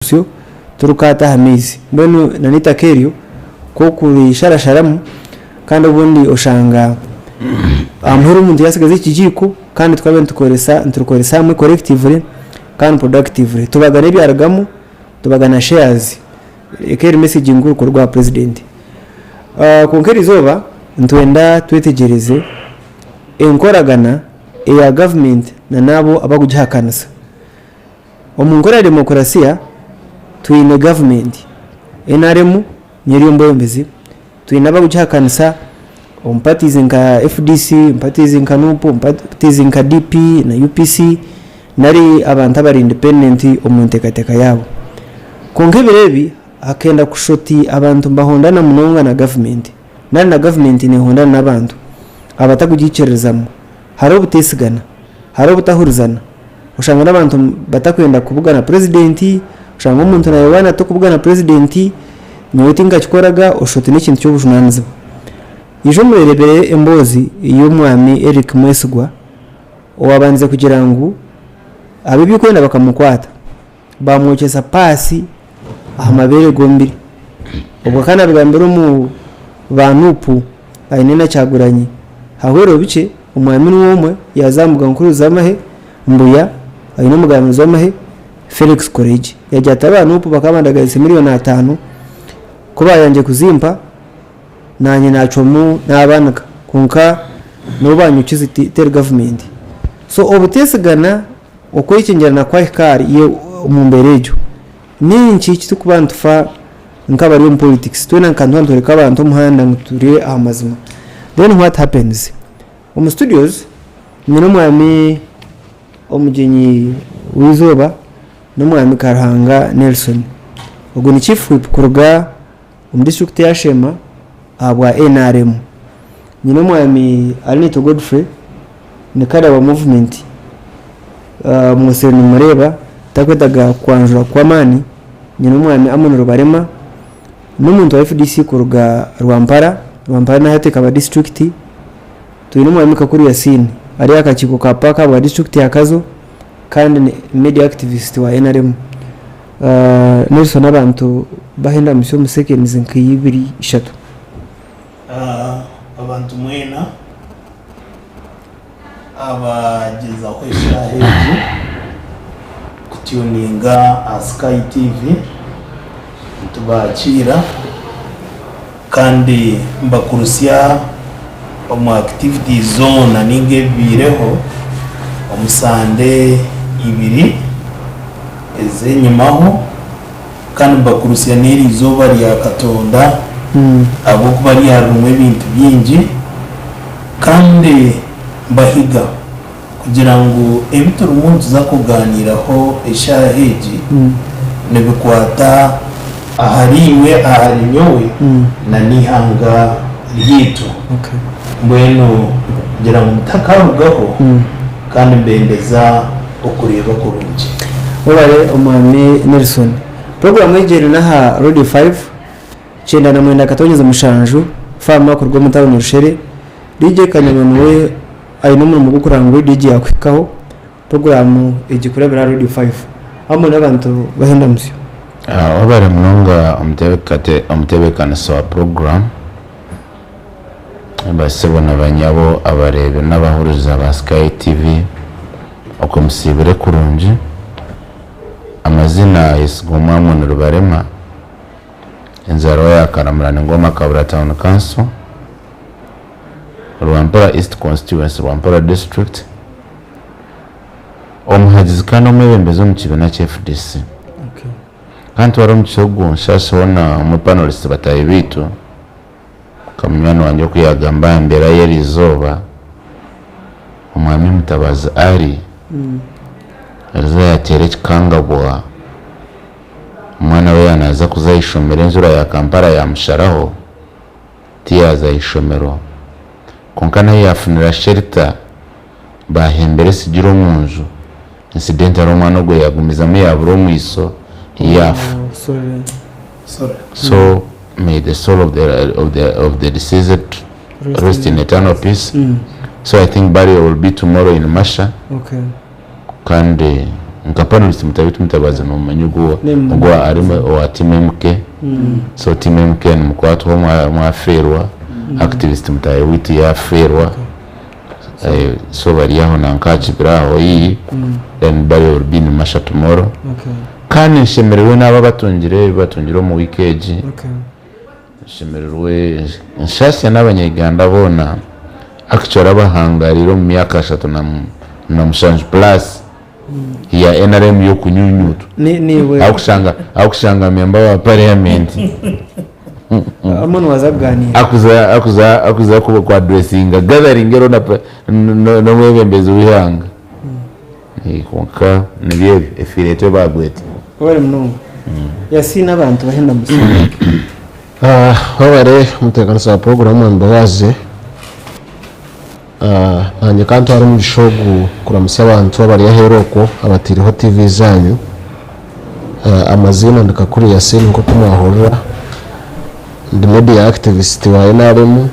Rusyo turikukwata aha maizi. Mbwenu na n'eitaka eryo ku okurisharasharamu kandi obundi oshanga aha muheru omuntu yaatsigaza ekigiiko kandi tukaba nitukoresa niturikoresa hamwe collectively kandi productively. Tubagana ebyarugamu, tubagana shares. Eka eri message nkuru kuruga aha president. Kwonka erizooba nitwenda twetegyereze enkoragana eya government na n'abo abakugihakanisa. Omu nkora ya demokurasiya twine gavumenti, nrm niyo eri omu bwebembezi, twine abarikugihakanisa omu parties nka FDC, omu parties nka NUP, omu parties nka DP na UPC nari abantu abari independent omu nteekateeka yaabo. Kwonka ebiro ebi hakenda kushusha oti abantu nibahondana munonga na gavumenti nari na gavumenti nehondana n'abantu abatakugiikiririzamu. Hariho obuteesigana, hariho obutahurizana. Oshanga n'abantu batakwenda kubugana purezidenti, oshanga omuntu naayewaana ati okubugana purezidenti nyowe tinkakikoraga oshusha oti n'ekintu ky'obujunaanizibwa. Ija omureebere emboozi y'omwami Eric Mwesigwa owaabandize kugira ngu ab'ebyokwerinda bakamukwata baamwokyesa paasi aha mabeere gombi. Obwo akaba naabigambira omu ba Nup aine na Kyagulanyi. Hahweireho bikye, omwami niwe omwe yaaza aha mbuga nkuru z'amahe Mbuya aine omugambirizi w'amahe Felix Kureigye. Yaagira ati aba Nup bakaba bandagaanise miriyoni ataano, ku baayangire kuzimpa naanye naacwamu naabanika kwonka nibo baanyokize teri gavumenti. So obuteesigana, okwekyengyerana kwahika ahari omu mbeera egyo. N'enki eki turikuba nitufa nk'abari omu politics? Twena nka nituba nitworeka abantu omuhanda ngu turi aha mazima. Then what happens? Omu studios nyine omwami omugyenyi w'eizooba n'omwami Karuhanga Nelson. Ogu ni chief whip kuruga omu district ya Sheema ahabwa nrm. Nyine omwami Arinaitwe Godfrey ni cadre wa movement mwosire nimureeba takwetaaga kwanjura kw'amaani. Nyine omwami Amon Rubarema n'omuntu wa FDC kuruga Rwampara, Rwampara nayo hati ekaba disiturikiti. Twine omwami Kakuru Yasin ari aha kakiiko ka paaka ahabwa disiturikiti ya Kazo kandi ni media activist wa nrm. Nelson abantu bahe endamutsyo omu seconds nka ibiri ishatu. Abantu mwena abagyezaho eshaaha egi kutuninga aha Sky TV nitubakiira kandi mbakurutsya omu activities zoona ninga ebibaireho omu sande ibiri ez'enyimaho. Kandi mbakurutsya n'eri izooba rya Katonda, ahabw'okuba ryaririmu ebintu bingi, kandi mbahiga kugira ngu ebi turimu nituza kugaaniiraho eshaaha egi nibikwata ahariiwe, ahari nyowe, na n'eihanga ryaitu. Mbwenu ngira ngu mutakarugaho, kandi mbendeza okureeba kurungi. Webare Omwami Nelson. Puroguraamu egi eri n'aha Radio Five, 99.7 FM kuruga omu tauni Rushere. DJ Kanyama niwe aine omurimo gw'okureba ngu radio egi yakuhikaho. Puroguraamu egi kurabira aha Radio Five. Hamwe n'abantu bahe endamutsyo. Webare munonga omutebeekanisa wa puroguraamu. Basebo na banyabo abareebi n'abahuriza ba Sky TV, okwe musiibire kurungi. Amazina Yesigomwe Amon Rubarema, enzaarwa ya Karamura Ningoma Kabura Town Council, Rwampara East Constituency, Rwampara District, omuhagizi kandi omwebembezi omu kibiina kya FDC. Kandi twara omugisha ogu nshashe hoona omwe panelists bataahi baitu. Nka munywani wangye oku yaagamba aha mbeera y'eri izooba, Omwami Mutabazi Ali eriizooba yaateera ekikangabwa omwana we yaaba naaza kuza aha ishomero enjura ya Kampala yaamusharaho tiyaaza aha ishomero kwonka nawe yaafunira shelter baahembera etsigire omu nju incidentally omwana ogwo yaagumizamu yaabura omwiso yaafa. So may the soul of the, of the, of the deceased rest in eternal peace. So I think burial will be tomorrow in Masha. Okay. Kandi Nka panelist mutaahi waitu Mutabazi nomumanya ogu ogu ari owa team MK so team MK nimukwatwaho mwafeerwa, activist mutaahi waitu yafeerwa so bari aho nanka aha kibira aho haihi then burial will be in Masha tomorrow. Kandi nshemererwe n'abo abatungire ebi batungire omu wiiki egi. Nshemererwe nshaasya n'abanya-Uganda boona actually abahangaariire omu myaka ashatu na mushanju plus ya nrm y'okunyunyuutwa ahakushanga ahakushanga member wa parliament Amwe niwaza kuganiira. Akuza akuza akuza ku addressinga gathering eriho na n'omwebembezi w'eihanga. Kwonka nibyo ebyo efiire etyo baagwa eti. Webare munonga. Yasiina abantu bahenda musiime. Webare omutebeekanisa wa puroguraamu Mwami Bowazi. Naanye ka ntware omugisha ogu kuramutsya abantu abari aheeru okwo abataireho TV zaanyu. Amaziina ndi Kakuru Yasin nk'oku mwahurira. Ndi media activist wa nrm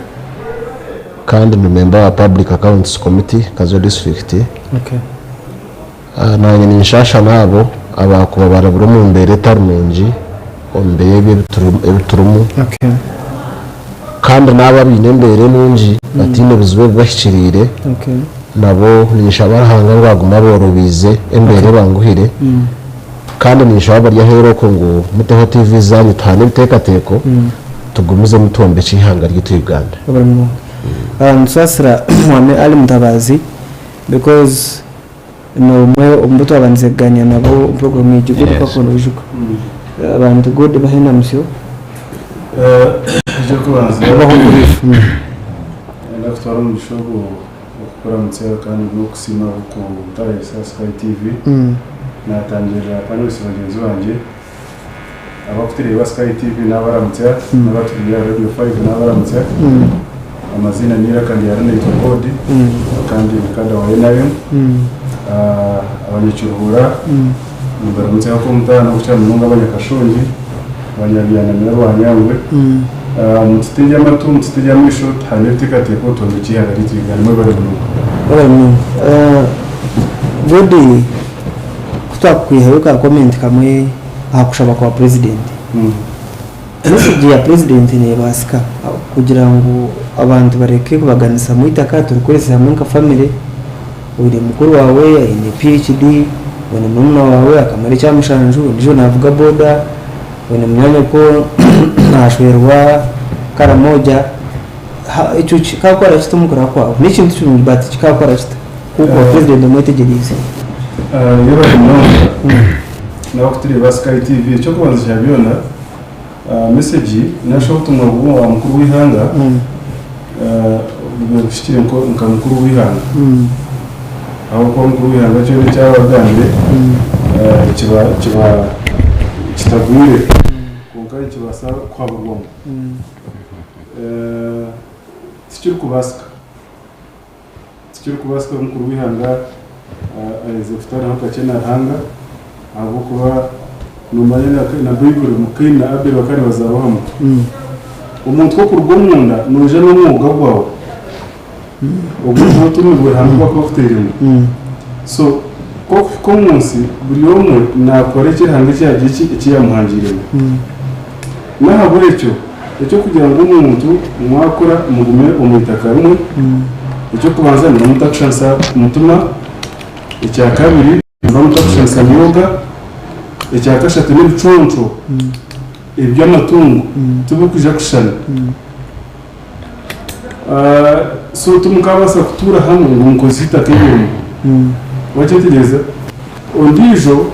kandi ndi member wa Public Accounts Committee Kazo District. Naanye ninshaasha n'abo abaakuba barabire omu mbeera etari nungi omu biro ebi ebi turimu. Kandi n'abo abaine embeera enungi bataine bizibu ebibahikiriire nabo ninshaba Ruhanga ngu agume aboorobiize embeera ebanguhire. Kandi ninshaba abari aheeru okwo ngu muteho TV zaanyu tuhane ebiteekateeko tugumizemu twombekye eihanga ryaitu Uganda. Webale munonga. Nitusaasira Mwami Ali Mutabazi because nomwe omu bu twabandize kuganira nabo omu program egi good kwakunda oijuka. Abantu good bahe endamutsyo. Eky'okubanza Obahe brief. Niinyenda kutwara omugisha ogu Okukuramutsa kandi n'okusiima ahabw'okuntaahirisa Sky TV. Naatangirira panelist bagyenzi bangye, abarikutureeba Sky TV naabaramutsya, n'abaturiire aha Radio Five naabaramutsya. Amaziina n'eiraka rya Rinaitwe God kandi ndi kada wa nrm. Abanyakiruhura nimbaramutsya nk'omutaano okukira munonga abanyakashongi, abanyabyanamira Rwanyangwe. Mututegye amatu, mututegye amaisho, tuhane ebiteekateeko, twombekye eihanga ryaitu Uganda. Mwebare munonga. Mwebare munonga. Gody, ku twakukwihayo ka comment kamwe aha kushaba kwa Purezidenti. Message ya Purezidenti neebaasika kugira ngu abantu bareke kubaganisamu eitaka turikukoresa hamwe nka famire, oine mukuru waawe aine PHD, oine murumuna waawe akamara ekyamushanju, ondiijo naavuga boda, Oine munywani ku nashwerwa Karamoja, ekyo kikakora kita omu kuraba kwawe? N'ekintu kirungi but kikakora kita ku okuba president omwetegyereize? Yebare munonga n'abarikutureeba Sky TV. Eky'okubanza kya byona, message narishi obutumwa bwa mukuru w'eihanga bube buhikire nka mukuru w'eihanga. Ahabw'okuba mukuru w'eihanga kyona eki araba agambire kiba kiba kitagwire kwonka nikibaasa kuhaburwamu. Tikirikubaasika, tikirikubaasika mukuru w'eihanga aherize kutandikaho kakye na Ruhanga ahabw'okuba noomanya na Baiburi ngu Kaini na Abeeri bakaba nibazaarwa hamwe. Omuntu ku orikuruga omunda noija n'omwoga gwawe. Ogwo nigwo otumirwe Ruhanga ogu akuba akuteiremu. So ku okuhika omu nsi buri omwe naakora eki Ruhanga eki yaagira eki eki yaamuhangiiremu. N'ahabw'ekyo eky'okugira ngu omuntu mwakura mugume omu itaka rimwe, eky'okubanza nimuba mutakushanisa mutima, ekyakabiri nimuba mutakushanisa myoga, ekyakashatu n'ebiconco eby'amatungo tibirikwija kushushana. So timukabaasa kutuura hamwe ngu mukozese eitaka eryomwe. Wakyetegyereza? Ondiijo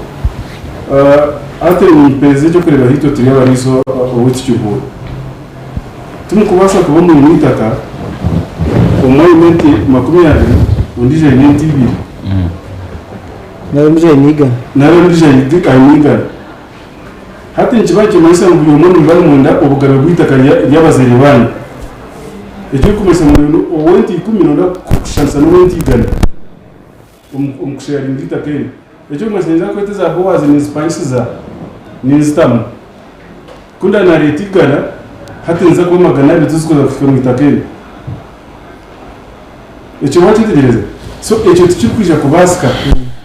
hati nimpeereza eky'okureeberaho itwe turi abariisa owaitu Kihuuro. Timukubaasa kuba mwine eitaka, omwe aine ente 20, ondiijo aine ente ibiri. Nari ondiijo aine igana. Nari ondiijo aine igana. Hati nikiba nikimanyisa ngu buri omwe nimuba nimwenda obugabe bw'eitaka ry'abazaire baanyu. Ekirikumanyisa ngu ow'ente ikumi nooyenda kushushanisa n'ow'ente igana omu kusheyaringa eitaka eryo. Ekirikumanyisa ninza kweta eza Boazi ninzipangisiza ninzitamu. Ku ndaaba naareeta igana, hati niziza kuba 200 tizikuza kuhika omu itaka eryo. Ekyo wakyetegyereza? So ekyo tikirikwija kubaasika.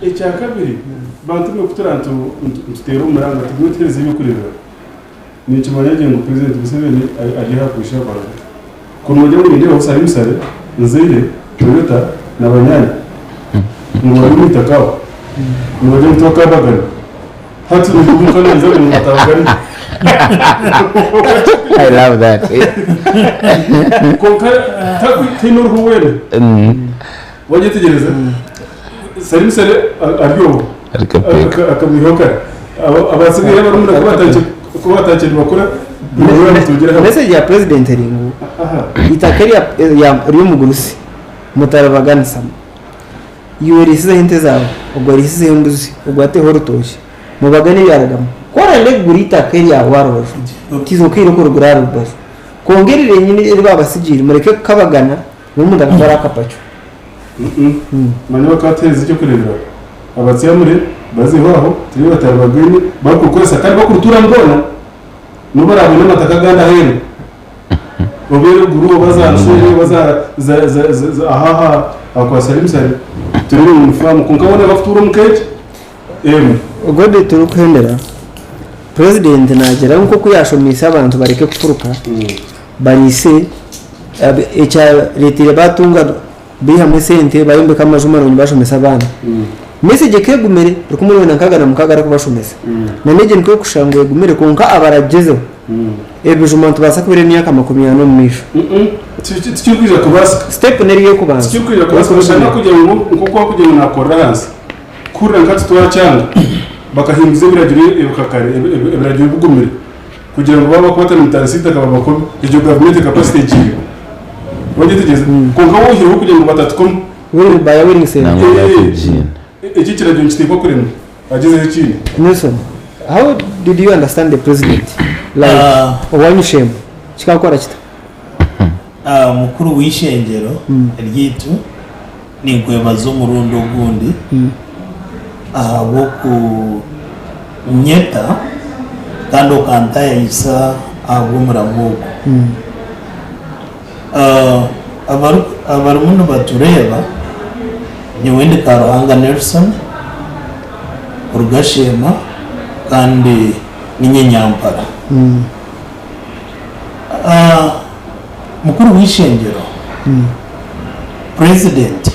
Ekyakabiri. Bantu mwe ku turi nituteera omuranga tugume tuheereze eby'okureeberaho. Ninkimanya gye ngu Purezidenti Museveni ari aha kwija abantu. Ku noogira ngu nindeebaho Salim Saleh, Nzeire, Toyota na banyaanya ngu bari omu itaka aho, noogira ngu tibakaabagana. Hati noija omuka noija ngu batabagane. I love that. Kwonka taine oriho weena. Wagyetegyereza? Salim Saleh ari obwo akamwihaho kare. Abasigaire abarumuna ku batandikire nibakura nibo bamutungire hamwe. Message ya president eri ngu eitaka ry'omugurusi mutaribaganisamu. Iwe oriisizeho ente zaawe, ogwo ariisizeho embuzi, ogwo ateho orutookye, mubagane ebyaragamu. Ku orarenda kugura eitaka eryawe aha rubaju, tiiza okaire okurigura aha rubaju. Kwonka eri ryenyini eri baabasigiire mureke kukabagana. Buri muntu akatwara akapakyo. Manya bakatuheereza eky'okureeberaho. Abatsyamure bazeho aho, tibyo bataribagaine, barikurukoresa kandi bakurutuuramu boona. N'obu oraabone amataka agandi aheeru, oba eruguru oba za nshobe oba za za za za za aha aha aha kwa Salim Saleh, tureebe ngu ni faamu kwonka boona bakutuura omu ka egi emwe. Gody turikuhendera, Purezidenti naagira ngu nk'oku yaashomeise abantu bareke kufuruka, bariise ekyareteire batunga baihamu esente bayombeka amaju marungi bashomesa abaana. Message eka egumire rukumi rwenda nkaga na mukaga arikubashomesa. Na n'egyo nikwo erikushusha ngu egumire kwonka abaragyezeho ebijuma nitubaasa kubira emyaka 40 omu maisho. Tikirikwija kubaasika. Step n'eri ey'okubanza. Tikirikwija kubaasika noshanga kugira ngu nk'oku wakugira ngu nakorera ahansi kuhurira nka titwakyanga bakahinduza ebiragiro ebikakare ebiragiro ebigumire. Kugira ngu baaba bakukwata nimutanisa eitaka babakome, egyo gavumenti capacity egiine. Wagyetegyereza? Kwonka woihireho kugira ngu batatukoma. Willing buyer willing seller. Nangwa nakugiina. Eki ekiragiro nikiteekwa kuremwa. Agyezeho ekindi. Nelson, how did you understand the president? Like Ah. owanyu shame kikakukora kita? Ah, mukuru w'eishengyero ryaitu ninkwebaza omurundi ogundi ahabw'okunyeta kandi okantayayisa ahabw'omuramo ogu. Abarimu nibatureeba, nyowe ndi Karuhanga Nelson kuruga Sheema kandi ninye nyampara. Mukuru w'eishengyero, Purezidenti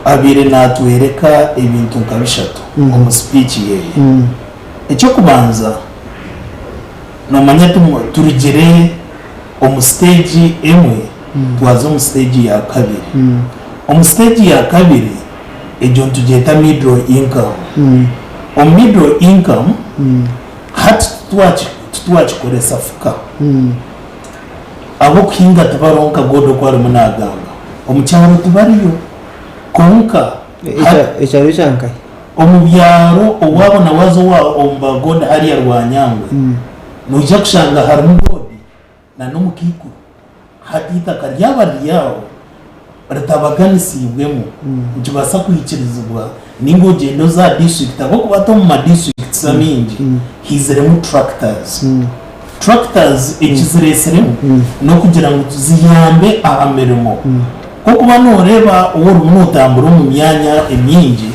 abaire natwereka ebintu nka bishatu omu sipiiki yeye. Eky'okubanza, nomanya turugire omu siteegi emwe twaza omu siteegi ya kabiri. Omu siteegi ya kabiri egyo nitugyeta middle income. Omu middle income hati titwakikoresa fuka. Ab'okuhinga tibariho nka God oku arimu naagamba. Omu kyaro tibariyo. Kwonka hati. Ekyaro ekya nkahi? Omu byaro owaabo na waaza owa omu ba God hariya Rwanyangwe, noija kushanga harimu God na n'omukaikuru. Hati eitaka ryaba riri aho ritabaganisiibwemu, nikibaasa kwikirizibwa nainga ogyende oze aha district ahabw'okuba hati omu ma districts amaingi haiziremu tractors. Tractors ekizireetsiremu n'okugira ngu ziyambe aha mirimo. Nk'okuba nooreeba ou orimu nootambura omu myanya emingi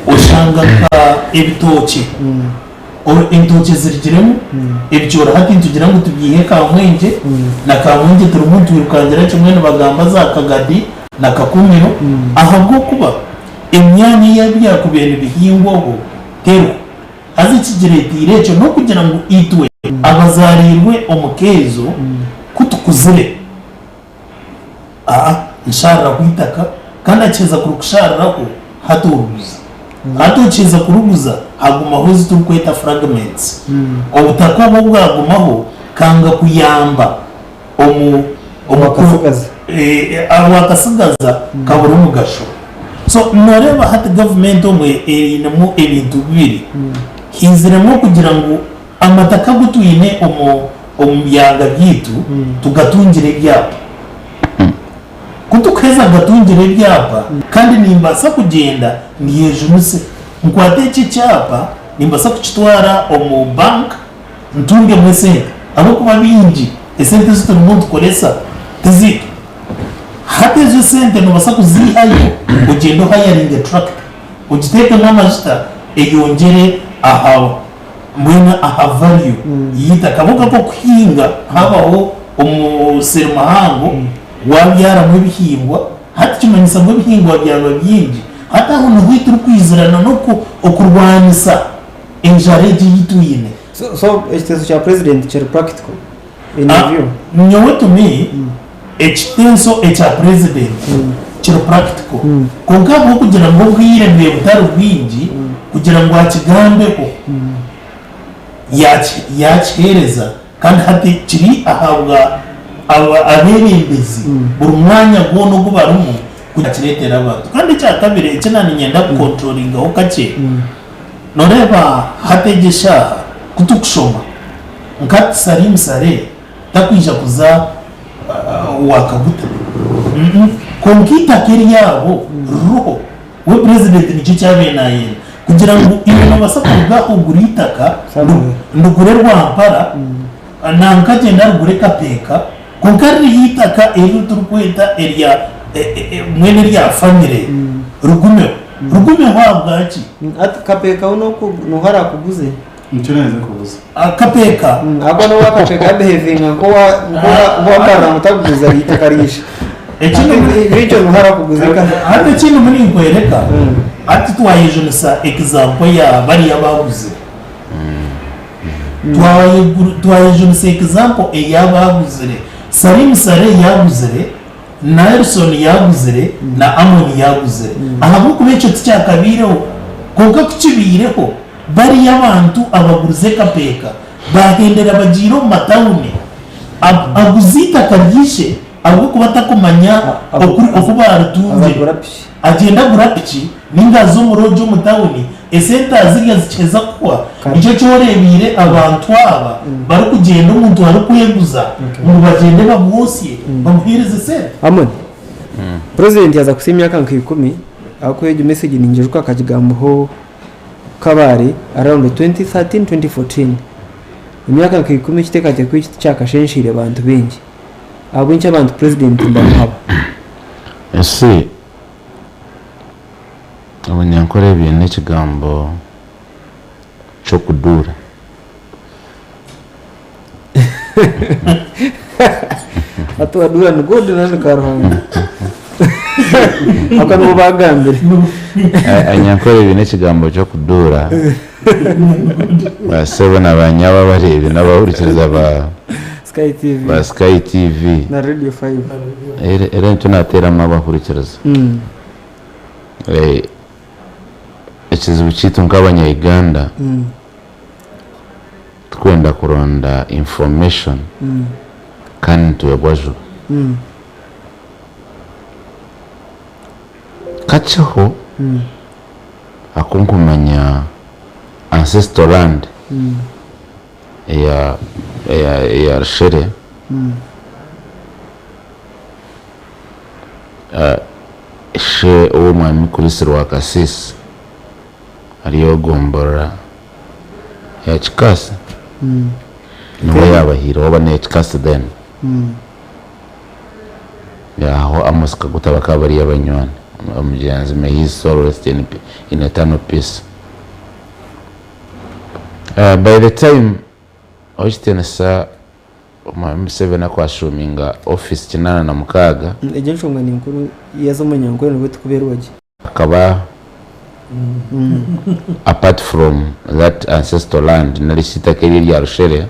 oshanga nka ebitookye, entookye zirugiremu, ebicoori hati nitugira ngu tubyihe Kamwengye na Kamwengye turimu nitwirukangira kimwe nibagamba za Kagadi na Kakumiro ahabw'okuba emyanya ei ebyakubaire nibihingwaho teriho. Haza ekigireeteire ekyo n'okugira ngu itwe abazaariirwe omu ka ezo ku tukuzire, aa, nshariraho eitaka, kandi akiheza kurikushariraho, hati origuza. Hati okiheza kuriguza, hagumaho ezi turikweta fragments. Obutaka obwo bwagumaho, kanga kuyamba omu omu ku Wakasigaza. Wakasigaza kabura omugasho. So noreeba hati gavumenti omwe einemu ebintu bibiri. Haiziremu okugira ngu amataka agu twine omu omu byanga byaitu tugatungire ebyapa. Ku tukuheza kugatungire ebyapa kandi nimbaasa kugyenda mbyejunise nkwate eki ekyapa nimbaasa kukitwara omu bank ntungemu esente ahabw'okuba baingi esente ezi turimu nitukoresa tizaitu. Hati ezo esente noobaasa kuziihayo ogyende ohayaringe turakita ogiteekemu amajuta eyongyere aha mbwenu aha value y'eitaka. Ahabw'okuba nk'okuhinga habaho omusiri muhango wabyaramu ebihingwa, hati kimanyisa ngu ebihingwa byaba bingi. Hati aho niho turikwizirana n'okurwanisa enjara egi ei twine. So ekiteeso kya president kiri practical in your view? Nyowe to me ekiteeso ekya president kiri practical kwonka ahabw'okugira ngu obwire bwe butari bwingi kugira ngu akigambeho yakiheereza kandi hati kiri ahabwa abeebembezi buri mwanya gwona ogu barimu kukireetera abantu. Kandi ekyakabiri eki naaniinyenda kukonturoringaho kakye, Noreeba hati egi eshaaha ku turikushoma nka Salim Saleh takwija kuza owa Kaguta kwonka eitaka eryabo ririho we purezidenti nikyo eki abaire nayenda kugira ngu iwe nobaasa kuruga aha ogure eitaka ndigure Rwampara nanka agyende arigure Kapeeka kwonka ririho eitaka eri turikweta erya mbwenu erya famire rigumeho. Rigumeho ahabwaki? Hati Kapeeka we n'oha araakuguze? Nikyo naaheza kubuza. Kapeeka. Ahabw'okuba n'owa Kapeeka yabehevinga nk'owakarira ngu takuguza eitaka ryishe. Ekyo n'oha araakuguze? Hati ekindi ndimu ninkworeka, hati twayejunisa example ya bariya abaaguzire. Twayejunisa example ey'abaaguzire. Salim Saleh yaaguzire. Nelson yaaguzire na Amon yaaguzire ahabw'okuba ekyo tikyakabaireho. Kwonka ku kibaireho, bariya abantu abagurize ekapeeka baahendera bagiire omu matauni aguze eitaka ry'ishe ahabw'okuba atakumanya oku baaritungire. Agyenda agura piki nainga aza omu roogi omu tauni, esente azirya zikiheza kuhwa. Nikyo eki oreebeire abantu aba barikugyenda omuntu arikweguza ngu bagyende bamwosye bamuheereze esente. Amon, Purezidenti yaaza kuhitsya emyaka nka ikumi ahabw'okuba egyo mesegi ningijuka akagigambaho Kabale around 2013, 2014. Emyaka nka ikumi ekiteekateeko eki tikyakashensheire bantu baingi. Ahabw'enki abantu Purezidenti nibamuhaba? Ese Abanyankore baine ekigambo ky'okuduura. Hati waduura ni God nari ni Karuhanga? Ahabw'okuba nibo baagambire. Abanyankore baine ekigambo ky'okuduura. Baasebo na baanyabo abareebi n'abahurikiriza ba Sky TV. Ba Sky TV. Na Radio 5. Era nikyo naateeramu abahurikiriza. Ekizibu kyaitu nk'abanya-Uganda, tikwenda kuronda information kandi nitwebwa juba. Kakyeho aku nkumanya ancestral land eya eya eya Rushere Ishe ow'omwami Chris Rwakasiisi ari ow'egomborora ya Kikaasi niwe yaabahaireho oba n'eya Kikaasi then. Aho Amos Kaguta bakaba bari abanywani. Omugyenzi may his soul rest in in eternal peace. By the time Owekitiinisa Omwami Museveni akwashuuminga ofiisi 86. Egyo enshonga ni nkuru yaza omunyankore nibwo tikubeerwa gye. Akaba apart from that ancestral land nari shi eitaka eryo erya Rushere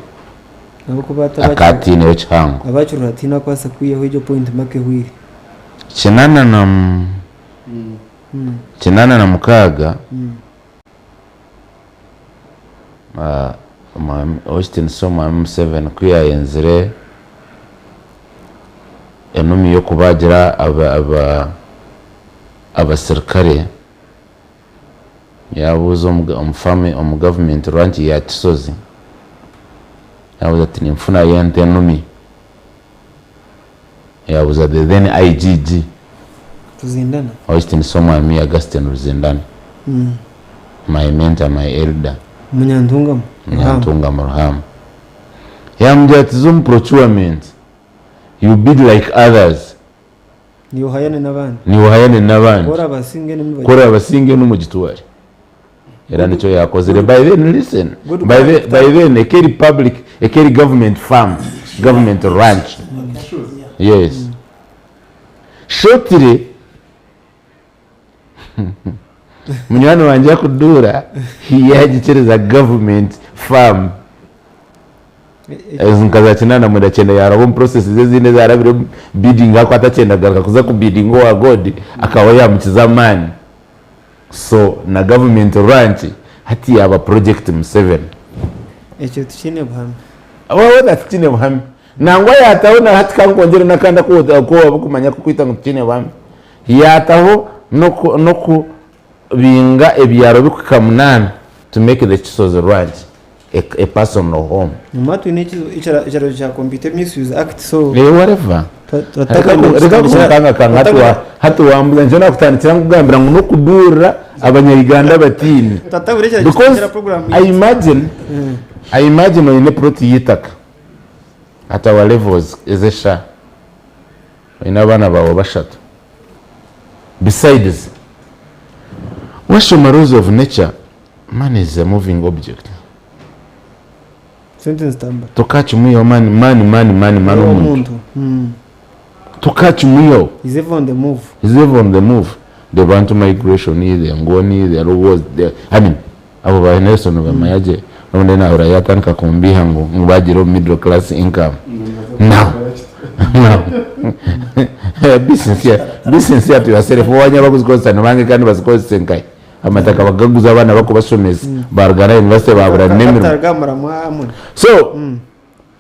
Ahabw'okuba hati akaba ataineho kihango. Abakirora tihaine akubaasa kwihaho egyo point mpaka ehweire. 86. Owekitiinisa Omwami Museveni ku yaayenzire enumi y'okubaagira abasirikare, yaabuuza omu gavumenti ranki ya Kisozi, yaabuuza ati ninfunayo ente enumi? Yaabuuza the then IGG. Ruzindana. Owekitiinisa Omwami Augustine Ruzindana. My mentor, my elder. Omunyantungamo. Omunyantungamo Ruhama. Yaamugira ati za omu procurement, you bid like others. Niiwe ohayane n'abandi. Niiwe ohayane n'abandi. Ku orabasinge enumi Ku orabasinge enumi ogitware. Era nikyo yakozire. By then, listen, Good by, the, character. by then ekeri public, ekeri government farm, government ranch. Yes. Shortly, munywani wangye akuduura, yagikiriza government farm. Ezi nka za 89 yaraba omu processes ezindi ezarabire bidding ahakuba atakyenda kugaruka kuza ku bidding owa God akaba yamukiza amaani. So na government ranch hati yaba project Museveni. Ekyo tikiine buhame. Waaba tikiine buhame. Nangwa yataho na hati kankwongyere n'akandi aku aku waaba okumanya kukwita ngu tikiine buhame. Yataho n'oku n'okubinga ebyaro bikuhika munaana to make the Kisozi ranch a, a personal home. Nyuma twine ekiragiro kya Computer Misuse Act so Eh, whatever. Reka kunkangakanga hati wa- hati wambuza nikyo nakutandikira nkugambira ngu n'okudurira abanyayuganda batiine Twatabura ekiragiro because kya program I imagine I imagine oine plot y'eitaka at our levels ez'eshaaha oine abaana baawe bashatu besides washoma laws of nature Money is a moving object. Sente nizitambura. Tokakimwihaho money money money money money omuntu. Omuntu. Mm. Tokakimwihaho. Is ever on the move. Is ever on the move. The Bantu migration, the Ngoni, the Lugos, the, I mean, abo ba Nelson Bamayagye, n'obundi nahurira yatandika kumbiha ngu ngu bagira omu middle class income. Now, now, be sincere, be sincere to yourself. Wanya bakuzikozesa nibange kandi bazikozese nkahi? Amataka bagaguza abaana bakubashomesa baruga na university babura n'emirimo. So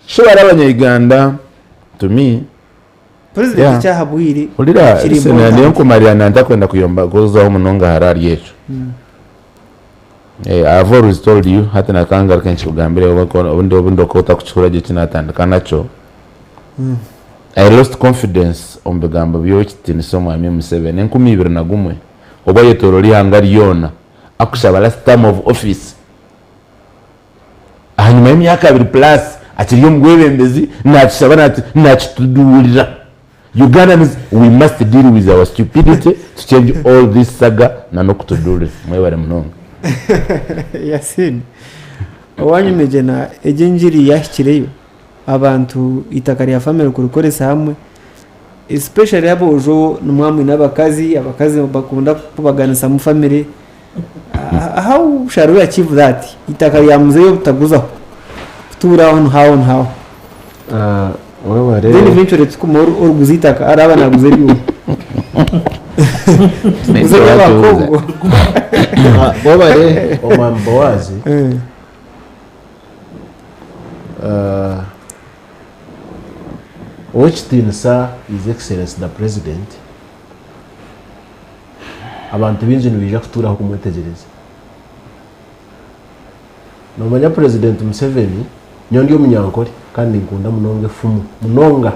shi bari abanya-Uganda to me President Yeah. ekyahabwire hurira kiri listen, important. niyo nkumarira na ntakwenda kuyomba kuzaho munonga ahari ahari ekyo. Eh, I've always told you hati nakangaruka nkikugambire oba ko- obundi obundi oku otakukihurira gye ekinatandika nakyo. I lost confidence omu bigambo by'owekitiinisa Omwami Museveni 2001 obu ayetoorora eihanga ryona akushaba last term of office ahanyima y'emyaka abiri plus akiri omu bwebembezi nakishaba nakituduurira Ugandans we must deal with our stupidity to change all this saga na n'okutuduurira mwebare munonga. Yasin, owanyu Megyena egyo engiri yahikireyo abantu eitaka rya family kurikoresa hamwe especially aboojo nimwaba mwine abakazi, abakazi nibakunda kubaganisamu family how shall we achieve that eitaka rya muzeeyi obutaguzaho kutuura aho nihaho nihaho Webare. Then eventually tukuma orikuguza eitaka araaba naguza ebyoma tuguze eby'abakongo. Webare omwami Boazi. Ow'ekitiinisa His Excellency the President, abantu baingi nibaija kutuuraho kumwetegyereza. Noomanya Purezidenti Museveni, nyowe ndi Omunyankore kandi ninkunda munonga efumu munonga.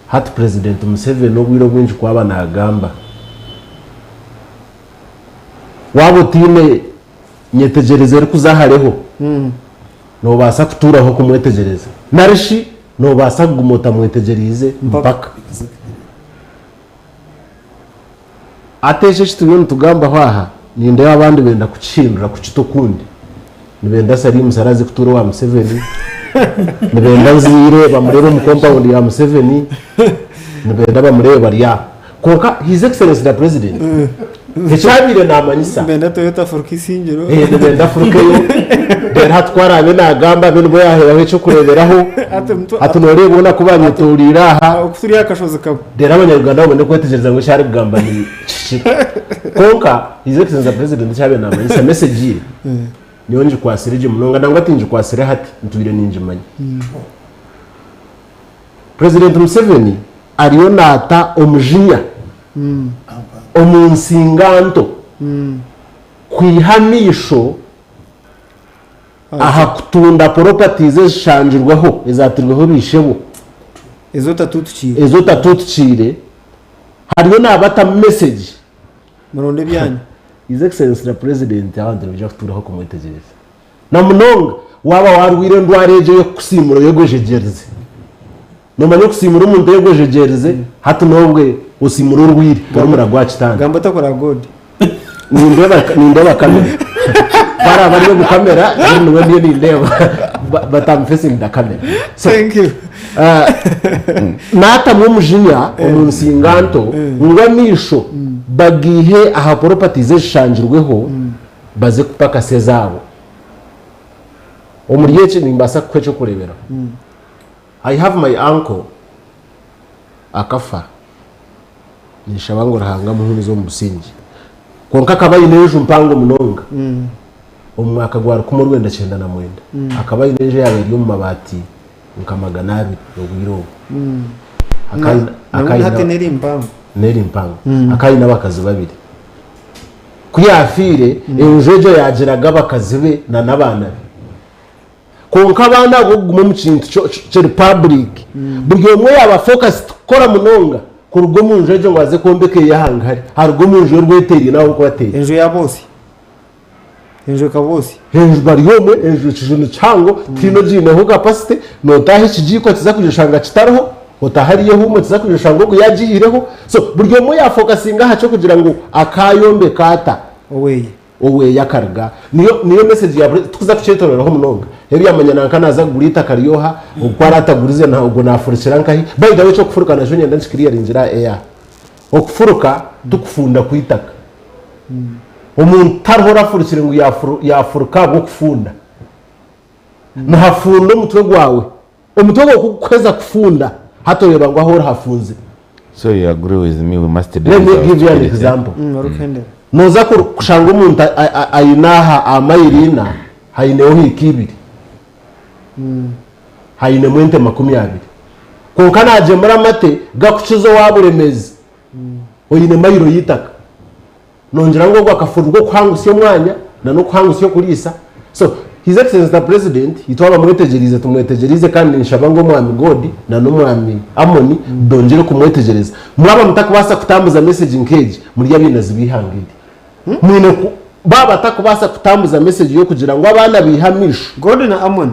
Hati Purezidenti Museveni obwire obwingi ku aba naagamba, waaba otaine nyetegyereza erikuza hareho, Noobaasa kutuuraho kumwetegyereza, nari shi noobaasa kuguma otamwetegyereize mpaka. Hati eki eki turiyo nitugambaho aha, nindeeba abandi benda kukihindura kukita okundi. Nibenda Salim Saleh aze kutuura owa Museveni, nibenda Nziire bamureebe omu compound ya Museveni, nibenda bamureebe bari aho. Kwonka His Excellency the President, ekyabaire namanyisa. Nibenda Toyota afuruke Isingiro. Eh, nibenda afurukeyo. Reero hati ku araabe naagamba abe nibwo yaaheeraho eky'okureeberaho. Hati omuntu- Hati nooreeba hoona ku banyetooriire aha. Oku turi aha kashozi kamwe. Reero Abanyarwanda babone kwetegyereza ngu eki arikugamba ni kihikire. Kwonka His Excellency the President eki yaabaire namanyisa, message ye, nyowe ngikwatsire gye munonga nangwa tingikwatsire hati, ntwire ningimanya. Purezidenti Museveni ariyo naata omujinya omu nsinganto kwiha amaisho aha kutunda poropaties ezishangirweho ezatirweho baishebo Ezi otatuutukiire. ezi otatuutukiire hariyo naabatamu message. Muronde ebyanyu. His Excellency the President abantu nibaija kutuuraho kumwetegyereza. Na munonga waaba waarwaire endwara egyo ey'okukusiimura oyegwejegyerize. Noomanya okusiimura omuntu oyegwejegyerize, hati n'obwe osiimura orwaire, orumura rwa kitanda. Gamba otakora God. Nindeeba nindeeba kamera. Ku araabe ari omu kamera, then niwe ndiyo nindeeba. But I'm facing the camera. So, Thank you. Naatamu omujinya omu nsinganto ngu amaisho bagaihe aha properties ezishangirweho baze kupakasa ezaabo. Omuri eki nimbaasa kukuha eky'okureeberaho. I have my uncle akafa ninshaba ngu Ruhanga amuhumuze omu busingye kwonka akaba aine enju mpango munonga omu mwaka gwa 1999 akaba aine enju eyabaire eri omu mabaati nka 200 obwire obwo. Nangwa hati n'eri mpango. N'eri mpango. Akaba aine abakazi babiri. Ku yaafiire enju egyo yaagiraga abakazi be n'abaana be. Kwonka abaana abo okuguma omu kintu kiri public, buri omwe yaaba focused kukora munonga kuruga omu nju egyo ngu aze kwombeka eye ahangahari, aruge omu nju y'orweteeraine ahabw'okuba ateire. Enju ya boosi. Enju eka boosi. Enju bari omwe, enju ekiju ni kihango, tihaine ogiineho capacity, nootaaha ekigiiko kiza kwija oshanga kitariho, otaaha hariyo ehuuma kiza kwija oshanga ogu yaagiihireho. So buri omwe yaafokasinga aha ky'okugira ngu akaayombeka ata. Oweye. Oweye akaruga. Niyo niyo message ya buri tikuza kukyetororaho munonga. Ebyamanya nanka naza kugura eitaka ryoha, ogu ku aratagurize na ogwo nafurukira nkahi. By the way ekyokufuruka nakyo niinyenda nkiclearingire aha air. Okufuruka tikufunda kwitaka. Omuntu tariho orafurukire ngu yafuruka ahabw'okufunda. Nihafunda omutwe gwawe. Omutwe gwawe ku gukuheza kufunda, hati oreeba ngu ahu ori hafunzire. So you agree with me we must Let deal me with our give you an stupidity. example. Orikuhendera. Nooza kushanga omuntu aine aha aha mayiro ina haineho hiika ibiri. Hainemu ente 20. Kwonka naagyemura amate gakukiza owa Buremeezi oine mayiro y'eitaka. Nongira ngu ogwo akafurirwa okuhangusya omwanya na n'okuhangusya okuriisa. So, His Excellency the President, itwe abamwetegyereize tumwetegyereize kandi ninshaba ngu Omwami God na n'Omwami Amoni bongyere kumwetegyereza. Mwaba mutakubaasa kutambuza message nk'egi, muri abainazi b'eihanga eri. Mwine ku, baaba batakubaasa kutambuza message y'okugira ngu abaana baihe amaisho. God na Amoni.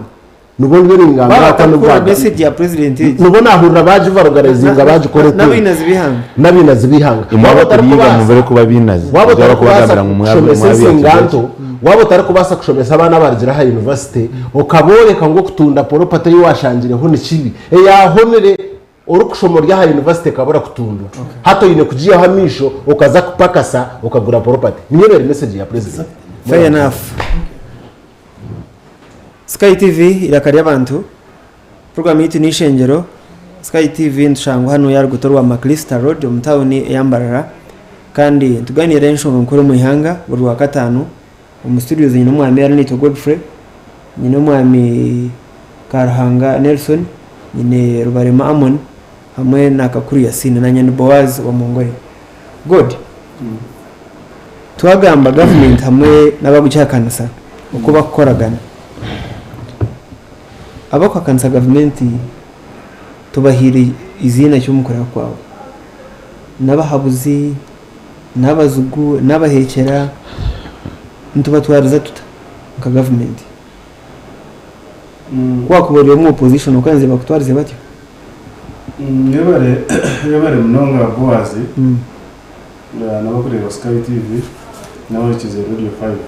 Nibwo ndiyo ningamba Baaba hati batakukora nibwo message ya president egi. Nibwo nahurira bagivarugaraizinga bagikora ekundi. N'abainazi b'eihanga. N'abainazi b'eihanga. Imwe Waaba abarikubiiga otarikubaasa mubure kuba abainazi. Waaba Nibyo otarikubaasa barikubagambira ngu mwabi kushomesa mwabi ensinganto, waaba otarikubaasa kushomesa abaana abarugire aha yunivasite, okabooreka ngu okutunda poropati ei waashangireho ni kibi, eyaahonire orikushoma ori aha yunivasite ekabura kutundwa, hati oine kugiihaho amaisho okaza kupakasa okagura poropati. Niyo ebaire message ya Purezidenti. Fair enough. Sky TV eiraka ry'abantu, puroguraamu yaitu n'eishengyero. Sky TV nitushangwa hanu aha ruguuto rwa Maclister Road omu tauni eya Mbarara kandi nitugaaniira enshonga nkuru omu ihanga buri Rwakataano. Omu studios nyine omwami Arinaitwe Godfrey, nyine omwami Karuhanga Nelson, nyine Rubarema Amon hamwe na Kakuru Yasin nanye ndi Boaz Wamongore. God, Twagamba gavumenti hamwe n'abarikugihakanisa oku barikukoragana. Abarikuhakanisa gavumenti tubahaire eiziina ki omu kureeba kwawe? N'abahabuzi, n'abazigu, n'abaheekyera? Nitubatwariza tuta nka gavumenti? Ku waakuba ori omu opposition okaanzire bakutwarize batyo? Yebare munonga Boaz. N'abarikureeba Sky TV n'abahurikiize Radio Five.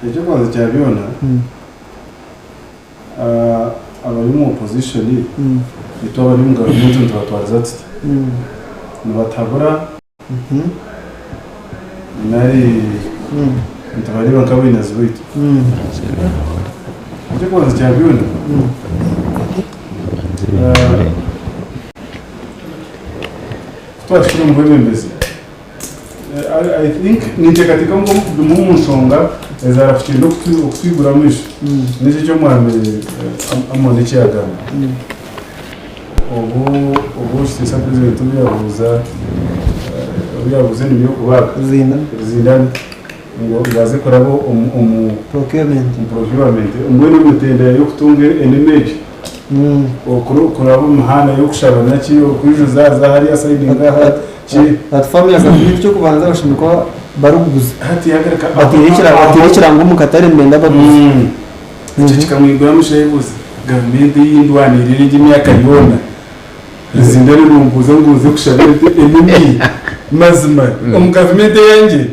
Eky'okubanza kya byona, abari omu opposition itwe abari omu gavumenti nitubatwariza tuta? Nibatabura nari nitubareeba nk'abainazi baitu? Eky'okubanza kya byona, Ku twahikire omu bwebembezi, I think ninteekateeka ngu bimwe omu nshonga ezarahukire n'okutwigura amaisho n'ekyo eki omwami Amon eki yaagamba. Obu obu ekitiinisa purezidenti obu yaabuuza obu yaabuuza enimi y'okubaaga Ruzindana ngu aze kuraba omu Procurement. procurement mbwenu emitendera y'okutunga enimi egyo Kuraba omu mihanda y'okushaba naki okwijuza haza hariya sayidi ngaha ki. Platform ya gavumenti ekyokubanza bashemereire kuba barikuguza. Hati yagaruka Bateire ekirango omu katare nibenda abaguzi. Ekyo kikamwigura amaisho yayebuuza gavumenti ei ndwanirire egi emyaka yoona Ruzindana nombuuza ngu nze kushaba enimi? Mazima omu gavumenti eyangye?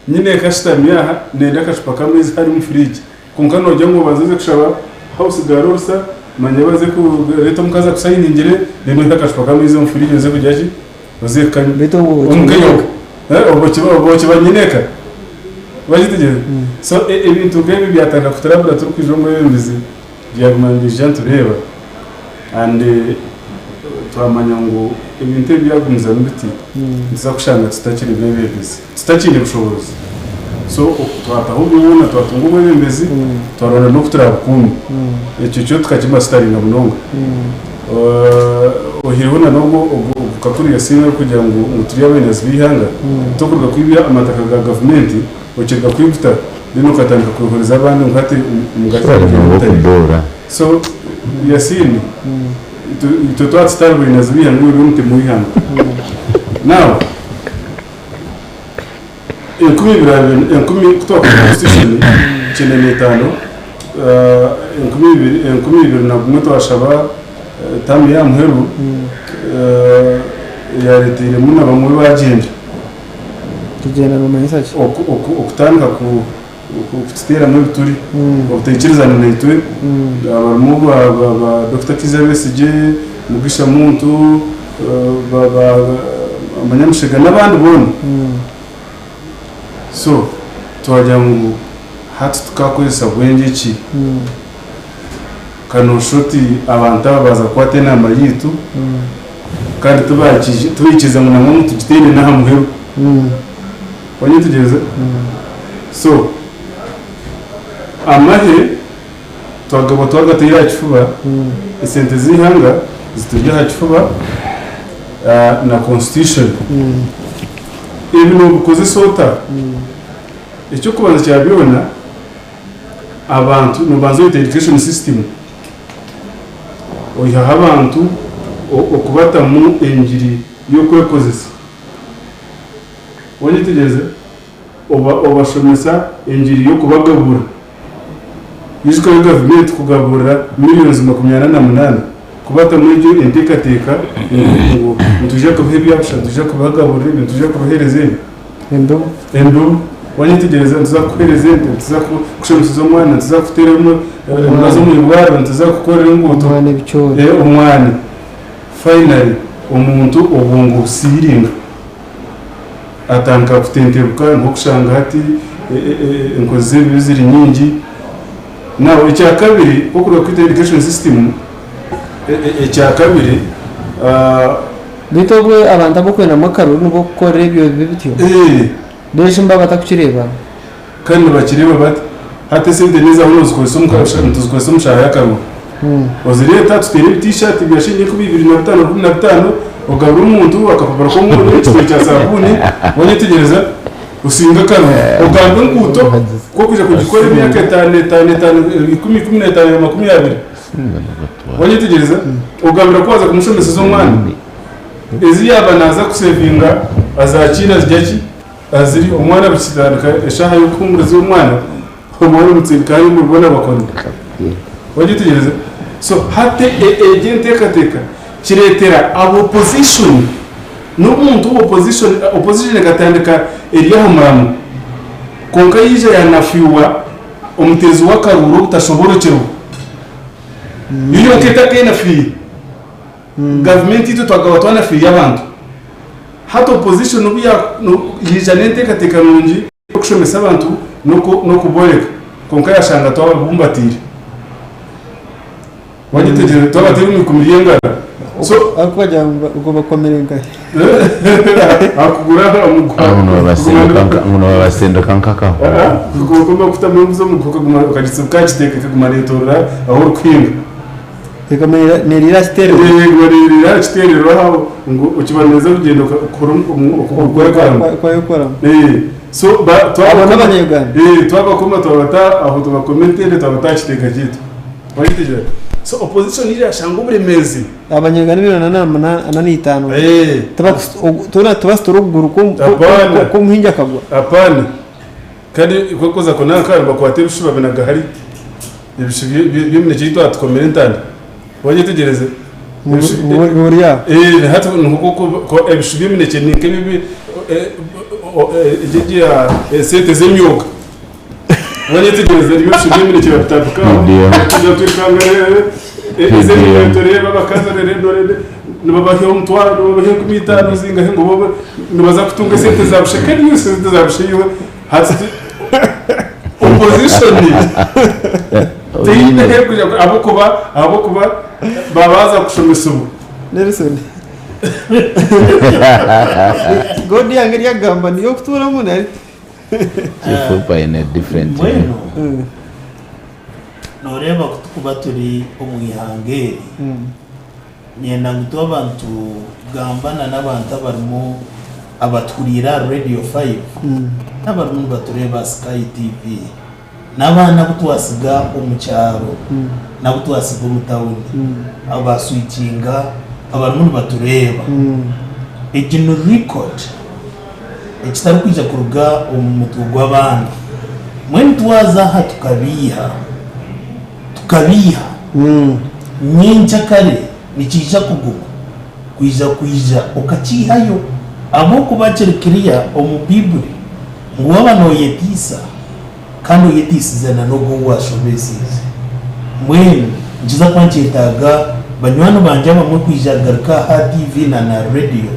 Nyineeka ashutami aha nenda akacupa k'amaizi hariya omu fridge kwonka nogira ngu obanze oze kushaba house girl orusa manya baze kureeta omukazi akusayiningire then oihe akacupa k'amaizi omu fridge oze kugira ki oze kukanywa. Beitu obwo Omu okiba kayoga. nyineeka. Obwo okiba obwo okiba nyineeka. Wakitegeeza? So ebintu nk'ebi byatandika kuturabura turikwija omu bwebembezi byaguma nibiija nitureeba and twamanya ngu ebintu ebi byagumizamu biti nituza kushanga tutakiri bebembezi, tutakiine bushoboorozi. So twataho byona twatunga obwebembezi twaronda n'oku turabukuume. Ekyo kyo tukakimasitaringa munonga. Oihireho na n'ogwo ogwo Kakuru Yasiima arikugira ngu ngu turi abainazi b'eihanga, tokuruga kwibya amataka ga gavumenti okiruga kwiguta then okatandika kwehoreza abandi ngu hati omugaati Baremwa gutari. kudoora. So Yasiini itwe twaba tutari bainazi b'eihanga iwe ori omutemu w'eihanga. Now 2000 enkumi kutwakoze constitution 95 2000 2001 twashaba taamu y'aha muheru eyareteiremu na bamwe baagyenda. Kugyenda nomanyisa ki? Okutandika kututeeramu ebituri, obutaikirizana naitwe, abarimu ba Dokita Kizza Besigye, Mugisha Muntu, ba Manyamushega n'abandi boona. So twagira ngu hati tukakozesa bwengye ki? Ka nooshusha oti abantu aba baaza kukwata enaama yaitu kandi tibaikiriza ngu nangwa ngu tugiteere n'aha muheru. Wanyetegyereza? So amahe twagaba twagateire aha kifuba, esente z'eihanga zituri aha kifuba na constitution. Ebi noobikozesa ota? Eky'okubanza kya byona, abantu nobanza oyeta education system oihaho abantu okubatamu engiri y'okwekozesa wanyetegyereza obashomesa engiri y'okubagabura ijuka yo gavumenti kugaburira millions 48 kubatamu egyo enteekateeka ngu nitwija kubaha ebyabusha nitwija kubagaburira ebi nitwija kubahereza ebi. Embibo. Embibo. Wanyetegyereza nituza kukuheereza ente, nituza kukushomeseza omwana, nituza kukuteera emibazi omu irwariro, nituza kukukorera enguuto. Omwana ebicoori. Omwana. Finally omuntu obwongo busiiringa atandika kutentebuka niho orikushanga hati enkozi z'ebibi ziri nyingi. Now ekyakabiri okureba kwita education system ekyakabiri. Beitu obwe abantu abokwendamu akaruru nibo kukorera ebyo bibi bityo? Mbwenu shi nibaba batakukireeba? Kandi nibakireeba bata? Hati esente n'ezaabo nozikozesa omu nituzikozesa omu shaaha y'akaruru. Ozireeta tuteere ebi t-shirt bya shiringi 2005, 15, ogabure omuntu akapapura k'omwonyo, ekitebe kya saabuuni, wanyetegyereza, osinge akaruru. Ogambe enguuto ku orikwija kugikora emyaka etaano, etaano, etaano, ikumi, 15 na 20. Wanyetegyereza? Ogambira ku waaza kumushomeseza omwana, ezi yaaba naaza kusevinga azakiire azirya ki? Azirya. Omwana bukitandika eshaaha y'okuhuumuriza omwana, omwana omutsindika hariya omuri boona bakoni. Wanyetegyereza? So hati egyo enteekateeka kireetera aba opposition n'omuntu owa opposition, opposition ekatandika eri aha muramo kwonka yaija yanafiwa omuteezi w'akaruuru obutashoboorokyerwa. Yo yonka etakaenafiire. Gavumenti itwe twagaba twanafiire abantu. Hati opposition obu yaija n'enteekateeka nungi y'okushomesa abantu n'okubooreka kwonka yashanga twababumbatiire. Wanyetegyereza? Twabateera omu ikumi ry'engaro. So Arikubagira ngu bakomire nkahi? Aha kuguru aha omuguha. Aho nibabasindika nk'akahuuku. Kuguma kutamu embuzi omuguha okaguma okagitsibika aha kiteeka ekaguma neetoorora ahu orikuhinga. Ekaguma neeriira aha kiteerero. Eguma neeriira aha kiteerero aho ngu okibandiza kugyenda okakora okuguru kwekoramo. Kwayekoramu. So Abo n'Abanya-Uganda. Twabakoma twabata aho tubakoma entende twabata aha kiteeka kyaitu. Wanyetegyereza? So opposition yaija yashanga oburemeezi. Abanya-Uganda emilioni 405 tibasitura okuguru Hapana. kw'omuhingi akagwa. Hapana. Kandi kwokuza ku nanka nibakwata ebishu babinaga hariya. Ebishu by'eminekye ei twatukomire entanda. Wanyetegyereza? Buri aho. Hati ebishu by'eminekye ni nk'ebi Esente z'emyoga wanyetegyereza ebyo ebishu by'eminekye babitandika aho PDM. tuza twikanga ez'eminyeto reeba abakazi reero nibabaha omutwaro nibabaha 5000 zingahe ngu bo nibaza kutunga esente za busha kandi iwe esente za busha iwe hati opposition teine ahu ahabw'okuba ahabw'okuba babaza kushomesibwa. Nelson. God yange eryakugamba niyo okutuuramu nari? Chifupa in a different way. Mbwenu nooreeba ku turikuba turi omu ihanga eri, niinyenda ngu twaba nitugamba na n'abantu abarimu abatuhuriire aha Radio Five n'abarimu nibatureeba aha Sky TV n'abaana abu twasiga omu kyaro n'abu twasiga omu tawuni abaswikinga abarimu nibatureeba. Egi ni record ekitarikwija kuruga omu mutwe gw'abaana. Mbwenu twaza aha tukabeiha, tukabeiha, nyenkyakare nikiija kuguma kwija kwija okakiihayo ahabw'okuba kiri clear omu Baiburi ngu waaba nooyetiisa kandi oyetiisize na n'ogwo ou waashobeesiize. Mbwenu nikiza kuba nikyetaaga banywani bangye abamwe kwija kugaruka aha TV na na rediyo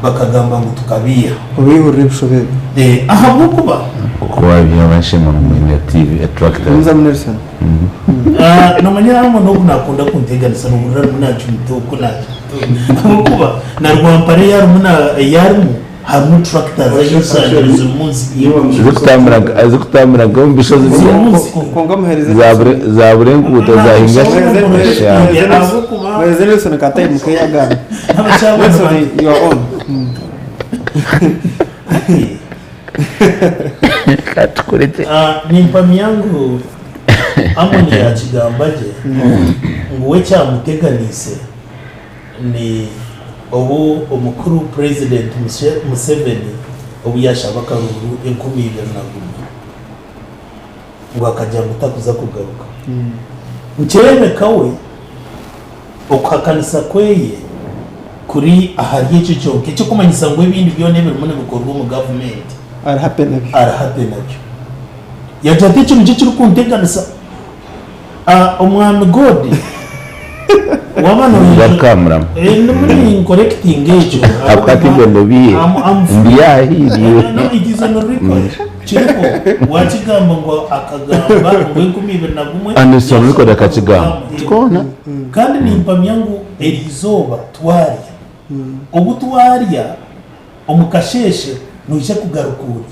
bakagamba ngu tukabeiha. Obeihurire ebishuba ebyo. Ahabw'okuba. Oku wabiiha bashema ngu mwine TV, tractors. Gumizamu Nelson. Noomanya hamwe n'ogu naakunda kunteganisa noohurira arimu naacumita oku naacumita oku ahabw'okuba na rwampara ei arimu ei arimu harimu tractors ei oshangire zirimu nzihairwe. Zirikutambura nk'omu bishozi Kwonka muheereze zabura enguuto zahinga eshamba. Muheereze Nelson ka time ke agambe. Nelson you are on. Nimpamya ngu Amoni yaakigamba gye ngu we ekyamuteganiise ni obu omukuru Purezidenti Museveni obu yaashaba akaruuru 2001 ngu akagira ngu takuza kugaruka. Nikireebeka we okuhakanisa kweye kuri ahari ekyo kyonka ekirikumanyisa ngu ebindi byona ebirimu nibikorwa omu gavumenti Ari happy nabyo. Ari happy nabyo. Yagira ati ekyo nikyo kirikunteganisa. Omwami God waaba noija Ngakamuramu. Ndimu ninkorekitinga ekyo. Ahabw'okuba timbwe ndobiire. Ndi aha ahairiire. No, it is on record. Kiriho. Wakigamba ngu akagamba ngu 2001. And it's on record akakigamba. Tikona. Kandi nimpamya ngu eri izooba twarya. Obu twarya omu kasheeshe noija kugaruka orye.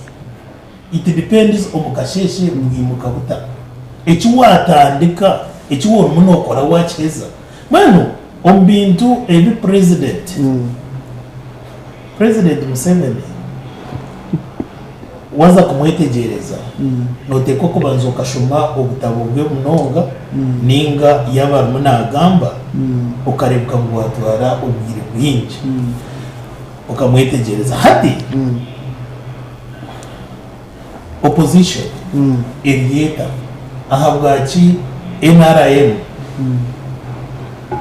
It depends omu kasheeshe bwimuka buta. Eki watandika, eki orimu nokora wakiheza. Mbwenu omu bintu ebi president, President Museveni waza kumwetegyereza noteekwa kubanza okashoma obutabo bwe munonga ninga yaaba arimu nagamba okareebeka ngu watwara obwire bwingi okamwetegyereza. Hati opposition eri eta? Ahabwaki nrm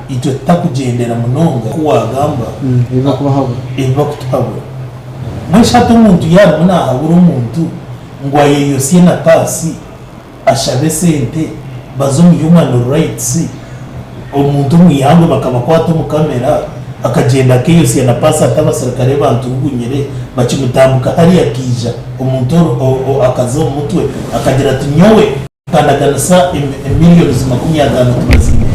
itwe tutakugyendera munonga ku wagamba ebi bakutuhabura? Mbwenu shi hati omuntu yaarimu nahabura omuntu ngu ayeyosye na paasi ashabe esente baze omu human rights omuntu omu ihangwe bakabakwata omu camera akagyenda akeyosya na paasi ati abasirikare banturugunyire bakimutambuka hariya akaija omuntu akaza omu mutwe akagira ati nyowe nkandaganisa millions 50 tibazimpaire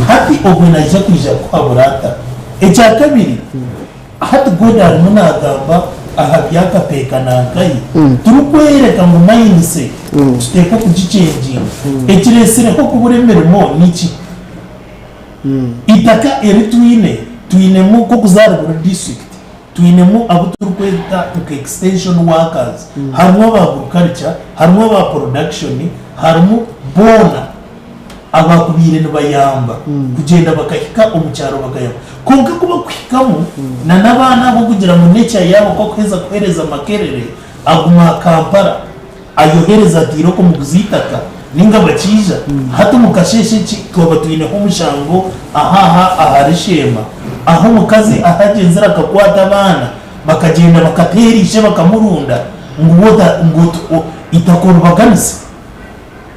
hati obwe naija kwija kukuhabura ata? Ekyakabiri Hati God arimu nagamba aha byakapeeka nankahi turikwereka ngu mindset tuteekwa kugichenjinga. Ekiresireho okubura emirimo niki? Itaka eri twine, twinemu nk'okuzaara buri district twinemu abu turikweta nka extension workers, harimu aba agriculture, harimu aba production, harimu boona. Abakubaire nibayamba kugyenda bakahika omu kyaro bakayamba. Kwonka ku bakuhikamu na n'abaana abo kugira ngu nature yaabo ku akuheza kuheereza Makerere aguma aha Kampala ayohereza ataire okumuguza eitaka ninga bakiija hati omu kasheeshe eki twaba twineho omushango aha aha ahari Sheema ahu omukazi ahu agyenzire akakwata abaana. Bakagyenda bakateera ishe bakamurunda ngu ota ngu eitaka oribaganise.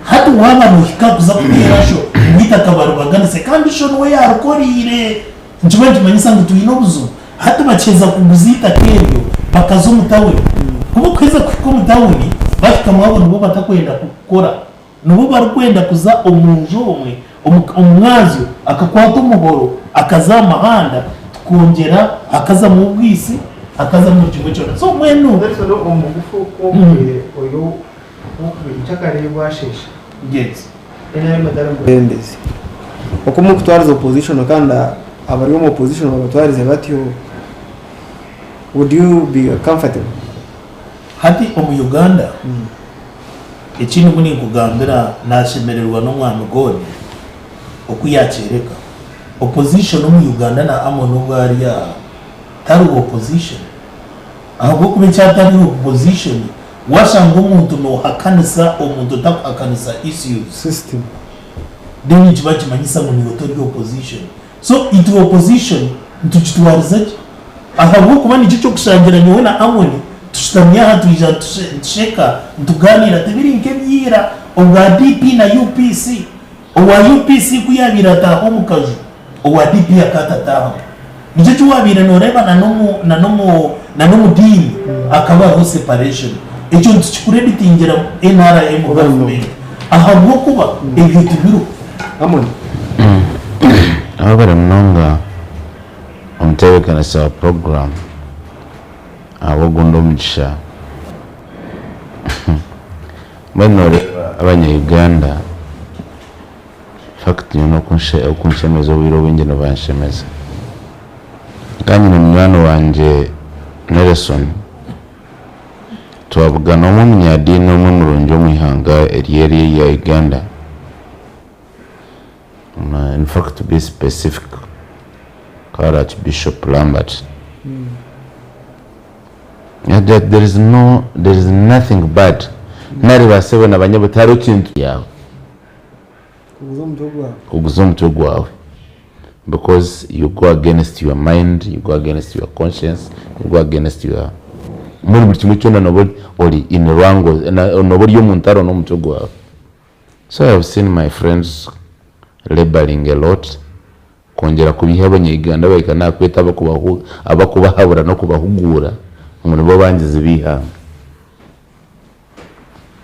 Hati waaba noohika kuza kuteera sho ngu eitaka baribaganise kandi sho niwe yaarikoreire, nikiba nikimanyisa ngu twine obuzibu. Hati bakiheza kuguza eitaka eryo bakaza omu tawuni. Ku bakuheza kuhika omu tawuni, bahikamu abo nibo batakwenda kukora. Nibo barikwenda kuza omu nju omwe omu mwazyo akakwata omuhoro akaza aha muhanda tukongyera hakazamu obwitsi hakazamu buri kimwe kyona. So mbwenu. Nelson omu bugufu ku omuhire ori ow'okubiri nkyakare bwasheesha. Yes. NRM etari mu bwebembezi. Oku murikutwariza opposition kandi abari omu opposition babatwarize batyo, would you be comfortable? Hati omu Uganda eki ndimu ninkugambira nashemererwa n'omwami God oku yakyereka. Opposition omu Uganda na Amon obu ari aha tari wa opposition ahabw'okuba eki atari opposition washanga omuntu nohakanisa omuntu otakuhakanisa issues System. then nikiba nikimanyisa ngu niiwe tori opposition. So itwe opposition nitugitwariza gye ahabw'okuba nikyo ky'okushangira nyowe na Amoni tushutami aha twija nitusheka nitugaaniira tibiri nk'ebya ira obwa DP na UPC. Owa UPC ku yaabaire ataaha omu kaju, owa DP akaba atataahamu. Nikyo eki waabaire nooreeba na n'omu na n'omu na n'omu diini hakaba hariho separation. Ekyo nitukikureditingira nrm gavumenti ahabw'okuba ebyo tibiriho. Amoni. Webare munonga omutebeekanisa wa puroguraamu ahabw'ogundi omugisha. Mbwenu nooreeba abanya Uganda infact nyowe okunshemeza obwire obwingi nibanshemeza. Nkaba nyine munywani wangye Nelson, twabugana omwe omunyadiini omwe murungi omu ihanga eri erya Uganda, in fact to be specific akaba ari Archbishop Lambert. Yaagira ati there is no, there is nothing bad nari ba sebo na banyabo tihariho kintu yaawe. Kuguza omutwe gwawe. Kuguza omutwe gwawe because you go against your mind, you go against your conscience, you go against your mbwenu buri kimwe kyona nooba ori in wrangle, nooba ori omu ntaro n'omutwe gwawe. So I have seen my friends labouring a lot kwongyera kubiiha abanya-Uganda bahika n'aha kweta abakubahabura n'okubahuguura ngu nibo bangizi b'eihanga.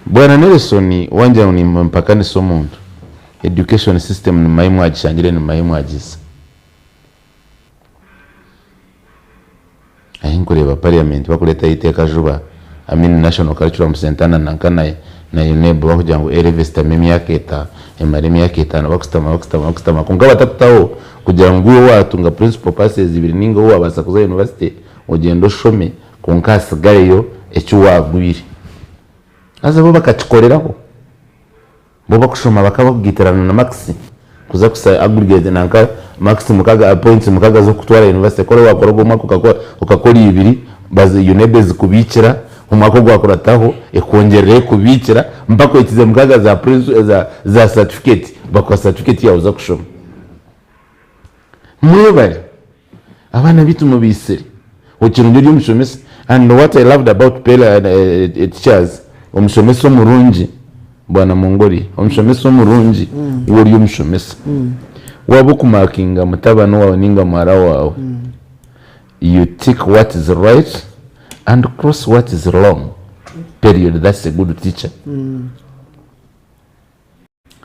Bwana Nelson wangira ngu nimpakanisa omuntu, education system nimanya ahu mwagishangire nimanya ahu mwagihiza. Ahi nkureeba parliament bakureetaho eiteeka juba, I mean National Curriculum Centre na nanka na na UNEB bakugira ngu A-level esitame emyaka etaano, emare emyaka etaano bakusitama bakusitama bakusitama kwonka batakutaho kugira ngu iwe waatunga principal passes ibiri ninga waabaasa kuza university ogyende oshome kwonka hasigareyo eki waagwire. Haza bo bakakikoreraho. Bo bakushoma bakaba bakugaitirana na marks kuza kusa aggregate nanka marks mukaga points mukaga z'okukutwara university ku oriba wakora ogwo omwaka okakora okakora ibiri bazi UNEB ezikubiikira omwaka ogwakurataho ekwongyerera ekubiikira mpaka ohikize mukaga za princi za za certificate bakuha certificate yaawe oza kushoma. Mwebare abaana baitu mubaitsire ekirungi ori omushomesa and what I loved about teachers omushomesa omurungi bwana Mongoli omushomesa omurungi we ori omushomesa waaba okumakinga mutabani waawe ninga muhara waawe you tick what is right and cross what is wrong period that's a good teacher.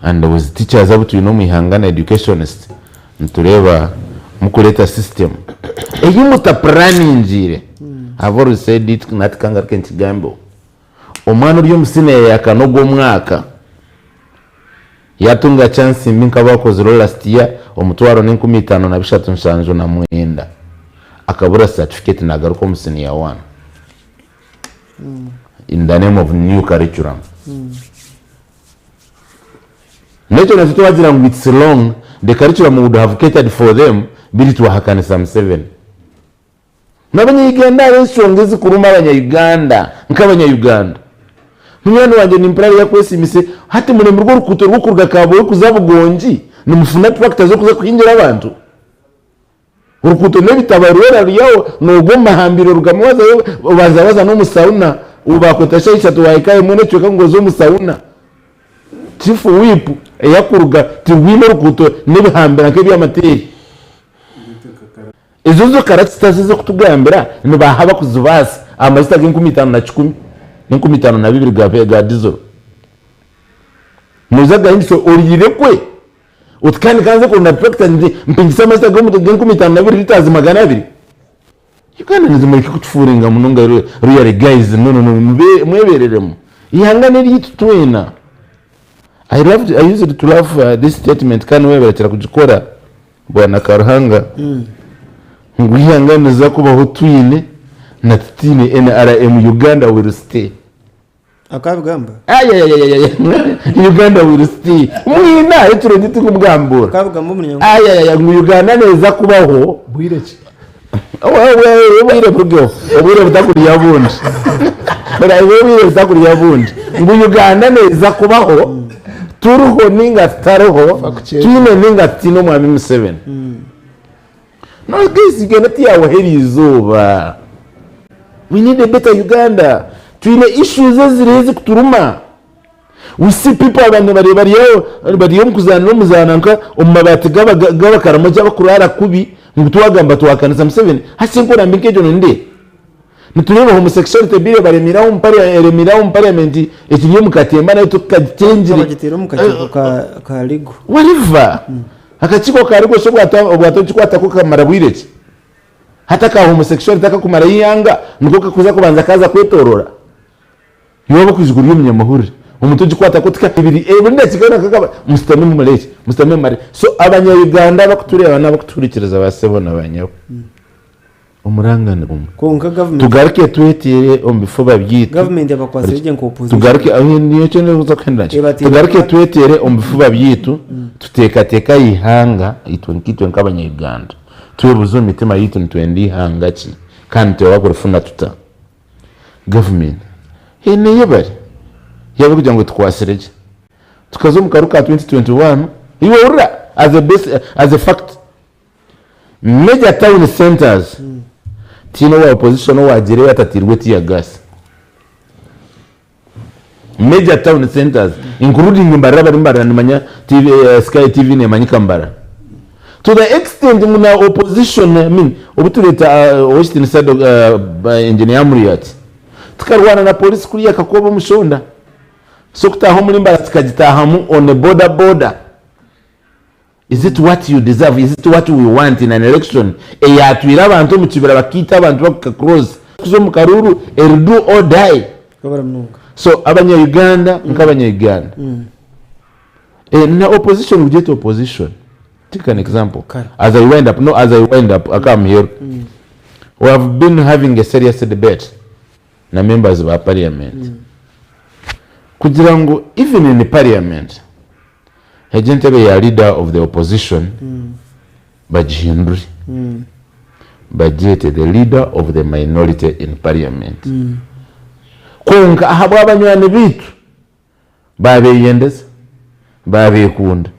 And with teachers abu twine omu ihanga na educationist nitureeba mukureeta system ei mutapuraningiire. I've always said it nahati kangaruke nkigambeho. Omwana ori omu senior ya kana ogw'omwaka yatunga chance mbi nk'abakozireho last year 10,539 akabura certificate nagaruka omu senior one in the name of new curriculum. N'ekyo nakyo twagira ngu it's wrong, the curriculum would have catered for them, biri twahakanisa Museveni. N'abanya-Uganda hariho enshonga ezikuruma abanya-Uganda nk'abanya-Uganda. Munywani wangye nimpurira ariyo akwesiimise, hati muremirwe orukuuto rw'okuruga Kabwohe kuza Bugongi, nimufuna tractor z'okuza kuhingira abantu? Oruguuto n'ebitabo rwona ruri aho noogwa omu mahambiro orugamu wazayo obanza waza n'omu sauna bakweta shaaha ishatu wahika emwe n'ekicweka ngu oze omu sauna. Chief Whip eyakuruga tirwine oruguuto n'ebihambira nk'eby'amateeri. Ezo zo karakita ez'okutugambira nibaha abakuzibaasa aha majuta g'enkumi itaano na kikumi n'enkumi itaano na bibiri ga diesel. Noija kugahingisa oriire kwe oti kandi ka nze kuronda turakita mpingise amajuta g'enkumi itaano na bibiri litres 200. Uganda nizimureke kutufuuringa munonga really guys no no no mwebereremu. Eihanga n'eryaitu twena. I loved, I used to love this statement kandi webarekera kugikora Bwana Karuhanga ngu eihanga niriza kubaho twine na tutaine NRM Uganda will stay. Akabigamba? Ayayayayaya Uganda will stay. Mwina ekirungi tikumugambura. Akabigamba omunyankore? Ayayaya ngu Uganda neza kubaho. Bwire ki? Obwire burugeho. Obwire butakurya bundi. Obwire butakurya bundi. Ngu Uganda neza kubaho turiho ninga tutariho, twine ninga tutaine omwami Museveni. No guys Uganda tiyawaho eriizooba. We need a better Uganda. Twine issues eziriho ezikuturuma. We see people abantu bari bari aho bari omu kuzaanira omuzaano nka omu mabaati g'abakaramoja abakuraara kubi ngu twagamba twakanisa Museveni. Hati enkora mbi nk'egyo nonde. Nitureeba homosexuality bill baremire aho omu eremire aho omu parliament ekiri omu katemba nayo tukagitengire. Bagiteire omu kakiiko ka legal. Whatever. Akakiiko ka legal shi obwato okikwatako kakamara bwire ki? Hati aka homosexuality akakumarayo eihanga niko kakuza kubanza kaza kwetorora? Iwe waaba okwija ori omunyamahurire omuntu ogikwatako tika ebiri buri dakiika yoona akagamba musitame mumare eki musitame mumare so abanya Uganda abakutureeba n'abakutuhurikiriza ba sebo na ba nyabo omuranga ni gumwe Kwonka government tugaruke tweteere omu bifuba byaitu government ebakwatsire gye nka opposition. Tugaruke aho niyo ekyo ndikuza kuhendera nakyo. Ebateire Tugaruke kuba- tweteere omu bifuba byaitu tuteekateeke aha ihanga itwe nkaitwe nk'abanya-Uganda. Twebuuze omu mitima yaitu nitwenda ihanga ki kandi nitwenda kurifuna tuta. Gavumenti haine eyebare yaaba erikugira ngu etukwatsire gye. Tukaza omu karuuru ka 2021 iwe hurira as a base as a fact major town centres tihaine owa opposition owaagiireyo atatairwe tear gas. Major town centres including Mbarara abari Mbarara nimanya TV, Sky TV nemanyika Mbarara. To the extent ngu na opposition I mean obu tureeta Ow'ekitiinisa Engineer Amuriat tukarwana na police kuriya Kakooba omushonda so kutaaha omuri Mbarara tukagitaahamu on a boda boda. Is it what you deserve? Is it what we want in an election eyatwire abantu omu kibira bakaita abantu bakuhika cross kuza omu karuuru eri do or die. Wabura munonga. So abanya Uganda nk'abanya Uganda eh, na opposition we get opposition take an example Kare. as I wind up no as I wind up akamuheru we have been having a serious debate na members ba parliament kugira ngu even in parliament Egyo entebe ya leader of the opposition bagihindure bagyete the leader of the minority in parliament. Kwonka ahabwa banywani baitu babeyendeza, babekunda,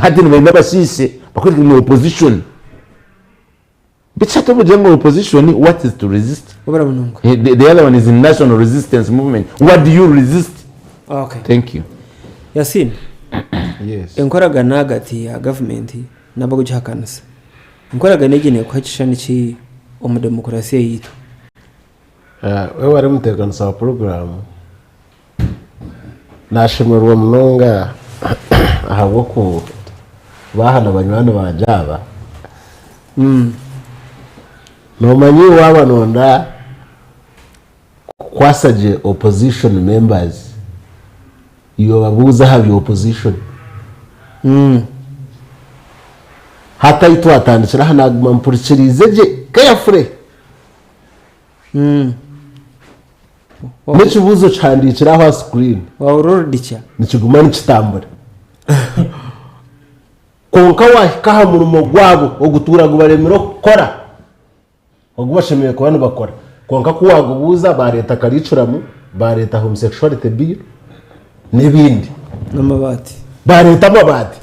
hati nibenda basiise bakwereke ngu ni opposition. Beitu hati obu ogira ngu opposition what is to resist? Wabura munonga. The other one is national resistance movement. What do you resist? Okay. Thank you. Yasin, Yes. enkoragana ahagati ya gavumenti n'abarikugihakanisa, enkoragana egi neekuha ekishushani ki omu demokurasiya yaitu? Wewe wari omuteekanisa wa puroguraamu, naashemererwa munonga ahabw'okuba aha na banywani bangye aba. Noomanya iwe waaba nooyenda kukwasa gye opposition members, iwe obabuuze aha bya opposition. Hati ahu twatandikira aha naaguma mpurikiriize gye carefully. N'ekibuuzo kihandiikire aho aha sikuriini. Wahurira orudikya. Nikiguma nikitambura. Kwonka waahika aha murimo gwabo ogutuura gubaremire okukora, ogu bashemereire kuba nibakora, kwonka ku waagubuuza baareeta curriculum, baareeta homosexuality bill n'ebindi. N'amabaati. Baareeta amabaati.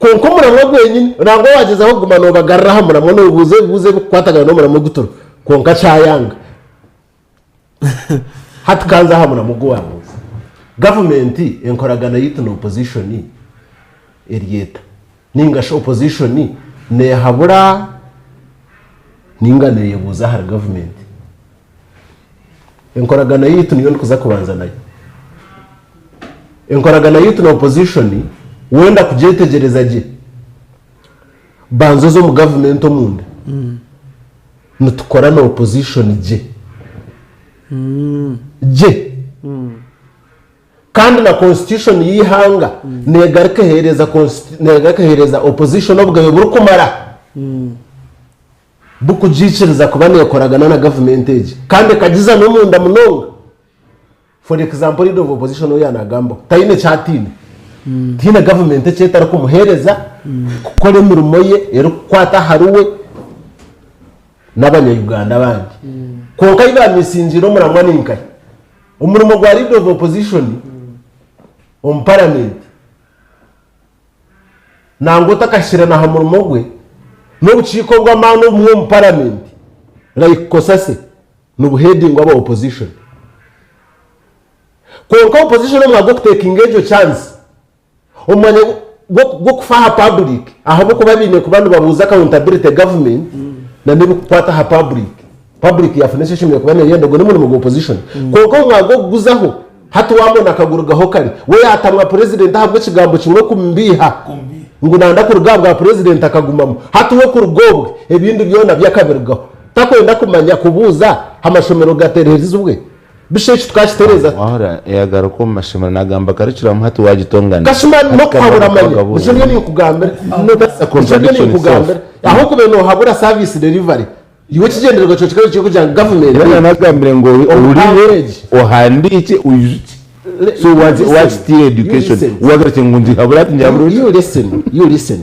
Kwonka omuramwa gwenyini, nangwa waagyezaho kuguma noobagarura aha muramwa noobuuza ebibuuzo ebirikukwatagana n'omuramwa ogu turiho, kwonka kyayanga. Hati ka nze aha muramwa ogu waabuuza. Gavumenti enkoragana yaitu na opposition eri eta? Nainga shi opposition neehabura nainga neeyebuuza ahari gavumenti? Enkoragana yaitu niyo ndikuza kubanza nayo. Enkoragana yaitu na opposition wenda kugyetegyereza gye, banza oze omu gavumenti omunda. Nitukora na opposition gye. Gye. Kandi na constitution y'eihanga negaruka eheereza negaruka eheereza opposition obugabe burikumara. Bukugiikiriza kuba neekoragana na gavumenti egi kandi ekagizana omunda munonga. For example leader of opposition ou yaanagambaho taine eki atiine. Tihaine gavumenti eki etarikumuheereza kukora emirimo ye erikukwata ahari we n'abanya-Uganda abandi. Kwonka ahi baamisingiire omuramwa ni nkahi? Omurimo gwa leader of opposition omu paramenti Nangwa otakahikire na ha murimo gwe, n'obukiiko obw'amaani obumwe omu paramenti like COSASE nibuheadingwa aba opposition. Kwonka opposition omu mwanya gw'okutekinga egyo chance, omu mwanya gw'okufa aha public ahabw'okuba baine kuba nibabuuza accountability government na n'ebikukwata aha public. Public yafuna eki eshemereire kuba neyenda ogwo n'omurimo gwa opposition. Kwonka omu mwanya gw'okuguzaho Hati wamona akagurugaho kare we yatamwa president ahabw'ekigambo kimwe kumbiiha ngu nanda kuruga aha bwa president akagumamu hati we kuruga obwe ebindi byona bye akabirugaho takwenda kumanya kubuuza hamashomero gaterezibwe bisha eki tukakitereza tuta? Wahurira yagaruka omu mashomero nagamba curriculum hati wagitonganisa Kashuma hati nokuhabura kabona manya wagabuuza. nikyo ndiyo ninkugambira That's a nikyo ndiyo contradiction itself. ninkugambira ahabw'okuba nohabura service delivery Iwe ekigyendererwa kyawe kikaba kiri kugira ngu gavumenti Era nanagambire ngu omu owurire, average ohandiikye, oijukye. So You waki- listen. wakitiire You education. listen. Wagarukye ngu ngihabura ati ngihabura You listen, you listen.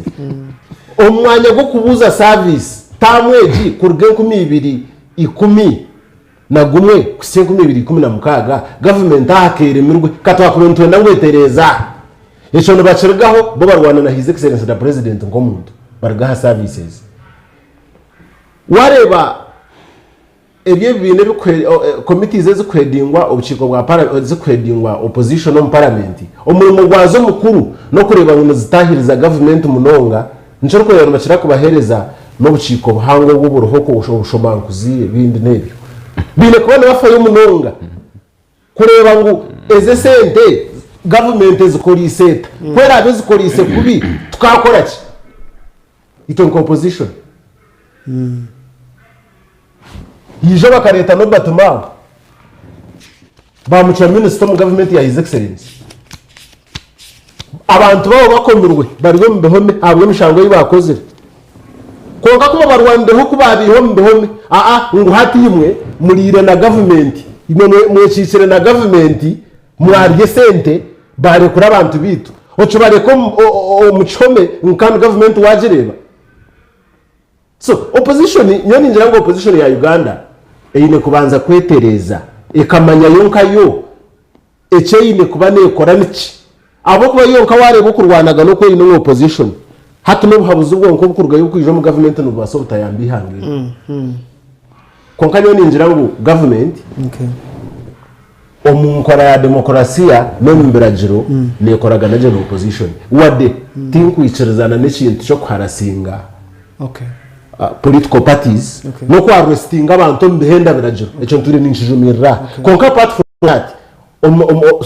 Omu mwanya gw'okubuuza service taamu egi kuruga 2011 kuhitsya 2016 gavumenti aha keeremirwe ka twakubaire nitwenda ngu etereeze aha. Ekyo nibakirugaho bo barwana na His Excellency the President nk'omuntu baruga aha services. Wareeba ebi ebibiina committees ezikuheadingwa obukiiko bwa ezikuheadingwa opposition omu parliament, omurimo gwazo omukuru n'okureeba ngu nizitaahiriza gavumenti munonga, nikyo orikureeba nibakira kubaheereza n'obukiiko buhango obu oburiho obushomankuzi ebindi n'ebyo. Baine kuba nibafayo munonga kureeba ngu ezi esente gavumenti ezikoriise eta, ku eraabe ezikoriise kubi tukaakora ki? Itwe nka opposition. Haija bakareeta Norbert Mao bamucwa minisita omu gavumenti ya His Excellency. Abantu baabo bakomirwe bari omu bihome ahabw'emishango ei baakozire. Kwonka ku babarwanireho ku baabiiha omu bihome, aa ngu hati imwe muriire na gavumenti, imwe mwekiikire na gavumenti, Mwarya esente barekura abantu baitu okibareka omu kihome ngu kandi gavumenti wagireeba? So opposition nyowe ningira ngu opposition ya Uganda eine kubanza kwetereeza ekamanya yo nka yo eki eine kuba nekora niki ahabw'okuba yo nka wareeba okurwanagana oku eine omu opposition hati n'obuhabuzi bwonka obukurugayo bukwija omu gavumenti nibubaasa obutayamba eihanga eri. Kwonka nyowe ningira ngu gavumenti Omu nkora ya demokurasiya n'omu biragiro neekoragana gye na opposition. Wade tinkwikirizana n'ekintu ky'okuharasinga political parties n'okuarrestinga abantu omu bihenda biragiro. Ekyo ntwire ninkijumirira. Kwonka apart from that,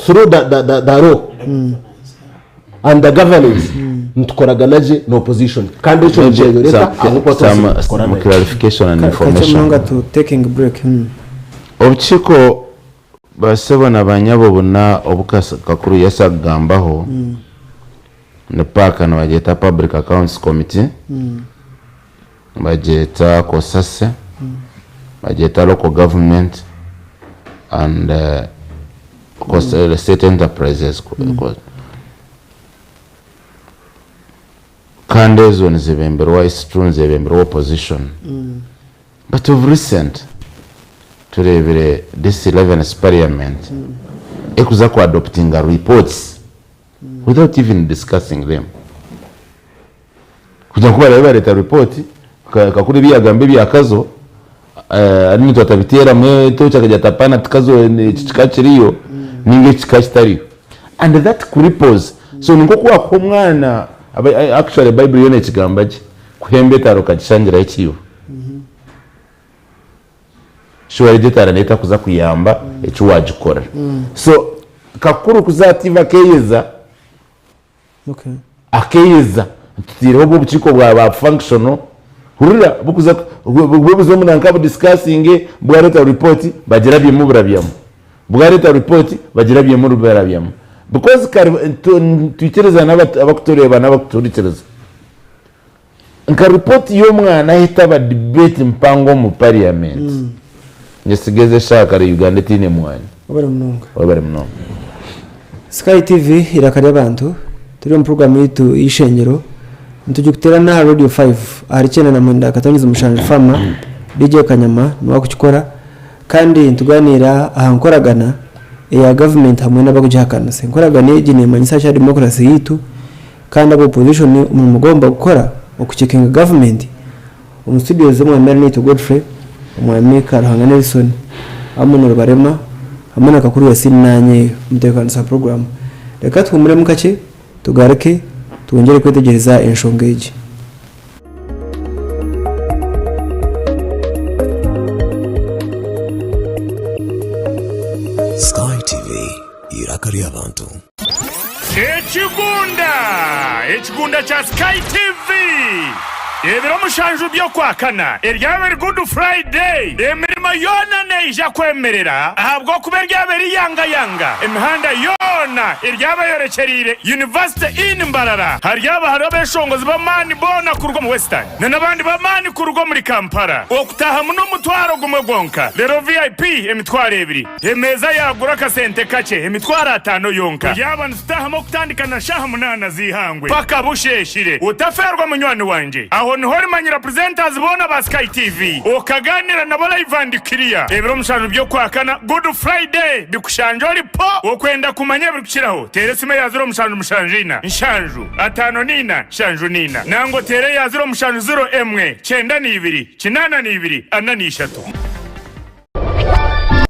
through the law and the governance, nitukoragana gye na opposition. Kandi ekyo nikyeyoreka ahabw'okuba twese nitukora Some nayo. clarification and Kakye information. munonga tu taking break. Obukiiko Basebo na banyabo buna obu Kakuru Yesu akugambaho ni pac nibagyeta Public Accounts Committee, nibagyeta COSASE, nibagyeta Local Government and State Enterprises. Kandi ezo nizebemberwa its true nizebemberwa opposition. But of recent tureebire this 11th parliament erikuza ku adoptinga reports without even discussing them. Kugira ngu ku baraabe bareeta report, Kakuru ebi yaagamba ebya Kazo, ari naitwe atabiteeramu etooki akagira ati apaana ti Kazo eki kikaba kiriyo nainga eki kikaba kitariyo. And that cripples. So ni nk'oku waakuha omwana, actually Baiburi yo neekigamba gye, kuhemba etaara okagishangiraho ekiibo. Shuwa egyo etaara neetakuza kuyamba eki waagikorera. So Kakuru kuza aha TV akeeyeza, Akeeyeza nti tutaireho obwo obukiiko bwa ba functional hurira bukuza buze omu nanka bu discussinge bwareeta report bagirabyemu burabyamu bwareeta report bagirabyemu burabyamu because kare nitwikiriza n'abakutureeba n'abakutuhurikiriza nka report y'omwana ahu etaba debate mpango omu parliament nyesigeze eshaaha kare Uganda etaine mwanya. Webare munonga. Webare munonga. Sky TV eiraka ry'abantu turi omu puroguramu yaitu y'eishengyero nitugikuteerana aha Radio 5 ahari 99.7 Fama DJ Kanyama niwe akukikora kandi nitugaaniira aha nkoragana eya gavumenti hamwe n'abakugihakanisa. Enkoragana egi neemanyisa ki aha democracy yaitu kandi aba opposition omurimo ogu barikukora okucekinga gavumenti. Omu studios Omwami Arinaitwe Godfrey, Omwami Karuhanga Nelson, Amon Rubarema hamwe na Kakuru Yasin naanye omutebeekanisa wa puroguraamu. Reka tuhuumuremu kakye tugaruke twongyere kwetegyereza enshonga egi. Sky TV, eiraka ry'abantu. Ekigunda! Ekigunda kya Sky TV! Ebiro mushanju by'Okwakana eryaba eri Good Friday, emirimo yoona neija kwemerera ahabw'okuba eryaba eri yangayanga. Emihanda yoona eryaba eyorekyereire University Inn Mbarara. Haryaba hariho abeshongozi b'amaani boona kuruga omu Western na n'abandi b'amaani kuruga omuri Kampala. Okutahamu n'omutwaro gumwe gwonka, reero VIP emitwaro ebiri. Emeeza yaagura akasente kakye, emitwaro ataano yonka. Turyaba nitutahamu okutandika na shaaha munaana z'eihangwe paka busheeshire. Otafeerwa munywani wangye. Aho niho orimanyira presenters boona ba Sky TV, okagaaniira nabo live and clear. Ebiro mushanju by'Okwakana, Good Friday, bikushangye ori po! Okwenda kumanya ebirikukiraho, teera esimu eya ziro mushanju mushanju ina, nshanju, ataano n'ina, nshanju n'ina. Nangwa oteere eya ziro mushanju ziro emwe, kyenda n'ibiri, kinaana n'ibiri, ana n'ishatu.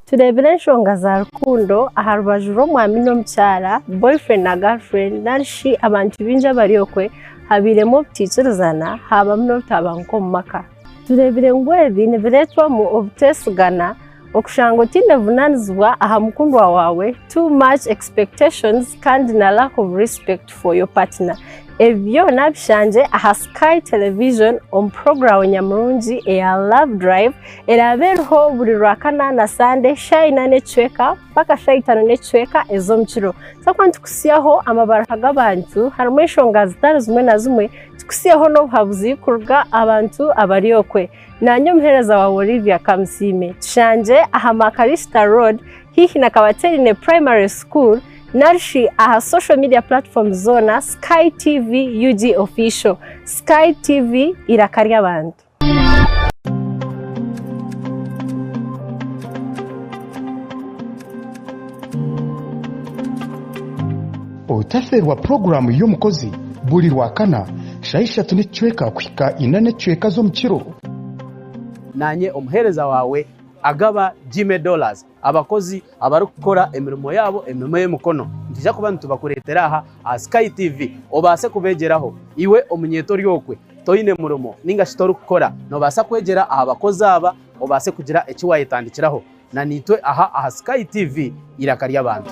Tureebire enshonga za rukundo aha rubaju rw'omwami n'omukyara, boyfriend na girlfriend, nari shi abantu baingi abari okwe habairemu obutaikirizana haabamu n'obutabanguko omu maka. Tureebire ngu ebi nibireetwamu obuteesigana, okushanga otaine buvunaanizibwa aha mukundwa waawe, too much expectations kandi na lack of respect for your partner. Ebi byona bishangye aha Sky Television omu puroguraamu nyamurungi eya Love Drive eraabe eriho buri Rwakana na Sande shaaha ina n'ekicweka mpaka shaaha itaano n'ekicweka ez'omu kiro. Twakuba nitukutsyaho amabaruha g'abantu harimu enshonga zitari zimwe na zimwe, tukutsyeho n'obuhabuzi kuruga aha bantu abari okwe. Naanye omuheereza waawe Olivia Kamusiime. Tushangye aha Makalista Road haihi na Kabaterine Primary School narishi aha social media platforms zoona Sky TV UG Official. Sky TV eiraka ry'abantu. Otafeerwa puroguraamu y'omukozi buri Rwakana shaaha ishatu n'ekicweka kuhika ina n'ekicweka z'omu kiro. Naanye omuheereza waawe agaba Jimmy Dollars. Abakozi abarikukora emirimo yaabo emirimo y'emikono nitwija kuba nitubakureetera aha aha Sky TV obaase kubeegyeraho. Iwe omunyeeto ori okwe toine murimo nainga shi torikukora noobaasa kwegyera aha bakozi aba obaase kugira eki waayetandikiraho. Na naitwe aha aha Sky TV eiraka ry'abantu.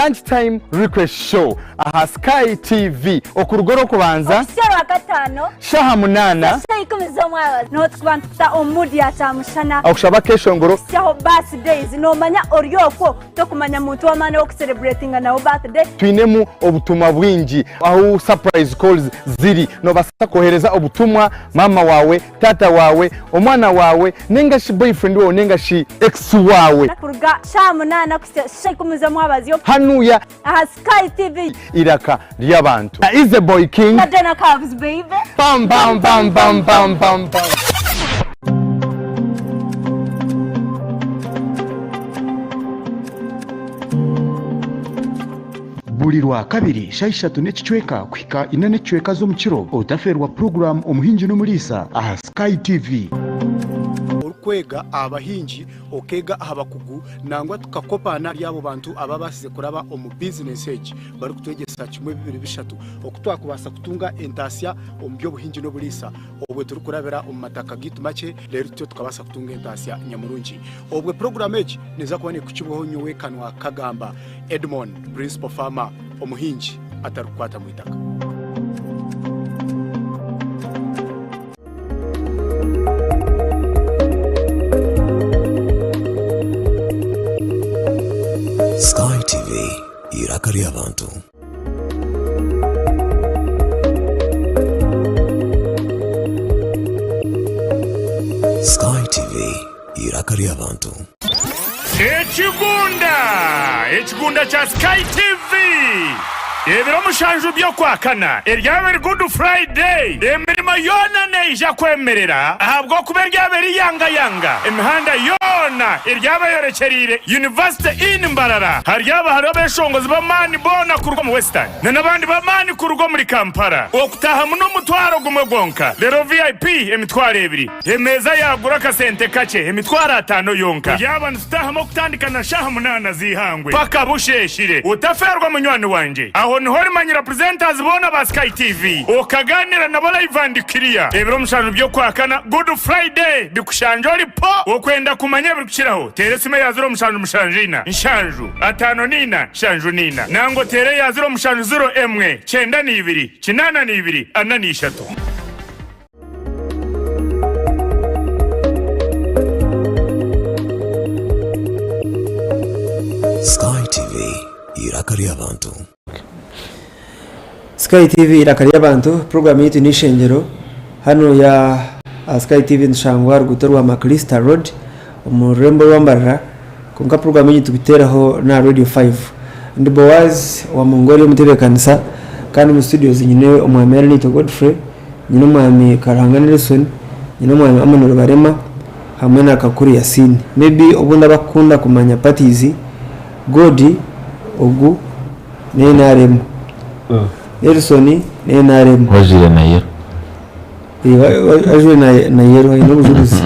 Lunch Time Request Show aha Sky TV okuruga Orwokubanza Okuhitsya Orwakataano shaaha munaana. Shaaha ikumi z'omwabazyo. Niho turikuba nitukuta omu mood ya kyamushana. Okushaba akeshongoro. Kuhitsyaho birthdays. Noomanya ori okwo tokumanya muntu w'amaani ow'okucelebratinga nawe birthday. Twinemu obutumwa bwingi ahu surprise calls ziri. Noobaasa kwohereza obutumwa maama waawe, taata waawe, omwana waawe nainga shi boyfriend waawe nainga shi ex waawe. Kuruga shaaha munaana kuhitsya shaaha ikumi z'omwabazyo. Hanuya. Aha Sky TV. Eiraka ry'abantu. Na Easy Boy King. Na Dana Cubs baby. Bam bam bam bam bam bam bam. Buri Rwakabiri shaaha ishatu n'ekicweka kuhika ina n'ekicweka z'omukiro, otafeerwa puroguraamu Omuhingi n'Omuriisa aha Sky TV. Orikwega aha bahingi, okeega aha bakugu nangwa tukakopaana ahari abo bantu ababaasize kuraba omu bizinesi egi barikutwegyesa kimwe bibiri bishatu oku twakubaasa kutunga entaasya omu by'obuhingi n'oburiisa obwe turikurabira omu mataka gaitu makye reero tutyo tukabaasa kutunga entaasya nyamurungi. Obwe puroguraamu egi neeza kuba neekukibwaho nyowe Kanwa Kagamba Edmond, Principal Farmer, omuhingi atarikukwata mu itaka. Sky TV, eiraka ry'abantu. Sky TV, eiraka ry'abantu. Ekigunda! Ekigunda kya Sky TV! Ebiro mushanju by'Okwakana eryaba eri Good Friday, emirimo yoona neija kwemerera ahabw'okuba eryaba eri yangayanga. Emihanda yoona eryaba eyorekyereire University Inn Mbarara. Haryaba hariho abeshongozi b'amaani boona kuruga omu Western na n'abandi b'amaani kuruga omuri Kampala. Okutahamu n'omutwaro gumwe gwonka, reero VIP emitwaro ebiri. Emeeza yaagura akasente kakye, emitwaro ataano yonka. Turyaba nitutahamu okutandika na shaaha munaana z'eihangwe paka busheeshire. Otafeerwa munywani wangye. Aho niho orimanyira presenters boona ba Sky TV, okagaanira nabo live and clear. Ebiro mushanju by'Okwakana, Good Friday, bikushangye ori po! Okwenda kumanya ebirikukiraho, teera esimu eya ziro mushanju mushanju ina, nshanju, ataano n'ina, nshanju n'ina. Nangwa oteere eya ziro mushanju ziro emwe, kyenda n'ibiri, kinaana n'ibiri, ana n'ishatu. Sky TV, eiraka ry'abantu. Sky TV eiraka ry'abantu puroguramu yaitu n'eishengyero hanu ya aha Sky TV nitushangwa aha ruguuto rwa Maclister Road omu rurembo rwa Mbarara kwonka puroguramu egi nitugiteeraho n'aha Radio 5. Ndi Boaz owa Mongoli omutebeekanisa kandi omu studios nyine omwami Arinaitwe Godfrey. Nyine omwami Karuhanga Nelson, nyine omwami Amon Rubarema hamwe na Kakuru Yasin. Maybe obundi abakukunda kumanya parties, Godi ogu ne nrm, Nelson ne nrm. Wajwire na yellow. Ajwire na yellow aine obujurizi.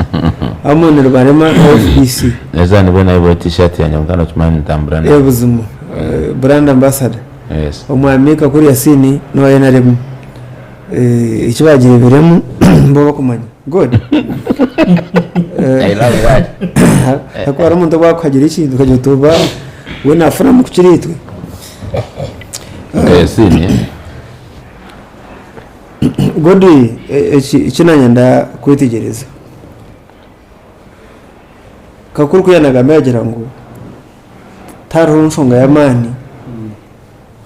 Amon Rubarema na FDC. Eza nibwo nayebwa t-shirt yangye kwonka nokimanya nintambura nayo. Buzima brand ambassador. Yes. Omwami Kakuru Yasin nowa nrm. Eki baagireeberemu bo bakumanya. Good. I love that. Hakuba hariho omuntu owaakuhagira ekintu okagira oti oba we naafunamu kukira itwe. Yasiimye. God eki eki naanye kwetegyereza. Kakuru ku yaanagamba yaagira ngu tihariho nshonga y'amaani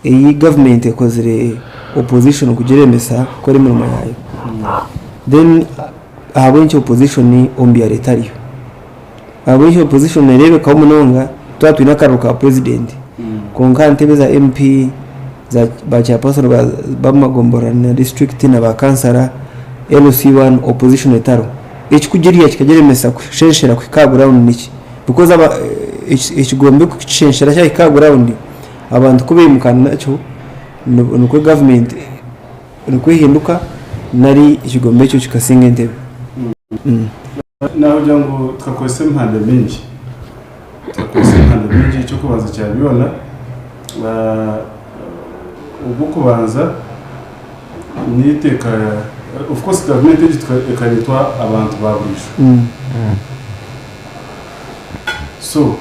ei gavumenti ekozire opposition kugiremesa kukora emirimo yaayo. Then ahabw'enki opposition omu byaro etariyo? Ahabw'enki opposition nereebekaho munonga twaba twine akaruru ka president kwonka aha ntebe za MP, za ba chairperson b'amagomborora na district na ba kansara, LC one opposition etariho. Ekikugirya kikagiremesa kushenshera kuhika aha ground niki? Because ekigombe kukishenshera kyahika aha ground, Abantu ku baimukana nakyo nikwo gavumenti nikwo ehinduka nari ekigombe ekyo kikasinga entebe. Nahogira ngu tukakozesa emihanda mingi, tukakozesa emihanda mingi eky'okubanza kya byona ogw'okubanza n'eiteeka of course gavumenti egi ekareetwa abantu ba buriijo so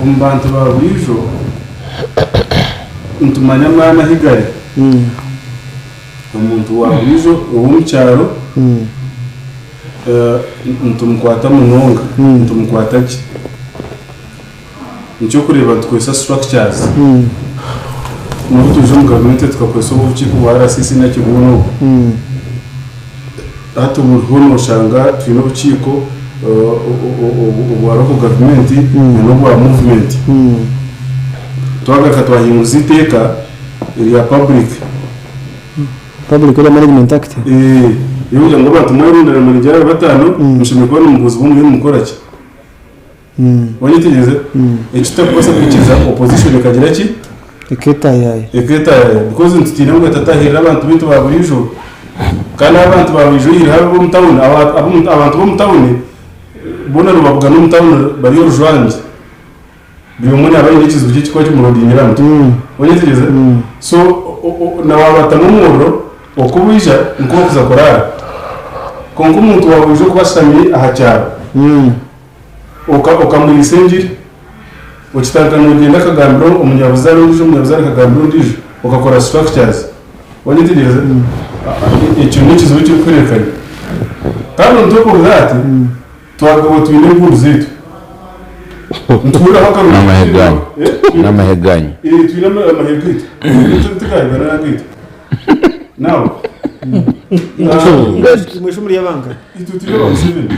omu bantu ba buriijo. Nitumanya amaani ahi gari. Omuntu wa buriijo ow'omu kyaro nitumukwata munonga, nitumukwata gye. Nikyokureeba nitukozesa structures. N'obu twija omu gavumenti tukakozesa obu obukiiko bwa RCC na Kibuuna obu, hati buriho noshanga twine obukiiko obwa local gavumenti n'obwa movement. Twagaruka twahinguza eiteeka erya public. Public Order Management Act. Erikugira ngu abantu mwerundana muri 25 mushemereire kuba nimubuuzibwa muriyo nimukora ki? Wanyetegyereza? Eki tutakubaasa kwikiriza opposition ekagira ki? Eketaayaaya. Eketaayaaya because nitutiina ngu etatahirira abantu baitu ba buriijo. Kandi abantu ba buriijo oihireho ab'omu tawuni, abantu b'omu tawuni boona nibabugana omu tawuni bari orujwangye. Buri omwe naaba aine ekizibu kye ekirikuba kimurodingire aha mutwe. Wanyetegyereza? So na waabatamu omuriro, oku bwija nikwo orikuza kuraara. Kwonka omuntu wa buriijo okuba ashutami aha kyaro, Okamuriisa engiri, okitandika nogyenda akagambira omunyabuzaare ondiijo, omunyabuzaare akagambira ondiijo, okakora structures. Wanyetegyereza? Ekyo n'ekizibu ekirikuhererukayo. Kandi on top of that, twagabwa twine engundu zaitu. Nituhuriraho akaruru. N'amahe ganyu. N'amahe ganyu. Twine amahe gaitu. Tigayugana n'agaitu. Now, Imwe muri abanka. Itwe turi aba Museveni.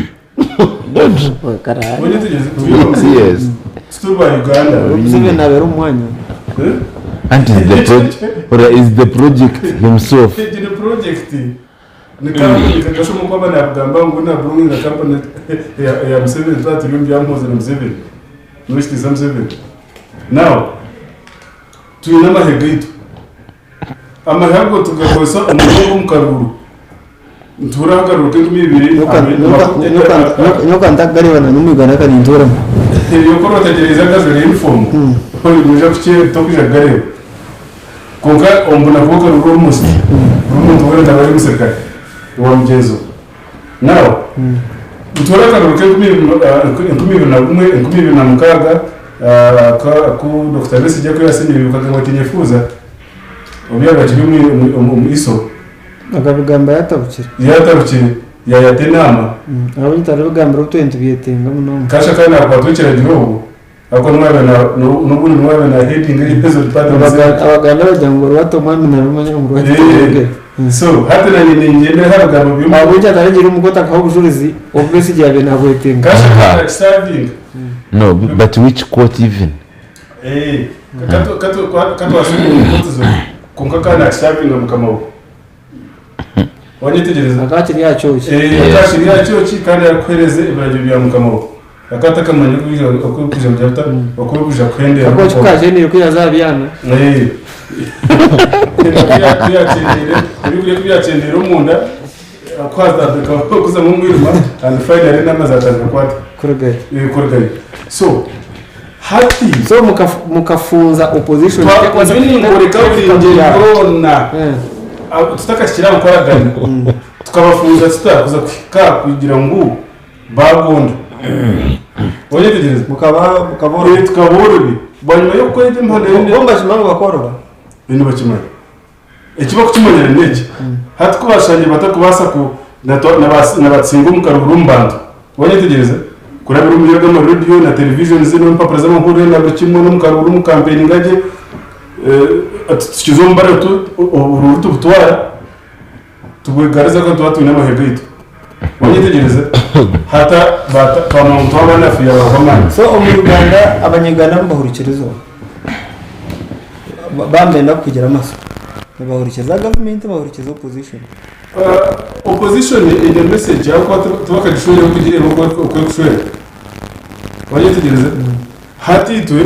Yes. Museveni nabeera omu mwanya. Anti is the pro or is the project himself. Egi ni project ni kampuni kakashomo kwaba nagamba ngu na belonging na company ya, ya Museveni twaba turi omu bya na Museveni n'okitiisa Museveni now twine amahe gaitu amahe ago tugakozesa omuringo omu karuuru Nituhurira akaruru k'enkumi ibiri Nyowe kantakugareeba na n'omu Uganda kanintoramu. Ebyo ku orotegyereza akajwire uniform noija tokwija kugareeba. Kwonka omu bunaku bw'akaruru almost buri muntu weena naaba ari omuserukare owa mugyenzi we. Now nituhurira akaruru k'enkumi ibiri na gumwe, 2006 aku Dokita Besigye aku yasinyiire kagamba ati tinyefuuza obu yaaba akiri omu ISO. Akabigamba yatabukire. Yatabukire yayata enaama. Ahabw'enki tarabigambire obu twena nitubyetenga munonga? Kasha kandi nakwatwa ekiragiro obwo ahabw'okuba niwe yaabaire n'obundi niwe yaabaire na headinga ezo departments. Abaganda bagira ngu orwata omwami narumanya ngu rwaki tarwogera. So hati nanye ningyendera aha bigambo by'omu. Ahabw'enki ataragiire omu kooti akaha obujurizi obu Besigye yaabaire nabwetenga? Kasha kandi nakisavinga. No, but which court even? Katwashuuma omu kooti zo kwonka kandi nakisavinga mukama we. Wanyetegyereza? Akaba akiri aha kyoki. Akaba akiri aha kyoki kandi arikuheereza ebiragiro bya mukama we. Akaba atakamanya oku birikwija kugira bita, oku birikwija kuhendera. Akoki ku kaakyendeire ku yaaza aha byana. Ku yaakyendeire, ebyokurya ku byakyendeire omunda, ku haatandika kuzamu omwirima and finally enaama zaatandika kukwata. Kurugayo. Kurugayo. So hati. So mukafunza opposition. Twakozire ninkoreka buri ngyeri yoona tutakahikire aha nkoragana tukabafunza tuta kuza kuhika aha kugira ngu bagonda. Wanyetegyereza? Mukaboroba. Tukaborobya. Bwanyima y'okukora egyo emihanda yoona. Bo nibakimanya ngu bakoroba? Nibakimanya. Eki barikukimanyira n'eki, hati ku bashangire batakubaasa ku nabatsinga omu karuguru omu bantu, wanyetegyereza? Kurabira omu buryo bw'amarediyo na televisions n'omu mpapura z'amahurire na buri kimwe n'omu karuguru omu kampeininga gye, tukize omu mbariro obururu tubutwara, tubwegariza kandi tuba twine amahe gaitu. Wanyetegyereza? Hati twamanya ngu twaba banafu yaaba amaani. So omu Uganda abanyuganda nibahurikiriza oha? Baaba nibenda kukugira amatsiko, nibahurikiza gavumenti, bahurikiza opposition? Opposition eine message ahabw'okuba tibakagishweire kugireeba oku erikushwera. Wanyetegyereza? Hati itwe,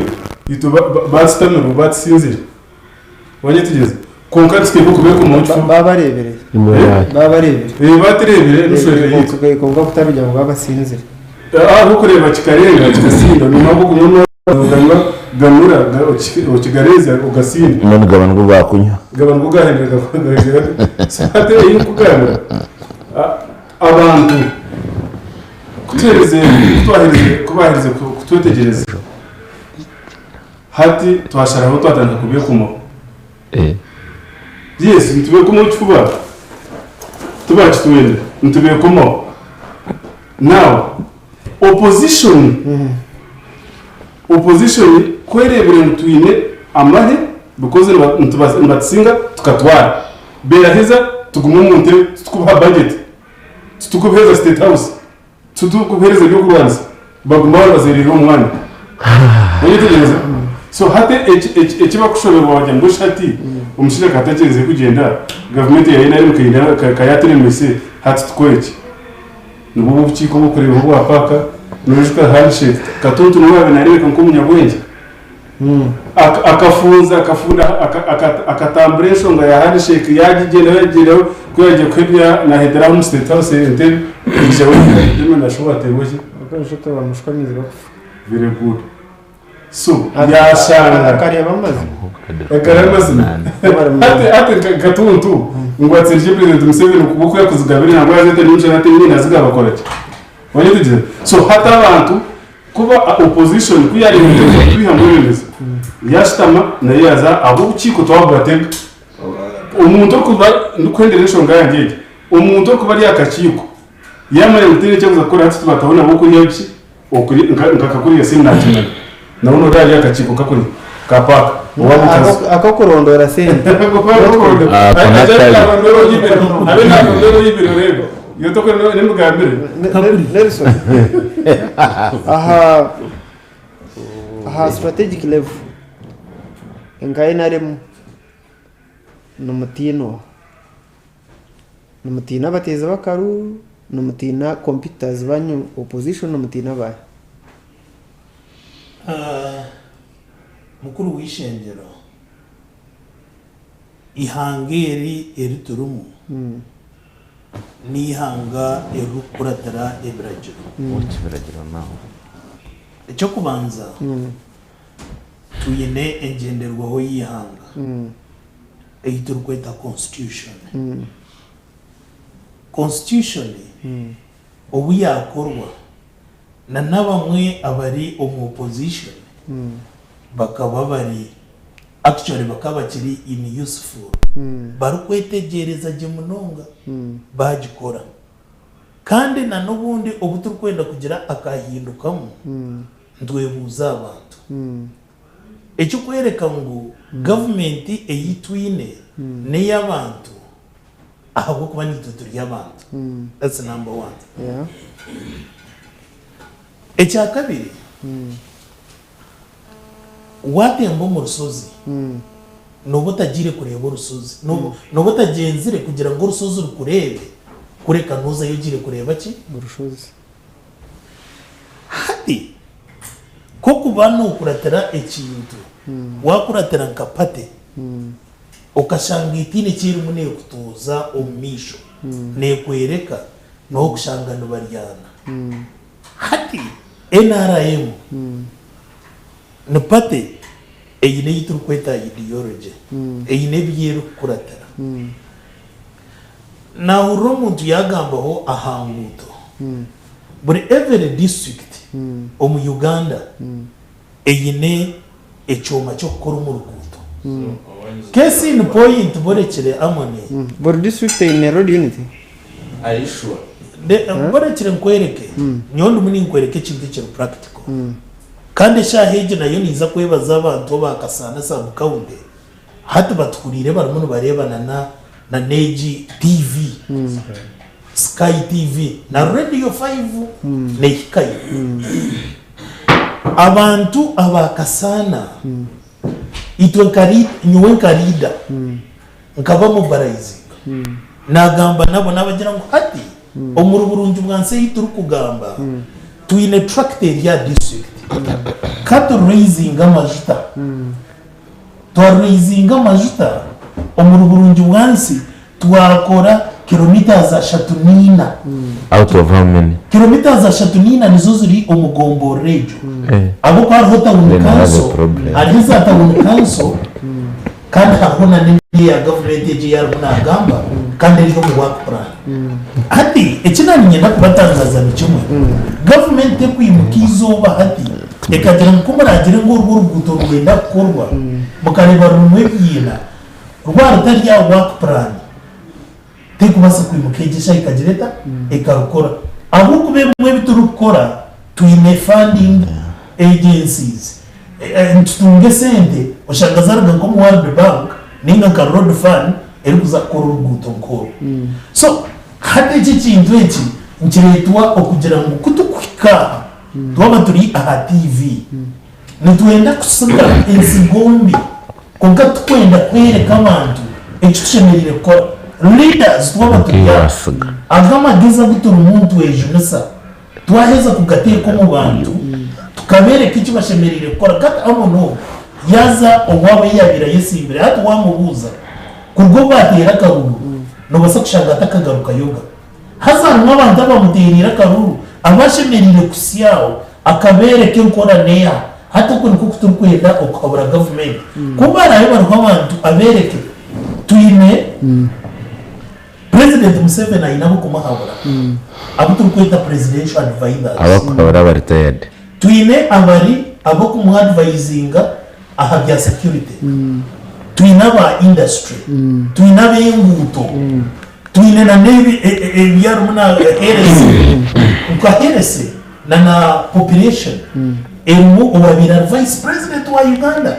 itwe baatutamirwe, baatusinzire. Wanyetegyereza? Kwonka tutaine kubeekomaho kifuba. Baaba bareebire. Baaba bareebire. Baatureebire, n'oshwera yaitu. Kwonka kutari kugira ngu baaba basinzire. Ahabw'okureeba kikarenga kikasinda, nomara kunywa oganywa ganura okigareeza ogasinda. Mbwenu gaba nigo gaakunywa. Gaba nigo gaahendera gakugira so hati ei nkugambira abantu kutuheereza kutwaherize kubaherize kutwetegyereza hati twasharaho twatandika kubeekumaho. Yes, nitubeekomaho kifuba tibakitwenda nitubeekomaho. Now opposition opposition ku ereebire ngu twine amahe because nibatusinga tukatwara, beerahiza tugume omu ntebe titukubaha budget, titukubuheereza state house. Titukubuheereza eby'okurwanisa, baguma babazeereire omu mwanya. Oyetegyereza? So hati eki bakushoberwa wagira ngu shi hati omushaija akaba atagyenzire kugyenda, gavumenti ya NRM ekagenda eka yaturemese, hati tukore ki? Nibwo obu obukiiko obu orikureeba obwa paaka, noijuka handshake, Katuntu niwe yaabaire naareebeka nk'omunyabwengye. Akafunza, akafunda, akatambura enshonga ya handshake yagigyendaho yagigyendaho ku yagiye kuhebya nahedera aho omu state house entebe yaija wenka then nashuba ateerwa ki? Very good. So yashanga Akareeba amazima. Akareeba amazima. Hati hati Katuntu ngu atsirikye president Museveni kuba yakuzigabire nangwa yazeta nyomushana ati nyine nazigaba akora ki? Oyetegyereza? So hati abantu Kuba opposition ku yareeba kutwihamu ebintu yashutama nayo yaza ahabw'obukiiko twabubatega. Omuntu orikuba ndikuhendera enshonga yangye egi, omuntu orikuba ari aha kakiiko yamanya ngu tihaine eki arikuza kukora hati tubataho nabo kuriya ki nka Kakuru Yasin nakimanya nawe noba ari aha kakiiko kakuri ka paaka owa mukazi. Ak'okurondoora sente. Abe narondoora oyibire oreebe. Iwe tokora n'emigambire. Nelson, aha aha strategic level nka NRM nimutiina oha? Nimutiina abateezi b'akaru, nimutiina competitors banyu opposition, nimutiina baahi? Mukuru w'eishengyero, Eihanga eri eri turimu n'eihanga eririkukuratira ebiragiro. Eky'okubanza, twine engyenderwaho y'eihanga ei turikweta Constitution. Constitution obu yaakorwa, na n'abamwe abari omu opposition bakaba bari Actually bakaba bakiri in useful barikwetegyereza gye munonga bagikora. Kandi na n'obundi obu turikwenda kugira akahindukamu nitwebuuza abantu. Ekirikworeka ngu gavumenti ei twine n'ey'abantu ahabw'okuba naitwe turi abantu. That's number one. Ekyakabiri. Waatemba omu rushozi, nooba otagiire kureeba orushozi. Nooba otagyenzire kugira ngu orushozi rukureebe, kureka noozayo ogiire kureeba ki? Orushozi. Hati, ku okuba nookuratira ekintu, waakuratira nka pate, okashanga etaine eki erimu neekutuuza omu maisho, neekworeka, n'okushanga nibaryana. Hati nrm ni party eine ei turikweta ideology, eine ebi erikukuratira. Nahurira omuntu yagambaho aha nguuto, buri every district omu Uganda eine ekyoma ky'okukora omu ruguuto. Case in point borekire Amoni. Buri district eine road unit? Are you sure? Borekire nkwereke, nyowe ndimu ninkwereka ekintu ekiri practical. Kandi eshaaha egi nayo ninza kwebaza abantu aba Kasaana sub county, hati batuhuriire barimu nibareebana na na n'egi TV, Sky TV na Radio 5 nehikayo. Abantu aba Kasaana, itwe nka nyowe nka leader nkaba mobilizinga nagamba nabo nabagira ngu hati omuri burungi bwansi eyi turikugamba twine tractor eri aha district ka tu raisinge amajuta, twa raisinga amajuta omuri burungi bwansi Twakora kilometres ashatu n'eina. Out of how many? Kilometres ashatu n'eina nizo ziri omu gomborora egyo. Ahabw'okuba hariho town Then I have a council, problem. hariho eza town council kandi hariho na n'endi eya gavumenti egyo ei arimu naagamba kandi eri omu work plan. Hati eki naaniinyenda kubatangaaza ni kimwe, gavumenti tekwimuka eizooba hati ekagira ngu ku muraagire ngu orwo oruguuto nirwenda kukorwa mukareeba rurimu ebiina, Rwaba rutari aha work plan, terikubaasa kwimuka egyo eshaaha ekagira eta? Ekarukora. Ahabw'okuba ebimwe ebi turikukora twine funding agencies, nitutunga esente oshanga zaruga nk'omu World Bank ninga nka Road Fund erikuza kukora oruguuto nk'orwo. So hati eki ekintu eki nikireetwa okugira ngu kutukuhika aha twaba turi aha TV, Nitwenda kutsiga entsigo mbi, kwonka titukwenda kwereka abantu eki tushemereire kukora. Leaders twaba turi aha, aga amagezi agu turimu nitwejunisa, twaheza kugateeka omu bantu, tukabereka eki bashemereire kukora. Kati Amon ogu yaaza owaabo ei yaabaire ayesimbire, hati waamubuuza kuruga obu baateera akaruru, noobaasa kushanga atakagarukayoga. Haza harimu abantu abamuteereire akaruru abu ashemereire kuhitsyaho akabeereka enkora n'eha. Hati oku nikwo oku turikwenda okuhabura gavumenti. Ku baraabe bariho abantu abeereke twine Purezidenti Museveni aine ab'okumuhabura abu turikweta Presidential Advisers. Abakuhabura aba retired. Twine abari ab'okumuadvisinga aha bya security, twine aba industry, twine ab'enguuto, twine na n'ebi ebi arimu na health, nka health na na population erimu owabaire ari vice president wa Uganda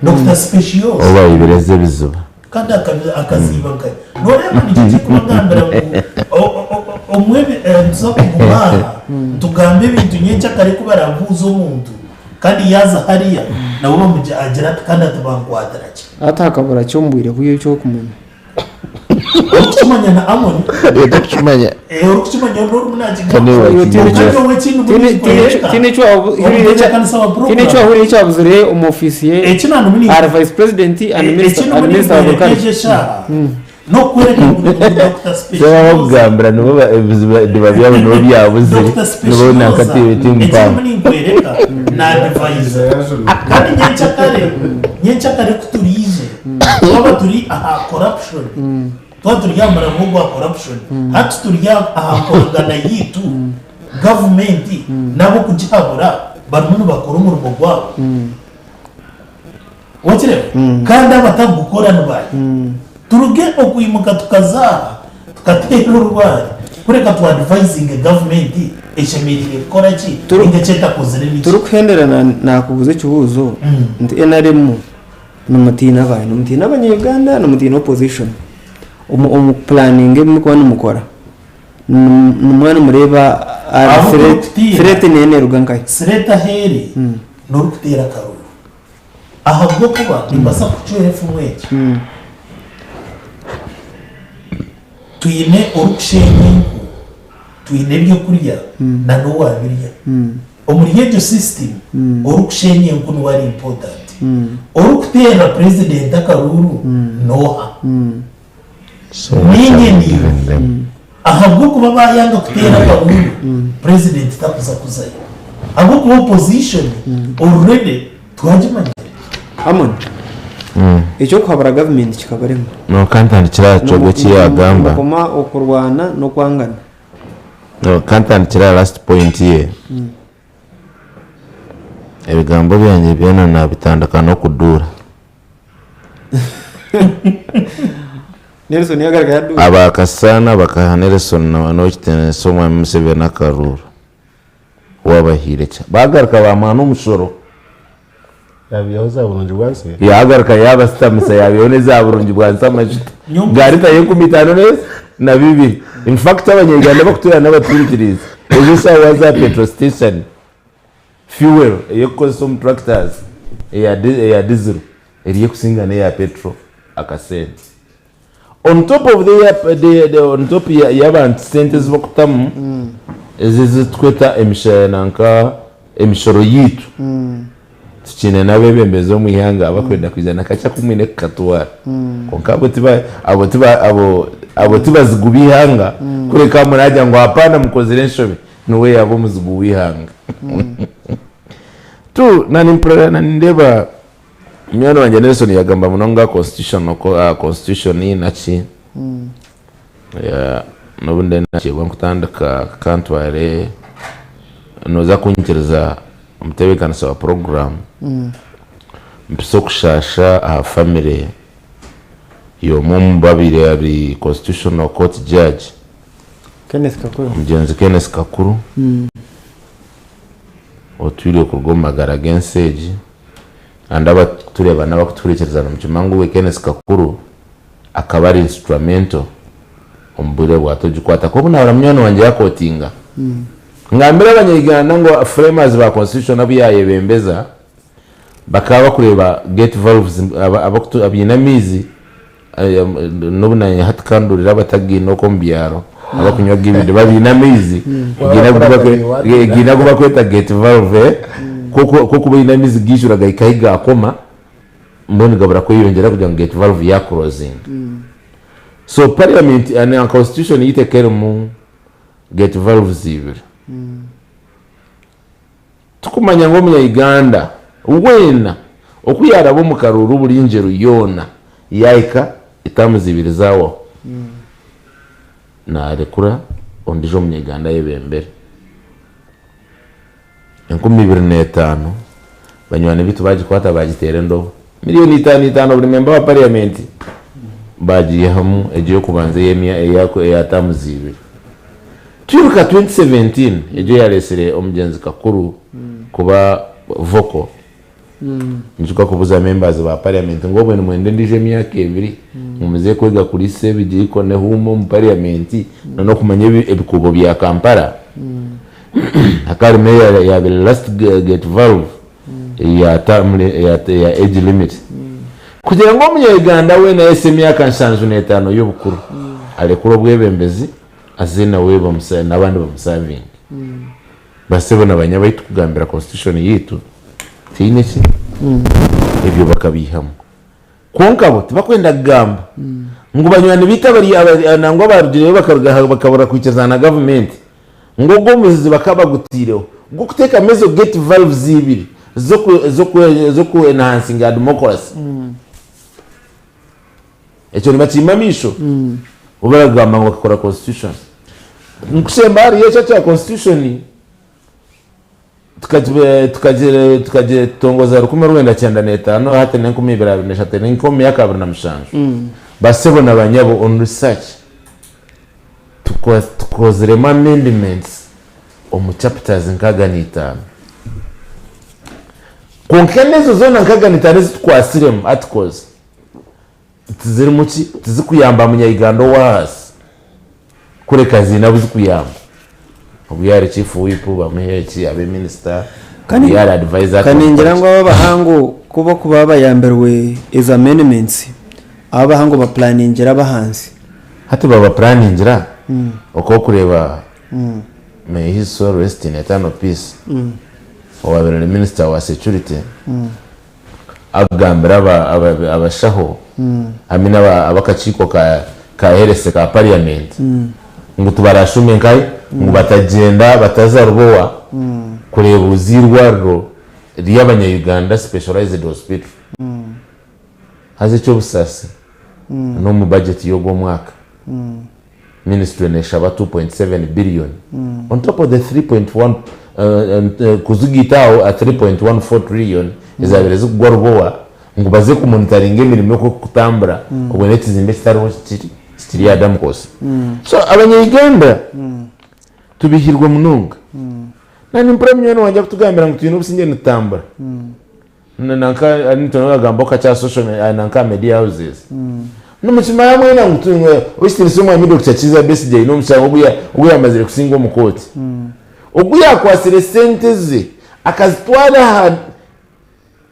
Dokita Speciose. Owaibire ebiziba. Kandi akaziiba nka noreeba nikyo kirikubagambira ngu omwe nituza kuguma aha tugambe ebintu nyenkyakare ku barabuuza omuntu kandi yaaza hariya nabo bamugira ati kandi ati bankwatira ki? Hati hakabura ki omu bwire bwiwe eki orikumanya? Orikukimanya na Amoni. Orikukimanya. Orikukimanya n'orimu nakigamba. Tihaine eki wahurira ekyabuzire omu ofiisi ye ahari vice president and minister of agriculture. Bakugambira nibo ebiziba byabo nibo byabuze nibo nanka timu power. Kandi nyenkyakare ku turiije twaba turi aha corruption twaba turi aha muramwa ogwa corruption hati turi aha nkoragana yaitu gavumenti n'ab'okugihabura barimu nibakora omurimo gwabo. Wakireeba? Kandi abatarikugukora ni baahi? Turuge okwimuka tukaza aha tukateera orwari kureka tu advisinge gavumenti eshemereire kukora ki ninga eki etakozire niki. Turikuhendera nakubuuza ekibuuzo nti NRM nimutiina baahi? Nimutiina abanya Uganda? Nimutiina opposition? Omu kupulaninga ebi murikuba nimukora nimwaba nimureeba threat neyo neruga nkahi? Threat ahu eri n'orikuteera akaruru ahabw'okuba nimbaasa kukucwera efumu egi. Twine orikushenya enku, twine ebyokurya na n'owaabirya. Omuri egyo system, orikushenya enku niwe ari important. Orikuteerera president akaruuru n'oha? Niinye niiwe. Ahabw'okuba baayanga kuteera akaruuru, president takuza kuzayo. Ahabw'okuba opposition already twagimanyire. Amon, eky'okuhabura gavumenti kikabarema. No kantandikire aha kyogo eki yagamba. Nimukoma okurwana n'okwangana. No kantandikire aha last point ye. Ebigambo byangye byona nabitandika n'okuduura. Nelson yagaruka yaduura. Aba Kasaana bakaha Nelson n'owekitiinisa Omwami Museveni akaruuru. Wabahaire ki? Bagaruka bamuha n'omushoro. Yabihaho za burungi bwansi. Yagaruka yabasitamisa yabihaho n'eza burungi bwansi amajuta. Ga lita y'enkumi itaano n'ezi na bibiri. In fact abanyayuganda abakutuura n'abaturikiriize ezo eshaaha waaza aha petrol station fuel ey'okukozesa omu tractors eya diesel eriyo ekusinga n'eya petrol akasente. On top of the on top y'abantu sente ezi bakutamu ezi ezitweta nanka emishoro yaitu tukiine n'abebembezi omu ihanga abakwenda kwija na kakye aku mwine kukatwara kwonka abo tiba abo tiba abo abo tibazigu b'ihanga kureka muragira ngu hapana mukozire enshobe niwe yaaba omuzigu w'ihanga tu nanimpurira nanindeeba Munywani wangye Nelson yagamba munonga aha constitution aha constitution naki n'obu ndiyo nakyebwa nkutandika kantware noza kunyikiriza omutebekanisa wa program mpise okushasha aha family. Y'omwe omu babaire ari Constitutional Court Judge, Kenneth Kakuru. Omugyenzi Kenneth Kakuru, otwire kuruga omu magara g'ensi egi, and abarikutureeba n'abarikutuhurikiriza nimukimanya ngu we Kenneth Kakuru akaba ari instrumental omu bwire bwa Togikwata. Kwonka obu naahurira munywani wangye yaakotinga, ngambire abanya-Uganda ngu framers ba constitution abu yaayebembeza, Bakaba bakureeba gate valves abaine amaizi n'obu nanye hati kandurira abatagaine okwo omu byaro abakunywa ag'ebindi babaine amaizi gaine agu bakweta gate valve kw'okuba oine amaizi gaijura gahika ahi gakoma mbwenu gabura kweyongyera kugira ngu gate valve ya closinga. So parliament na constitution yaitu ekaba erimu gate valves ibiri. Tikumanya ngu omunya-Uganda weena oku yaaraba omu karuuru buri ngyero yoona yaahika etaamu ibiri zaahwaho, naarekura ondiijo omunya-Uganda ayebembere. 2005 banywani baitu baagikwata baagiteera endobo. Miriyoni itaano itaano buri memba wa pariyamenti baagiihamu egyo ey'okubanza eya taamu ibiri. Twiruka 2017 egyo eyaresire omugyenzi Kakuru kuba vocal, nyijuka kubuza members ba parliament ngu obwe nimwenda endijo emyaka ebiri ngu muze kwega kurisa ebigiiko nehuuma omu parliament na nokumanya ebikuubo bya Kampala? Hakaba harimu eyabire last gate valve eya term eya age limit kugira ngu omunya Uganda weena ayese emyaka 75 yobukuru arekure obwebembezi Aze nawe n'abandi bamusavinge. Basebo na banyabo ahi tukugambira constitution yaitu teine ki? Ebyo bakabiihamu. Kwonka bo tibakwenda kugamba ngu banywani baitu abari nangwa abarugireyo bakaruga aha bakabura kwikirizana na gavumenti ngu ogwo omuzizi bakaba bagutaireho gw'okuteekamu ezo gate valves ibiri z'oku enhancinga democracy. Ekyo nibakiima amaisho obu barikugamba ngu bakakora constitution. Nkushemba hariyo ekyo ekya constitution tukagitongoza 1995 hati n'enkumi ibiri abiri n'eshatu eri nk'omu myaka abiri na mushanju. Basebo na banyabo on research tukoziremu amendments omu chapters nkaaga n'itaano. Kwonka n'ezo zoona nkaaga n'itaano ezi tukwatsiremu articles, Tizirimu ki? Tizikuyamba munya-Uganda ow'ahaasi, kureka ziine abu zikuyamba. Ogu yaari Chief Whip bamuhe eki, abe minisita, ogu yaari advisor Ka ningira ati ngu abo abahangu ku barikuba bayambirwe ezo amendments, abo abahangu bapulaningira ab'ahansi. Hati babapuraningira okwokureeba May his soul rest in eternal peace, owabaire ari minisita wa security, Akugambira abashaho hamwe n'abakakiiko ka health ka parliament ngu tibarashume nkahi ngu batagyenda bataza Rubowa kureebuuza eirwariro ry'abanya Uganda Specialized Hospital. Haza eky'obusaasi n'omu budget y'ogu omwaka Ministry neshaba 2.7 billion on top of the 3.1 kuzigaita aho aha 3.14 trillion ezabaire zikugwa Rubowa ngu baze kumonitaringa emirimo oku ekukutambura obwo n'ekizimbe ekitariho kikiri kikiri aha Damcosi. So abanya Uganda tubihirwe munonga. Na nimpurira munywani wangye akutugambira ngu twine obusingye nitutambura. Nanka nitwe agamba okakya social media nanka media houses. Nimukimanya mwena ngu ow'ekitiinisa omwami Dokita Kiiza Besigye aine omushango ogu yamazire kusinga omu kooti. Ogu yakwatsire sente ze akazitwara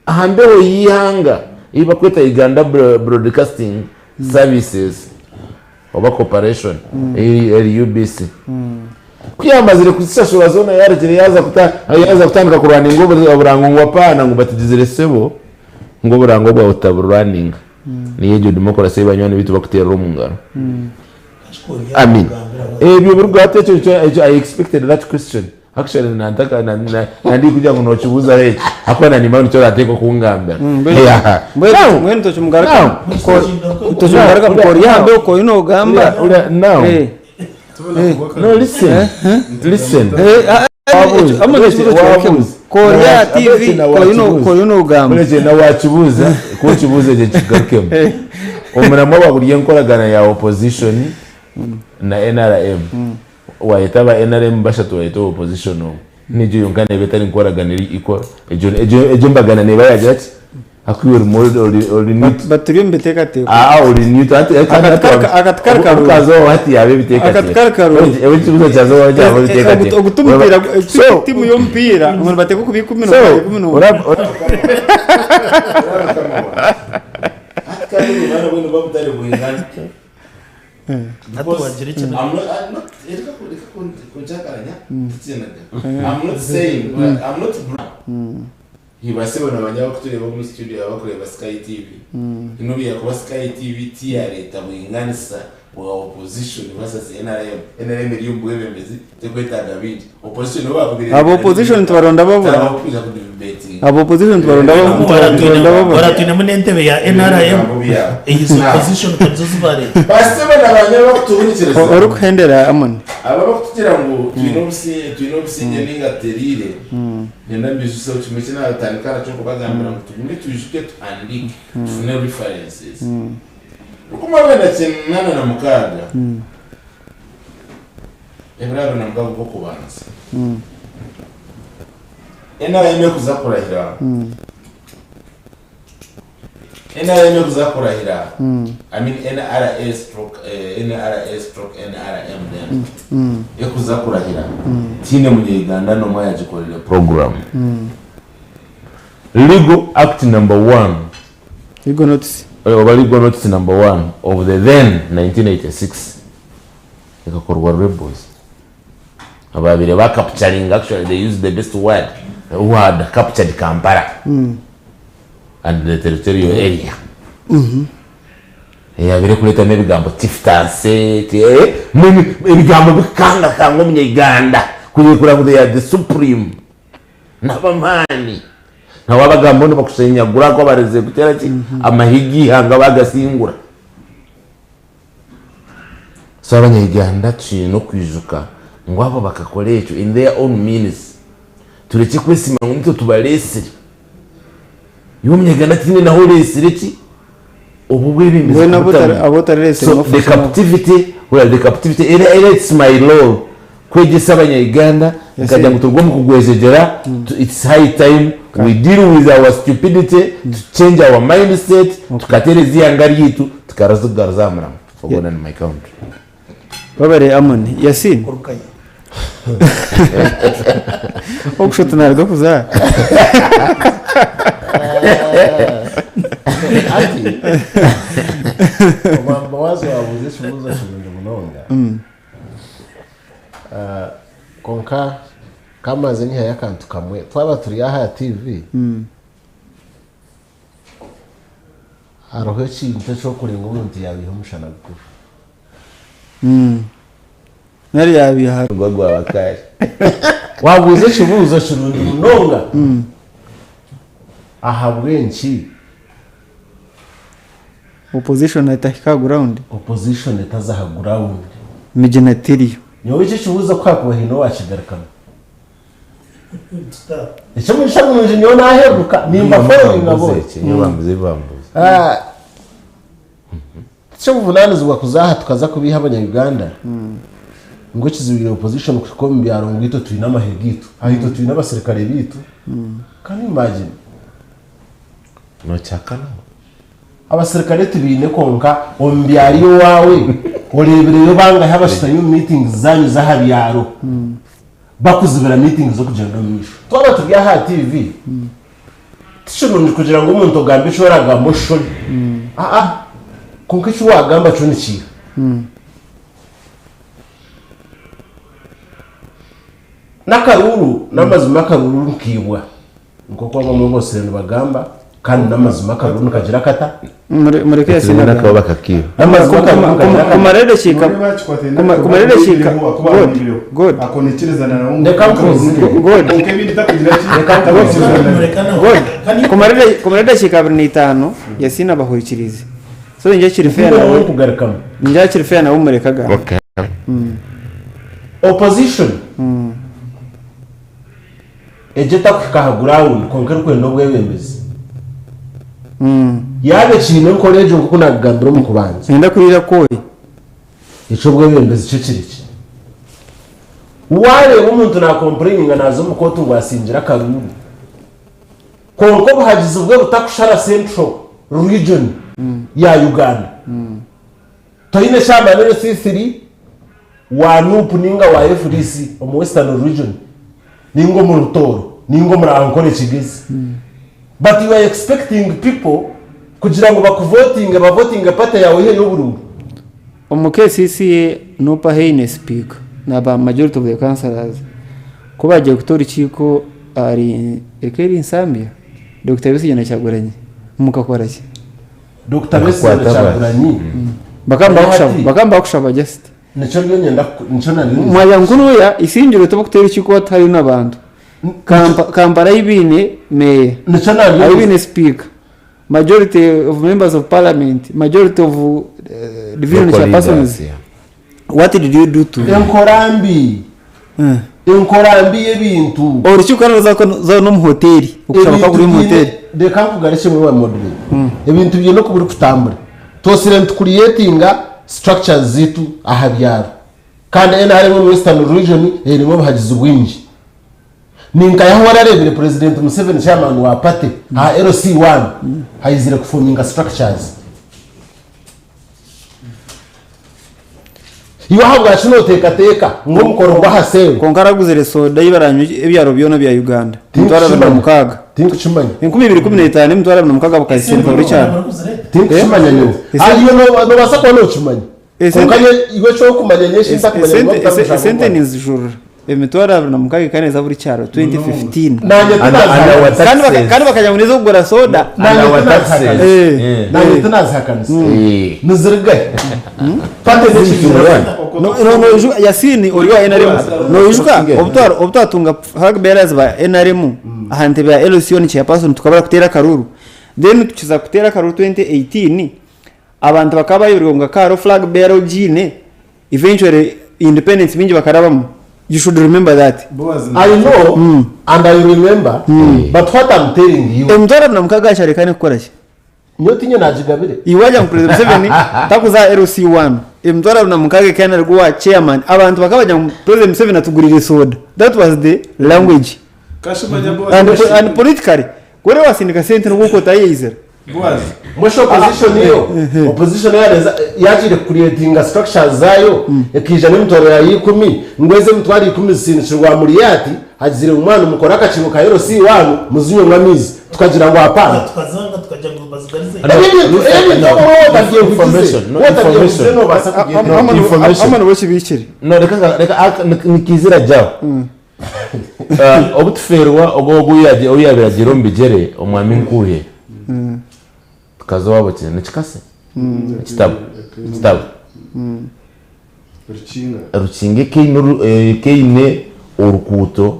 aha mbeho y'eihanga ei barikweta Uganda Broadcasting Services oba Corporation eri UBC. Ku yaamazire kuzishashura zoona yaarekire yaaza kuta yaaza kutandika kurwaninga oburango ngu apaana ngu batugizire sebo ngu oburango bwawe tutaburwaninga. Niyo egyo democracy ei banywani baitu bakuteerera omu ngaro. I mean, ebyo birikuba hati ekyo nikyo ekyo I expected that question. Actually nantaka na na nandikugira ngu nokibuuzaho eki ahakuba nanye nikyo orateekwa kungambira. Yeah. Mbwenu Now, mbwenu tokimugarukamu now, tokimugarukamu now, kori now, aha mbeho kori nogamba. ura- now. Eh. No, listen. Listen. Wabuuza. Kori aha TV kori nogamba. Mureke na wakibuuza, ku okibuuza ekyo kigarukemu. Omuramwa gwa enkoragana ya opposition na NRM. Wayeta aba NRM bashatu wayeta owa opposition omwe. N'egyo yonka neeba etari nkoragana eri equal. Egyo egyo egyo embagana neeba yagira ki? Haku iwe orimu ori ori ori neutral. But turi omu biteekateeko. Aa ori neutral hati hati Akati hati kari akati kari karungi. obukazi obu hati yaaba ebiteekateeko. Akati kari karungi. Ewe ekibuuzo kyaza owawe kyaba ebiteekateeko. Ogu ti mupiira So tiimu y'omupiira ngu nibateekwa kuba 11 so 11. oraba Hati kandi obwo bwena buba butari bwingana. Hati wagira eki I'm not, I'm not, reka ku- reka kun- kuncakaranya, tutsinaga. I'm not saying, I'm not Nibasebo na banya abakutureba omu studio abakureba Sky TV. Nobu yakuba Sky TV ti ya leta bwinganisa bwa opposition versus NRM. NRM eri omu bwebembezi tekwetaaga bingi. Opposition nobu bakubire Aba opposition nitubaronda babura. Tarabakwija kudebatinga. Aba opposition nitubaronda babura. Oratwinemu n'entebe ya NRM eyizi opposition kanizo zibareeta. Basebo na banya abakutuhurikiriza. Orikuhendera Amon. Aba abakutugira ngu twine obusinge twine obusinge ninga tuteriire. Nyenda mbijuseho kimwe eki naatandika nakyo kubagambira ngu tugume twijuke tuhandiike tufune references. 1986, ebiro 26 Ogw'okubanza, NRM erikuza kurahira, NRM erikuza kurahira, I mean NRA stroke, NRA stroke NRM then, erikuza kurahira, tihaine munya-Uganda n'omwe ayagikorire program. Legal Act number one, Legal notice. Oba legal notice number one of the then 1986 ekakorwa rebels ababaire ba capturing, actually they used the best word, who had captured Kampala and the territorial area. Eyabaire erikureetamu ebigambo chieftaincy, mbwenu ebigambo bikukangakanga omunya-Uganda kureeba ngu they are the supreme n'ab'amaani. Na waabagamba nibakushenyagura ahakuba kuteera ki amahe g'eihanga baagasingura. So abanya-Uganda twine okwijuka ngu abo bakakora ekyo in their own means. Turekye kwesiima ngu nitwe tubareetsire. Iwe omunya-Uganda tihaine nahu oreetsire ki obwo obwebembezi Mbwenu kubutamu. abu otareetsire So nibo the ofashe nabo. captivity, well the captivity era era it's my role kwegyesa abanya-Uganda nkagira ngu turuge omu kugwejegyera, it's high time we deal with our stupidity, to change our mindset, tukateereza eihanga ryaitu tukarisigaruza aha muramwa. Ogwo ni my country. Webare Amon. Yasin. Okushuta naruga kuzaara. Hati omwamba waaza waabuuza ekibuuzo kirungi munonga. Ah, Kwonka kamanze nyihayo akantu kamwe twaba turi aha TV hariho ekintu ekyokurenga omuntu yabiha omushana gukuru. Nari yabiha. Ogwo gwaba kare. Wabuuza ekibuuzo kirungi munonga. Ahabw'enki Opposition etahika aha ground. Opposition etaza aha ground. Migina teriyo. Nyowe eki ekibuuzo ku hakuba haine owakigarukamu. Eky'omugisha murungi nyowe naheguka nimba followinga boona. Ah, Tiky'obuvunanizibwa kuza aha tukaza kubiiha abanya-Uganda ngu ekizibire opposition kuhika omu byaro ngu itwe twine amahe gaitu, aha itwe twine abasirikare baitu. Can you imagine? Nokyakanaho. Abasirikare tibaine kwonka omu byaro owaawe oreebireyo bangahi abashutami omu meetings zaanyu z'aha byaro bakuzibira meetings z'okugyenda omu maisho. Twaba turi aha TV, tikirungi kugira ngu omuntu ogambe eki oragamba oshobe. Aa, kwonka eki waagamba kyo nikiiha. N'akaruuru, n'amazima akaruuru nikaibwa. Nk'oku abamwe bootsire nibagamba, kandi n'amazima akaruru nikagira kata? Mureke Yasin agambe. Bakakiiba. N'amazima akaruru nikagira kata? Kumara edakiika kumara edakiika God God Reka nkubuuze. God God kumara edakiika 25 Yasin abahurikirize. So ningira kiri fair nawe. Kugarukamu. Ningira kiri fair nawe omureke agambe. Okay. Opposition egyo etakuhika aha ground kwonka erikwenda obwebembezi. Yaaba ekiine enkora egyo nk'oku naakugambira omu kubanza. Nenda kuriira kooyi. Eky'obwebembezi kyo kiri ki? Waareeba omuntu naakompureyininga naaza omu kooti ngu asingire akaruuru, kwonka obuhagizi bwe butakushara Central Region ya Uganda, toine chairman LC3 wa Nup ninga wa FDC omu Western Region ninga omu Rutooro ninga omuri Ankole Kigezi. But you are expecting people kugira ngu bakuvotinge bavotinge party yawe ey'oburuuru. Omu KCCA Nup ahaine sipiika na ba majority of the councillors ku bagiire kuta orukiiko ahari eka eri Nsambya, Dokita Besigye na Kyagulanyi mukakora ki? Dokita Besigye na Kyagulanyi Bakaba nibakushaba just. Nikyo ndiyo nyenda nikyo nariyo Mwagira ngu kunuya Isingiro tibakuteera orukiiko hatariyo n'abantu. Kampala ahi baine meeya, ahi baine sipiika. Majority of members of parliament, majority of division Local chairpersons, leaders, yeah. what did you do to Enkora mbi. Enkora mbi y'ebintu. Orukiiko kandi ruza n'omu hoteeri, okushaba Ebintu kuri omu biine hoteeri. reka nkugarukye mwe moderator. Ebintu biine oku birikutambura. Twosire nitucreatinga structures zaitu aha byaro. Kandi NRM omu Western Region einemu obuhagizi bwingi. Ninkahi ahu warareebire Purezidenti Museveni chairman wa party aha LC one haizire kufominga structures? Iwe ahabwaki noteekateeka ngu omukoro gw'aha cell. Kwonka araguzire soda ei baranywa ebyaro byona bya Uganda emitwaro 26. Tinkukimanya. 2015 emitwaro 26 bukazisindika buri kyaro. Tinkukimanya nyowe. Iwe nobaasa kuba nokimanya. Kwonka iwe eki orikumanya nyowe eki ntakumanya ngu bakutari mushango Esente gwawe. nizijurira emitwaro 26 ekaba neeza buri kyaro 2015. Nanye Kandi Kandi bakagira ngu nez'okugura soda. Nanye tinazihakanisa. Nanye tinazihakanisa. Nizirigahi? Party n'ekibiina. No, no, noijuka Yasini ori wa NRM. Noijuka obu twatunga flag bearers ba NRM aha ntebe ya LC on chairperson tukabura kuteera akaruru. Then tukiza kuteera akaruru 2018 Abantu bakaba bayoberwa ngu hakaba hariho flag bearer ogiine, eventually independents baingi bakarabamu. You should remember that. I know and I remember but what I'm telling you. Emitwaro 26 gakyarekane kukora ki? Nyowe tinye nagigabire. Iwe wagira ngu President Museveni takuza aha LC one, emitwaro 26 ekaba nerugwa owa chairman, abantu bakaba bagira ngu President Museveni atuguriire soda. That was the language. And, and politically, ku oraba wasindika sente nibwo otayeizira. Mbwenu opposition yo opposition yareeza yagiire kucreatinga structures zaayo ekaija n'emitwaro yaayo ikumi ngu ezi emitwaro ikumi zisindikirwe aha Muriati hagizire ngu mwana mukore akakingo ka LC one muzinywemu amaizi tukagira ngu hapana. Tukazanga tukagira ngu bazigarize. Ebi ebintu ebi ebintu obu wotabyehugyize wotabyehugyize nobaasa kubyetegyereza. Amani wekibikire. No reka reka nikiizira gyaho. Obu tufeerwa ogwo ogu ou yaabaire agiire omu bigyere, Omwami Nkuuhe, tukaza owaabo ki nikikase? Ekitabo, ekitabo. Rukiinga ekaine oru ekaine orukuuto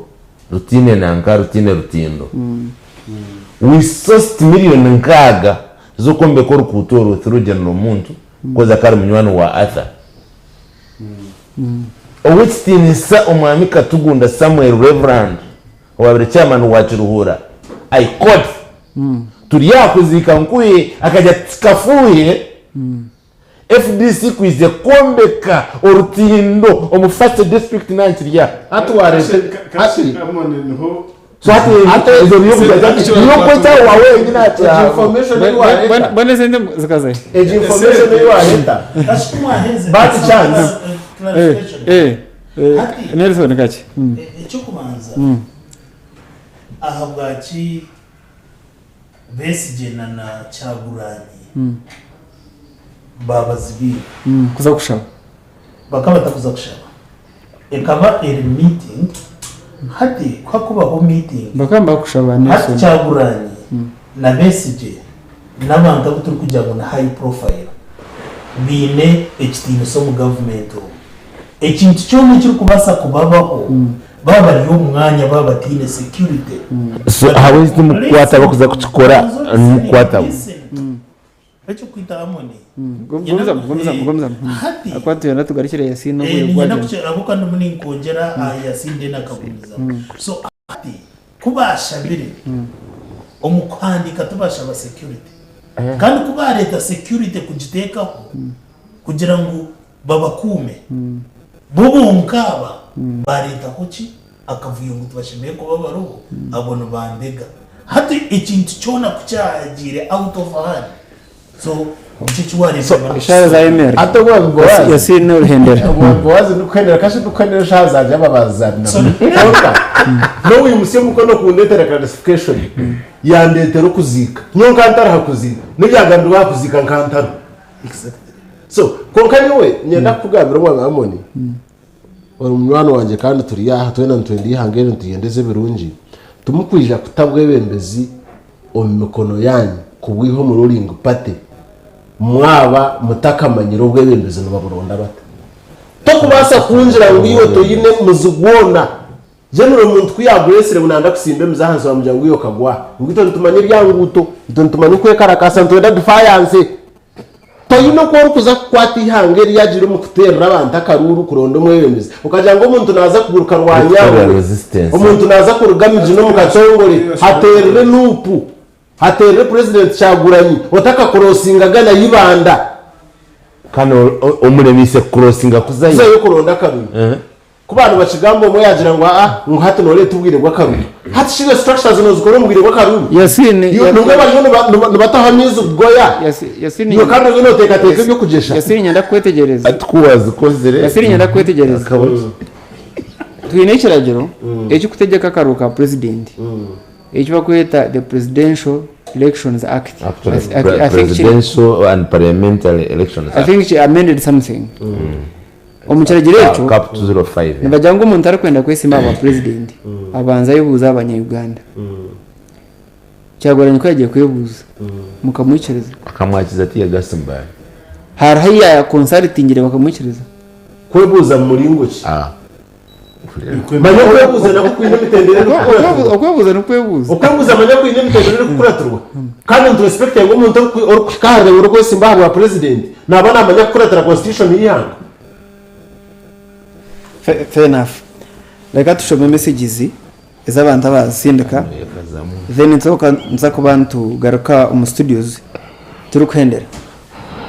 rutaine nanka rutaine rutindo. We sourced million nkaaga z'okwombeka orukuuto orwo through General Muntu coz akaba ari munywani wa Arthur. Ow'ekitiinisa Omwami Katugunda Samuel Rev. Owaabaire Chairman wa Kiruhura I quote, Turi aha kuziika Nkuhe akagira ati tikafuuhe, FDC kwize kwombeka orutindo omu First District nankiri aha. Hati wareeta hati So hati ezo niyo kweta wawe wenyine ati Egi information ei wareeta Mbwenu esente zikazahi? Egi information ei wareeta bad chance. Eh, eh, Nelson kakye. Eky'okubanza ahabwaki Besigye na na Kyagulanyi baabazibiire? Kuza kushaba. Bakaba batakuza kushaba. Ekaba eri meeting, hati kuhakubaho meeting, Bakaba nibakushaba hati Nelson. Kyagulanyi na Besigye n'abantu abu turikugira ngu ni high profile baine ekitiinisa omu gavumenti omu. Ekintu kyona ekirikubaasa kubabaho baaba bari omu mwanya baaba bataine security. So ahabw'enki timukukwata abakuza kukikora nimukukwata bo? Eky'okwita Amoni. Gumizamu, gumizamu, gumizamu. Hati. Ahakuba nitwenda tugarukire Yasini Eh, obwire niinyenda bwagyenda. kukye ahabw'okuba ndimu ninkwongyera aha Yasini then akagumizamu. So hati ku baashabire, omu kuhandiika tibaashaba security. Kandi ku baareeta security kugiteekaho kugira ngu babakuume, bo bonka aba baareetaho ki? Akavuyo ngu tibashemereire kuba bariho, abo nibambega. Hati ekintu kyona ku kyagiire out of hand, so nikyo eki waareeba Eshaaha zayemerera. Hati omwami Boazi. Yasiina oruhendera. Omwami Boazi ndikuhendera kashi ndikuhendera eshaaha zangye ababanzana. Kwonka n'owimutsya omukono kundetera clarification yandetera okuziika. Nyowe nka ntari ha kuziika. N'ebyagambirwe aha kuziika nka ntariho. So kwonka nyowe niinyenda kukugambira omwami Amoni, ori munywani wangye kandi turi aha twena nitwenda eihanga eri nituryendeza ebirungi, timukwija kuta bwebembezi omu mikono yaanyu kubwiha omu ruling party mwaba mutakamanyire obwebembezi nibaburonda bata. Tokubaasa kungira ngu iwe toine muzi gwona. General omuntu ku yaagureetsire ngu nayenda kusimba emizi ahansi bamugira ngu iwe okagwa ngu itwe nitumanya ebya nguuto, itwe nitumanya okwekarakaasa nitwenda defiance. Toine oku orikuza kukwata eihanga eryagiire omu kuteerera abantu akaruuru kuronda omwebembezi okagira ngu omuntu naaza kuguruka Rwanyangwe, omuntu naaza kuruga Migina omu Katongore hateerere Nup, hateerere Purezidenti Kyagulanyi otakakurosingaga na Ibanda. Kandi omuremeise kukurosinga kuzayo. Kuzayo kuronda akaruru. Ku baaba nibakigamba omwe yaagira ngu aa ngu hati nooreeta obwire bw'akaruru. Hati shi iwe structures noozikora omu bwire bw'akaruru? Yasiini Iwe nubwo bariyo nibataho amaizi kugoya, Yasiini iwe kandi oriyo nooteekateeka eby'okugyesha. Yasiini nyenda kukwetegyereza. Hati ku waazikozire. Yasiini nyenda kukwetegyereza. Twine ekiragiro ekirikutegyeka akaruru ka purezidenti eki barikweta the Presidential Elections Act. Actually, I think kiri- Presidential and Parliamentary Elections I Act. think ki amended something. Omu kiragiro ekyo, Cap 205. nibagira ngu omuntu arikwenda kwesimba aha bwa purezidenti abanza ayebuuza aha banya-Uganda. Kyagulanyi ku yagiye kwebuuza, mukamwikiriza. Akamwakiza teargas Mbale. Hariho ahi yakonsarutingire bakamwikiriza? Kwebuuza mu muringo ki? Manya okwebuuza nakwo kwine emitendera erikukuratirwa. Okwebuuza n'okwebuuza. Okwebuuza manya kwine emitendera erikukuratirwa. Kandi niturespektinga omuntu orikuhika aha rurengo rw'okwesimba aha bwa purezidenti naaba naamanya kukuratira constitution y'eihanga. Fair enough. Reka tushome messages ez'abantu abazisindika then nituza kuba nitugaruka omu studios turikuhendera.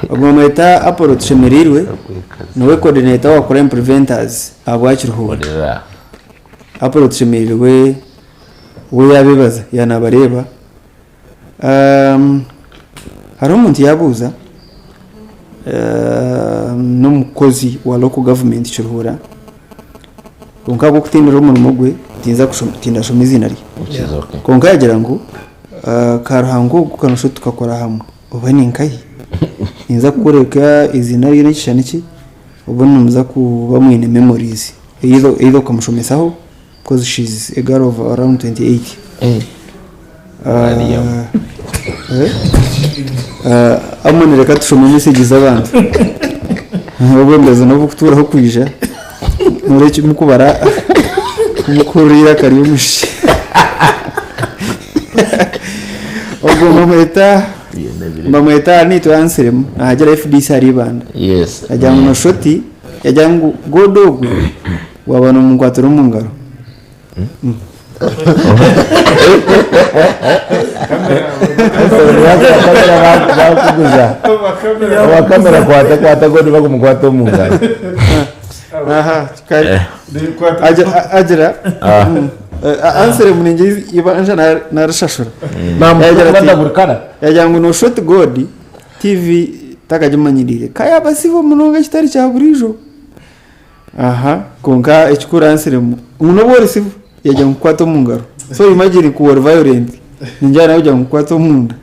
Ogwo bamweta Apollo Tushemereirwe niwe coordinator wa Crime Preventers ahabwa Kiruhura. Apollo Tushemereirwe we yabebaza yaaba nabareeba. Hariho omuntu yaabuuza n'omukozi wa local government Kiruhura kwonka ahabw'okutendera omurimo gwe tindashoma eiziina rye kwonka yaagira ngu Karuhanga ogu kanosha tukakora hamwe oba ni nkahi? Ninza kukworeka eiziina rye n'ekishushani kye obundi nimuza kuba mwine memories either okamushomesaho Because she is a girl of around 28. Amoni reka tushome message z'abantu. Obwembezi n'obukutuuraho kwija. Mureke mukubara mukuhurira eiraka ry'omushiki. Ogwo bamweta bamweta naitwe ansiremu nahagira FDC ahari Ibanda. Yes. Agira ngu noshoti yagira ngu God ogwe Waaba nomunkwatira omu ngaro. Bakuguza owa kamera kwata kwata gwe nibakumukwata omu ngaro. Aha, kare. Agira agira Ah. Answer munenge ibanja narishashura. Namukuba ndagurikana. Yagira ngu no short God TV takagimanyirire. Kayaba sibo munonga ekitari kya burijo. Aha kwonka ekikuransiremu ngu nobu ori civil yagira ngu kukwata omu ngaro so imagine ku ori violent ningira nawe kugira ngu kukwate omunda.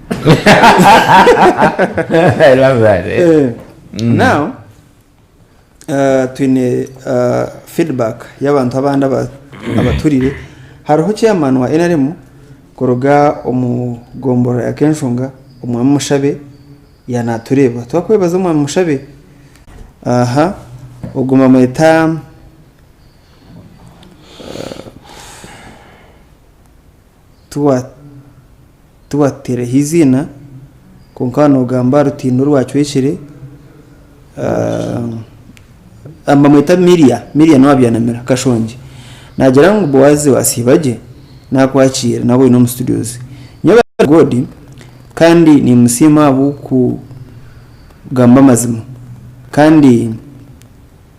I love that. Eh? Eh, Now twine feedback y'abantu abandi aba- abaturire hariho chairman wa NRM kuruga omu gomborora ya Kenshonga omwami Mushabe Yanatureeba twakwebaza omwami Mushabe. Aha ogwo bamweta tuwa tuwatereho eiziina kwonka nogamba rutindo orwacwekire bamweta Miria, Miria niwe wabyanamira Kashongye. Nagira ngu Boazi wasiiba gye nakwakiira nawe oine omu studios. Nyowe God. Kandi nimusiima ahabw'okugamba amazima. Kandi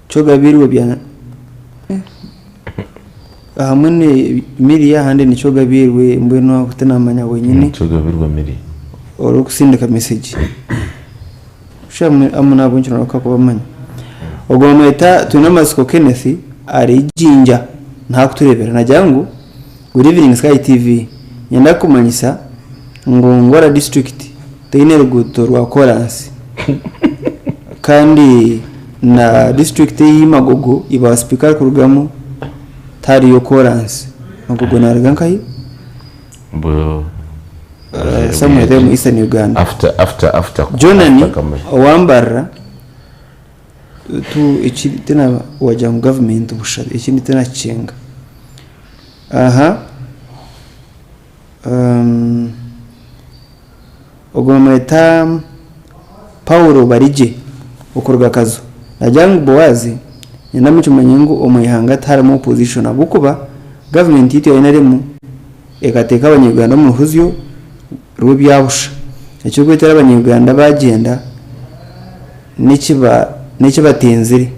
Kyogabirwe bya ahamwe ni Miria ahandi ni Kyogabirwe mbwenu aho tinamanya wenyini. Kyogabirwe Miria. Orikusindika message. Sha amu nahabw'enki norahuka kubamanya. Ogwo bamweta Twinamatsiko Kenneth ari Jinja nahakuturebera nagira ngu good evening Sky TV nyenda kukumanyisa ngu Ngora district teine ruguuto rwa koransi kandi na disiturikiti eyi Magogo iba sipiika arikurugamu tihariyo koransi. Magogo naruga nkahi? Somewhere there omu Eastern Uganda. After, after, after, Jonani after Kamuli. owa Mbarara tu eki tina wagira ngu gavumenti busha ekindi tinakikyenga. Aha. Ogwo bamweta Paulo Barigye okuruga Kazo. Naagira ngu Boazi nyenda mukimanye ngu omu ihanga tiharimu opposition ahabw'okuba gavumenti yaitu ya nrm ekateeka abanya-Uganda omu ruhuzyo rw'ebyabusha ekirikureetera abanya-Uganda baagyenda n'ekibatenzire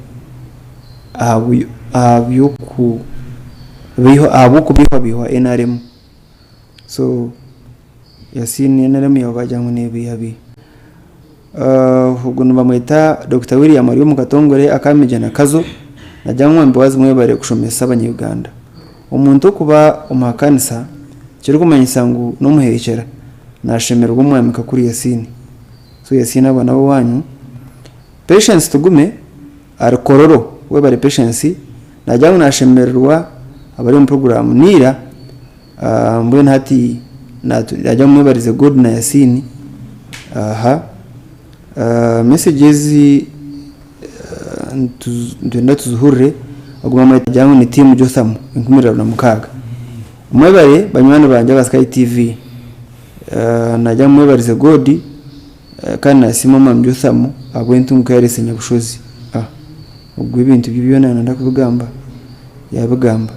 ahabw'okubeihwabeihwa nrm. So Yasin nrm yaaba baagira ngu neebeihabiiha. Ogu nibamweta Dokita William ari omu katongore aka Migyana Kazo naagira ngu Mwami mwebare kushomesa abanya-Uganda. Omuntu okuba omuhakanisa tikirikumanyisa ngu n'omuheekyera, naashemererwa Omwami Kakuru Yasin. So Yasin abo n'ab'owaanyu. Patience Tugume ari Kololo, webare Patience, naagira ngu naashemererwa abari omu puroguraamu Niira. Mbwenu hati nagira ngu mwebarize God na Yasiini aha message ezi nitwenda tuzihurire ogu bamweta nagira ngu ni team Jotham 2006 mwebare banywani bangye aba Sky TV nagira ngu mwebarize God kandi nasiima omwami Jotham ahabw'entunguka ei yareetsire Nyabushozi ogu ebintu bye byona nanda kubigamba yabigamba.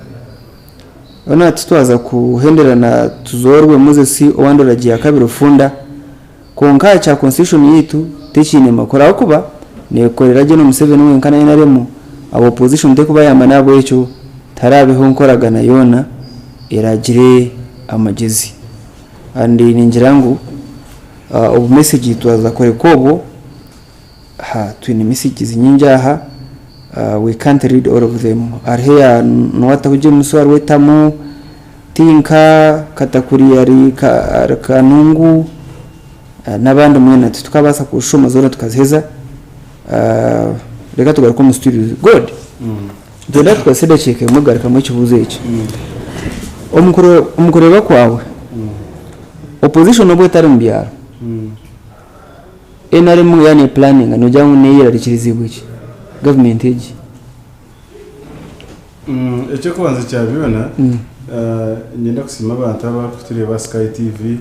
Hoona titwaza kuhendera na Tuzoorwe Moses owa Ndoragi ya kabiri Rufunda, kwonka aha kya constitution yaitu tekiine makuru ahabw'okuba nekorera gye na Museveni wenka na nrm, aba opposition tekubayamba nahabwekyo tiharabeho nkoragana yoona eragire amagyezi. And ningira ngu obu message twaza kureka obwo. Aha twine messages nyingi aha we can't read all of them hariho eya Nuwataho James hariho Etamu, Tinka, Katakuri ari Kanungu n'abandi mwena titukabaasa kuzishoma zoona tukaziheza reka tugaruke omu studio. God nitwenda tukozese edakiika emwe kugarukamu ekibuuzo eki. Omu kureeba kwawe opposition obu etari omu byaro Nrm yaaba nepulaninga noogira ngu neyerarikiriziibwe ki gavumenti egi? Eky'okubanza kya byona, niinyenda kusiima abantu abarikutureeba aha Sky TV,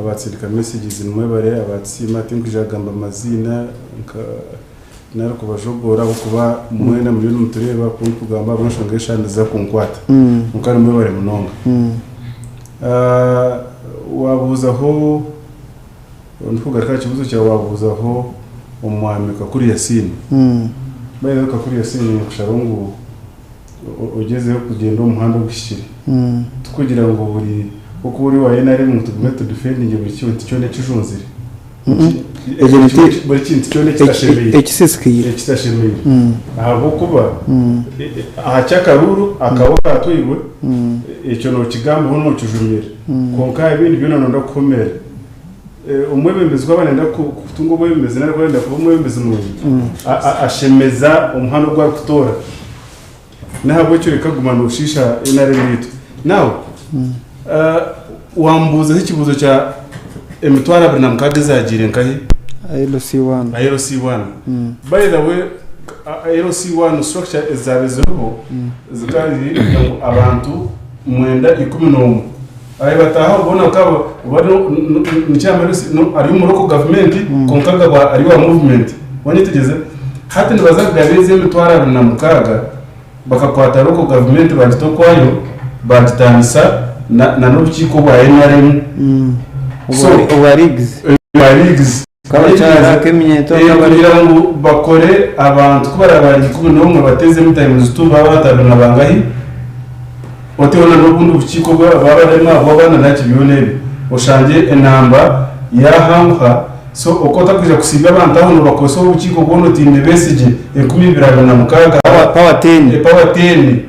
abatsindika messages nimwebare, abatusiima tinkwija kugamba amaziina nari kubajogoora ahabw'okuba mwena muriyo nimutureeba ku ndikugamba ahabw'enshonga eshaaha niziza kunkwata kwonka nimwebare munonga. Waabuuzaho. Ndikugaruka aha kibuuzo kyawe waabuuzaho omwami Kakuru Yasin. By the way Kakuru Yasin ninkushaba ngu ogyezeho kugyenda omu muhanda oguhikire. Tikugira ngu buri oku ori owa NRM ngu tugume tu defendinge buri kintu kyona ekijunzire. Buri kintu kyona ekitashemeire. Ekisiisikaire. Ekitashemeire. Ahabw'okuba aha ky'akaruuru akaba kaatwairwe, ekyo nookigambaho nookijumirira. Kwonka aha bindi byona nooyenda kuhomera. Omwebembezi ku aba nayenda kutunga obwebembezi nari ku arenda kuba omwebembezi murungi, ashemeza omuhanda ogu arikutoora. N'ahabw'ekyo reka kuguma nooshiisha NRM yaitu. Now, wambuuzaho ekibuuzo kya emitwaro 26 ezaagiire nkahi? LC1. LC1. By the way, LC1 structure ezaabaire ziriho zikaba ziri ngu abantu mwenda 11. Ahi bataaha boona bakaba bari ari omu local government kwonka akaba ari owa movement wanyetegyereza? Hati nibaza kugaba ezi emitwaro 26 bakakwata local government bagita okwayo bagitaanisa na n'obukiiko obwa nrm. Obwa leagues. Obwa leagues. Nk'abakyara, nk'eminyeeto, nk'abari. Kugira ngu bakore abantu ku baraba bari 11 bateezemu times two baaba bataano na bangahi, oteho na n'obundi bukiiko bw'abarema bw'abaana naki byona ebyo oshangye enamba yaahanguha so oku otakwija kusiibya abantu aho noobakozesa obukiiko bwona otaine Besigye 2026 Power ten. Power ten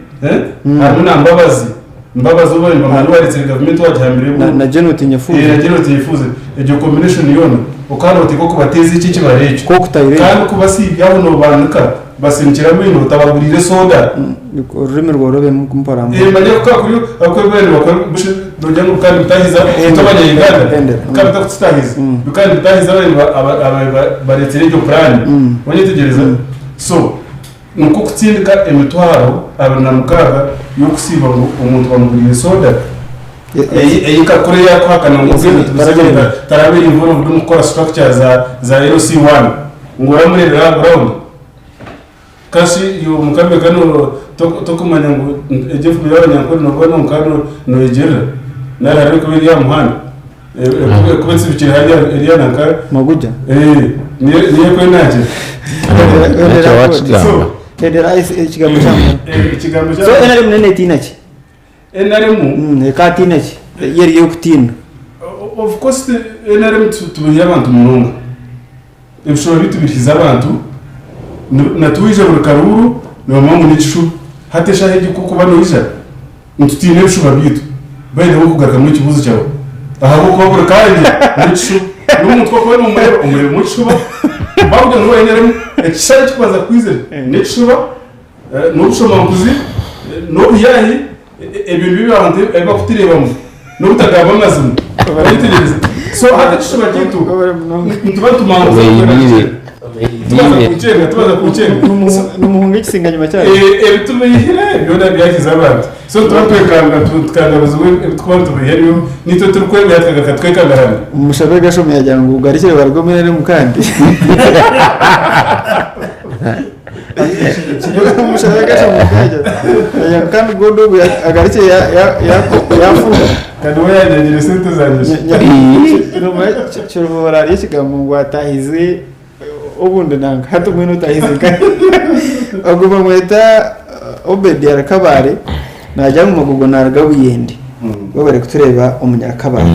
harimu na Mbabazi. Mbabazi obu nibamanya owaretsire gavumenti owagihambire Na, na General Tinyefuza. Eh, na General Tinyefuza. Egyo combination yoona okaba noteekwa kubateeza ekyo ekibaro ekyo. Kokutayire. Kandi kubasiibya aho nobanika basinikire amaino otabaguriire soda. Orurimi rworobe mpora mpora. Eh, manya ku kakuri akwebwere nibakora busha nogira ngu bikaba nibitahiza itwe abanya Uganda bikaba bitakututahiza bikaba nibitahiza ababaire baretsire egyo plan wanyetegyereza so Nikwo kutsindika emitwaro 26 y'okusiiba ngu omuntu bamuguriire soda ei Kakuru ei arikuhakana ngu Museveni tarabe involved omu kukora structure za LC1 ngu oramureebera aha ground? Kashi iwe omukameka tokumanya ngu egyo efumu y'abanyankore noba nonka noyegirira nari hariho ekuba eri aha muhanda ekuba etsibikire hariya eri aha nanka Maguja. Niyo niyo ekwenagira. Ekyo wakigamba. Hendera ekigambo kya Ekigambo So NRM nene etiina ki? NRM Ekatiina ki? Yo eri ey'okutiina. Of course NRM tubihiire abantu munonga. Ebishuba byaitu bihize abantu na twija buri karuuru nibamanya ngu n'ekishuba. Hati eshaaha egi ku orikuba noija nitutiina ebishuba byaitu. By the way okugarukamu ekibuuzo kyawe ahabw'okuba buri kanya n'ekishuba. N'omuntu ku orikuba nomureeba omureebamu ekishuba. Bakugira ngu NRM ekishushani ekirikubanza kukwizira n'ekishuba, n'obushomankuzi, n'obuyaayi. Ebyo nibyo abantu ebi bakutureebamu n'obutagamba amazima. Oyetegyereza? So hati ekishuba kyaitu nituba nitumanguza tubaza kukyenga tubaza kukyenga. Nimuhunga ekisinganyima kyanyu. Ebi tubeihire byona byakiza abantu. So nituba twekanga tukangabizibwa ebi turikuba nitubeiha nibyo nitwe turikwebeiha tukagaruka twekangarana. Omushabe Gashom yagira ngu ugarukire baruge omu NRM kandi. Kandi gondi ogu agarukire yafuuha. Kandi we yanyagire sente zangye. Kiruhura hariyo ekigambo ngu atahize obundi nanka hati mbwenu otahize nkahi? Ogu bamweta Obedi Arakabare nagira ngu Magogo naruga Buyende webare kutureeba omunyakabare.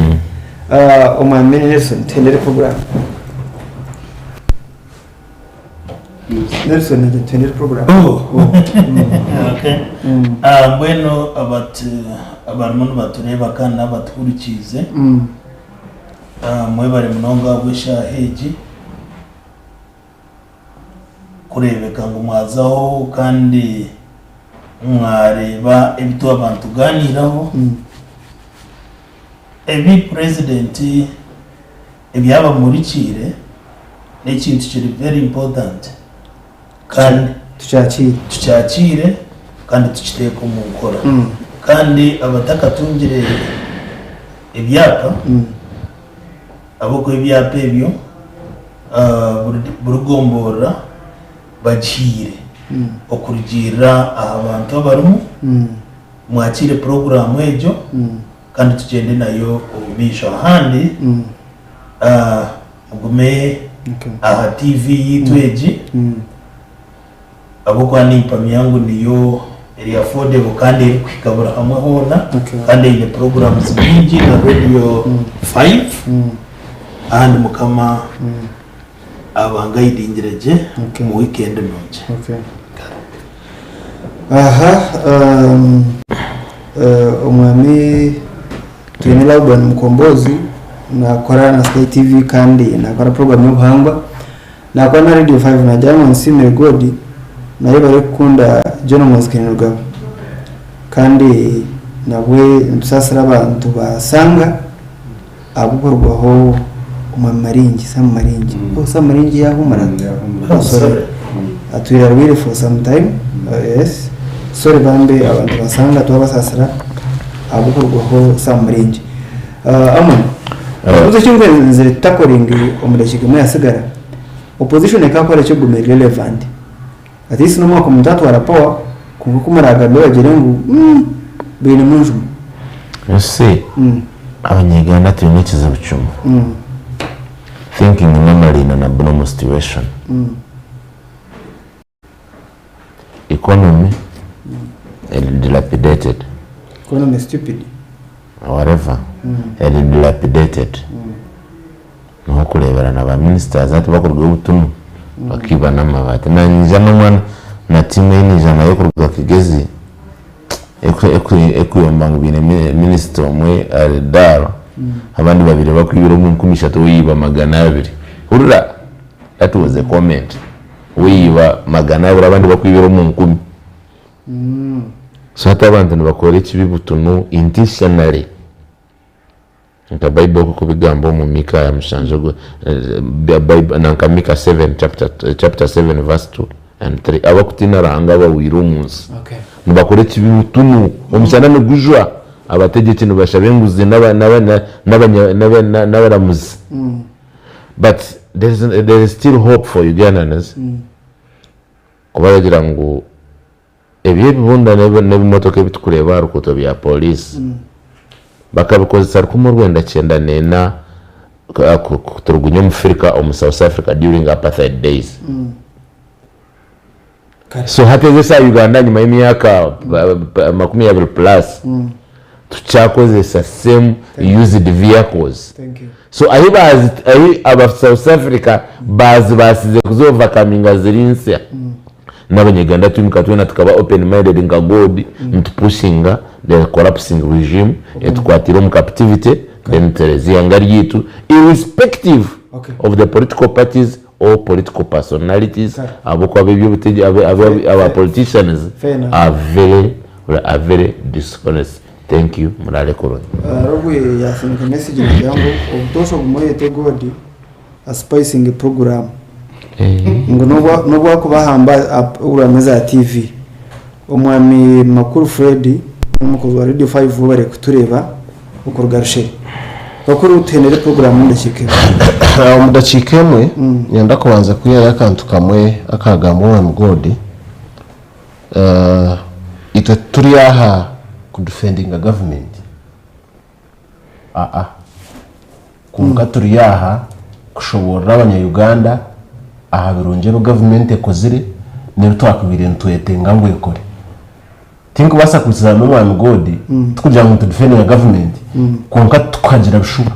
Omwami Nelson tuhendere program. Nelson nagira tuhendere program. Okay. Ah, mbwenu abatu abarimu nibatureeba kandi n'abatuhurikiize ah, mwebare munonga ahabw'eshaaha egi kureebeka ngu mwazaho kandi mwareeba ebi twaba nitugaaniiraho. Ebi Purezidenti ebyabamurikiire n'ekintu kiri very important kandi Tukyakiire. tukyakiire kandi tukiteeke omu nkora. Kandi abatakatungire ebyapa, ahabw'okuba ebyapa ebyo buri gomborora bagihaire okurugiirira aha bantu abarimu, mwakiire puroguraamu egyo. Kandi tugyende nayo omu maisho. Ahandi mugume aha TV yaitu egi ahabw'okuba nimpamya ngu niyo eri affordable kandi erikuhika buri hamwe hoona kandi eine programs nyingi na Radio 5. Ahandi Mukama abangayidingire gye omu weekend nungi. Aha omwami twine Laban Mukombozi nakora na Sky TV kandi nakora program y'obuhangwa nakora na Radio 5 nagira ngu nsiimire God naye barikukunda John Muhoozi Kainerugaba kandi nabwe nitusaasira abantu basanga ahabw'okurugaho omwami Maringi, Sam Maringi. Oh, Sam Maringi yahumura? Oh, sorry. Atwire arwaire for some time. Yes. Sorry bambe abantu basanga twabasaasira ahabw'okurugaho Sam Maringi. Amon, ekibuuzo eki nkwenzire tutakoringe omu dakiika emwe yasigara. Opposition ekakora ki okuguma eri relevant? At least n'omwaka omuntu atwara power kwonka ku muragambe bagire ngu bainemu enjuma. You see? Abanyayuganda twine ekizibu kimwe. Thinking normally in an abnormal situation. Economy eri dilapidated. Economy stupid. Whatever. Eri dilapidated. Niho orikureebera na ba ministers hati barikurugayo butunu bakiiba n'amabaati. Naanye n'omwana na tiimu ei naija nayo kuruga Kigezi erikuyomba ngu baine minisita omwe ari dull abandi babaire bakwibira omu 3000 we yaiba 200. Hurira! That was a comment. We yaiba 200 abandi bakwibira omu nkumi. So hati abantu nibakora ekibi butunu intentionally. Nka Bible oku ekubigamba omu Mika ya mushanju ogu Bible nanka Mika 7 chapter chapter 7 verse 2 and 3 abakutiina Ruhanga abahwire omu nsi nibakora ekibi butunu omushana nigujwa abategyeki nibashaba enguzi n'aba n'aba n'abanya n'aba n'abaramuzi but there is there is still hope for Ugandans kuba baragira ngu Ebi ebibunda n'ebimotoka ebi turikureeba aha ruguuto bya pooriisi bakabikozesa rukumi orwenda kyenda n'ena kuturugunya omufirika omu South Africa during apartheid days. So hati ezi eshaaha Uganda enyima y'emyaka 20 plus tukyakozesa same used vehicles. So ahi ahi aba South Africa baazibaasize kuzi overcominga ziri nsya, n'abanyaganda twimuka twena tukaba open minded nka God nitupushinga the collapsing regime etukwatiire omu captivity then tutereeza eihanga ryaitu irrespective of the political parties or political personalities ahabw'okuba ab'eby'obutegyeki aba politicians are very are very dishonest. Thank you muraare kurungi. Rogwe yasindika message nagira ngu obutoosha ogume oyete God aspicinge program ngu nobu akuba ahamba program eza TV. Omwami Makuru Fred n'omukozi wa Radio 5 webare kutureeba okuruga Rushere. Bakuru tuhendere program omu dakiika emwe. Omu dakiika emwe niinyenda kubanza kwihayo akantu kamwe akagambwa omwami God. Itwe tituri aha kudifendinga gavumenti, aa, kwonka turi aha kushoboorora abanya-Uganda aha birungi ebi gavumenti ekozire n'ebi twakubaire nitwetenga ngu ekore. Tinkubaasa kwikiriza n'omwami God tikugira ngu nitudifendinga gavumenti kwonka titukuhagira bishuba.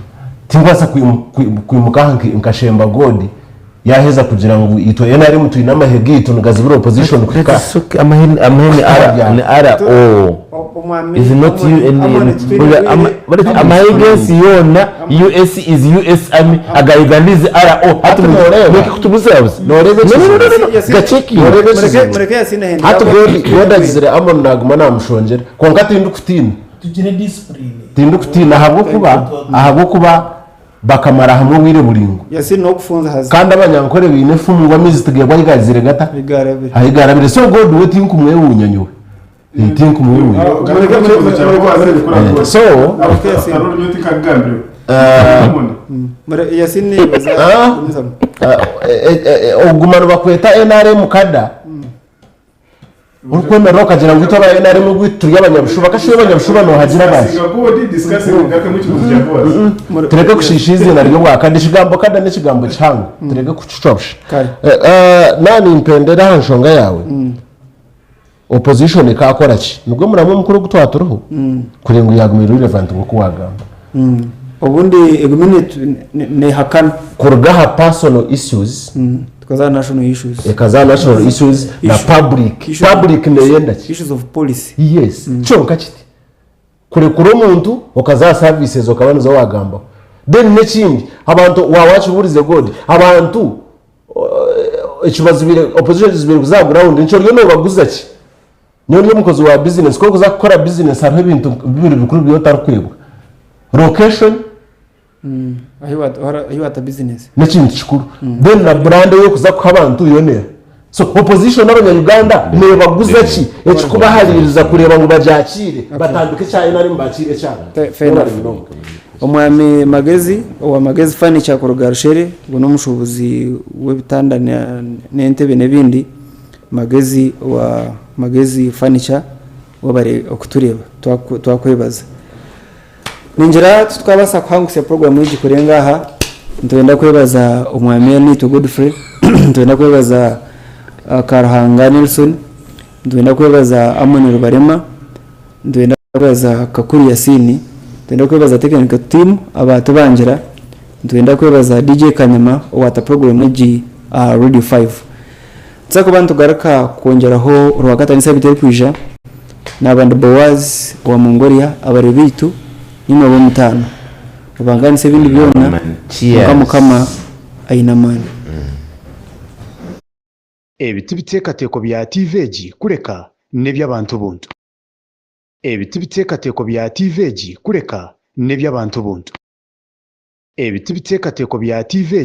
Tinkubaasa kwimuka aha nkashemba God Yaheza kugira ngu itwe nrm twine amahe gaitu nigazibira opposition kuhika That is okay. Amahe ni amahe ni R ni RO is not UN amahe g'ensi yoona US is US army aga Uganda is RO hati mureke kutubuzabuza Noreeba no no no no no ekizibu? gachekinge Noreeba ekizibu? Hati God God agizire Amon naguma namushongyera kwonka tindikutiina Tugire discipline. tindikutiina ahabw'okuba ahabw'okuba Bakamara hamwe obwire buraingwa. Yasini n'okufunza haza. Kandi abanyankore baine efumu ngu amaizi tigeebwa ahi gazire gata? Ahi garabire. Ahi garabire. So God we tinkumwewuunya nyowe. Tinkumwewuunya. So. Yasini Okuguma nibakweta nrm kada. Orikwemerera okagira ngu itwe aba NRM gwaitu turi abanyabishuba kasha abanyabishuba nohagira abantu. Tureke kushiisha eiziina ry'obwakada ekigambo kada n'ekigambo kihango tureke kukicwa busha. Naaba nimpendera aha nshonga yaawe opposition ekaakora ki? Nigwo muramwa omukuru ogu twaba turiho kureba ngu yaaguma eri relevant nk'oku waagamba. Obundi egume nehakana. Kuruga aha personal issues. Tukaza aha national issues. Ekaza aha national issues na public. Public neyenda ki? Issues of policy. Yes. Kyonka kiti. Kurekura omuntu okaza aha services okaba nizo wagambaho. Then nekindi abantu waaba wakiburize God abantu ekibazibire opposition ekizibire kuza aha ground nikyo oriyo nobaguza ki? Nyowe ndi omukozi wa bizinesi, ku orikuza kukora bizinesi hariho ebintu bibiri bikuru bi otarikwebwa, location Ahi waata bizinesi. n'ekintu kikuru then na brand ei orikuza kuha abantu yo neeha. So opposition n'abanya Uganda neebaguza ki ekirikubahariiriza kureeba ngu bagyakiire batandike ekya NRM baakiire ekyabo? Fair enough. Omwami Magezi owa Magezi Furniture kuruga Rushere, ogu n'omushuubuzi w'ebitanda n'entebe n'ebindi. Magezi owa Magezi Furniture webare okutureeba twakwebaza. Ningira titwabaasa kuhangusya puroguramu egi kurenga aha. Nitwenda kwebaza Omwami Aniitwe Godfrey, nitwenda kwebaza Karuhanga Nelson, nitwenda kwebaza Amon Rubarema, nitwenda kwebaza Kakuru Yasin, nitwenda kwebaza technical team abaatubangira, nitwenda kwebaza DJ Kanyama owaata puroguramu egi aha Radio 5. Nituza kuba nitugaruka kwongyeraho Orwakataano esaabiiti erikwija. Naaba ndi Boaz owa Mongolia, abareebi baitu niimwe ab'omutaano. Mubangaanise ebindi byona, kwonka Mukama aine amaani. Ebi ti biteekateeko bya tiivi egi kureka n'eby'abantu buntu. Ebi ti biteekateeko bya tiivi egi kureka n'eby'abantu buntu. Ebi ti biteekateeko bya tiivi egi.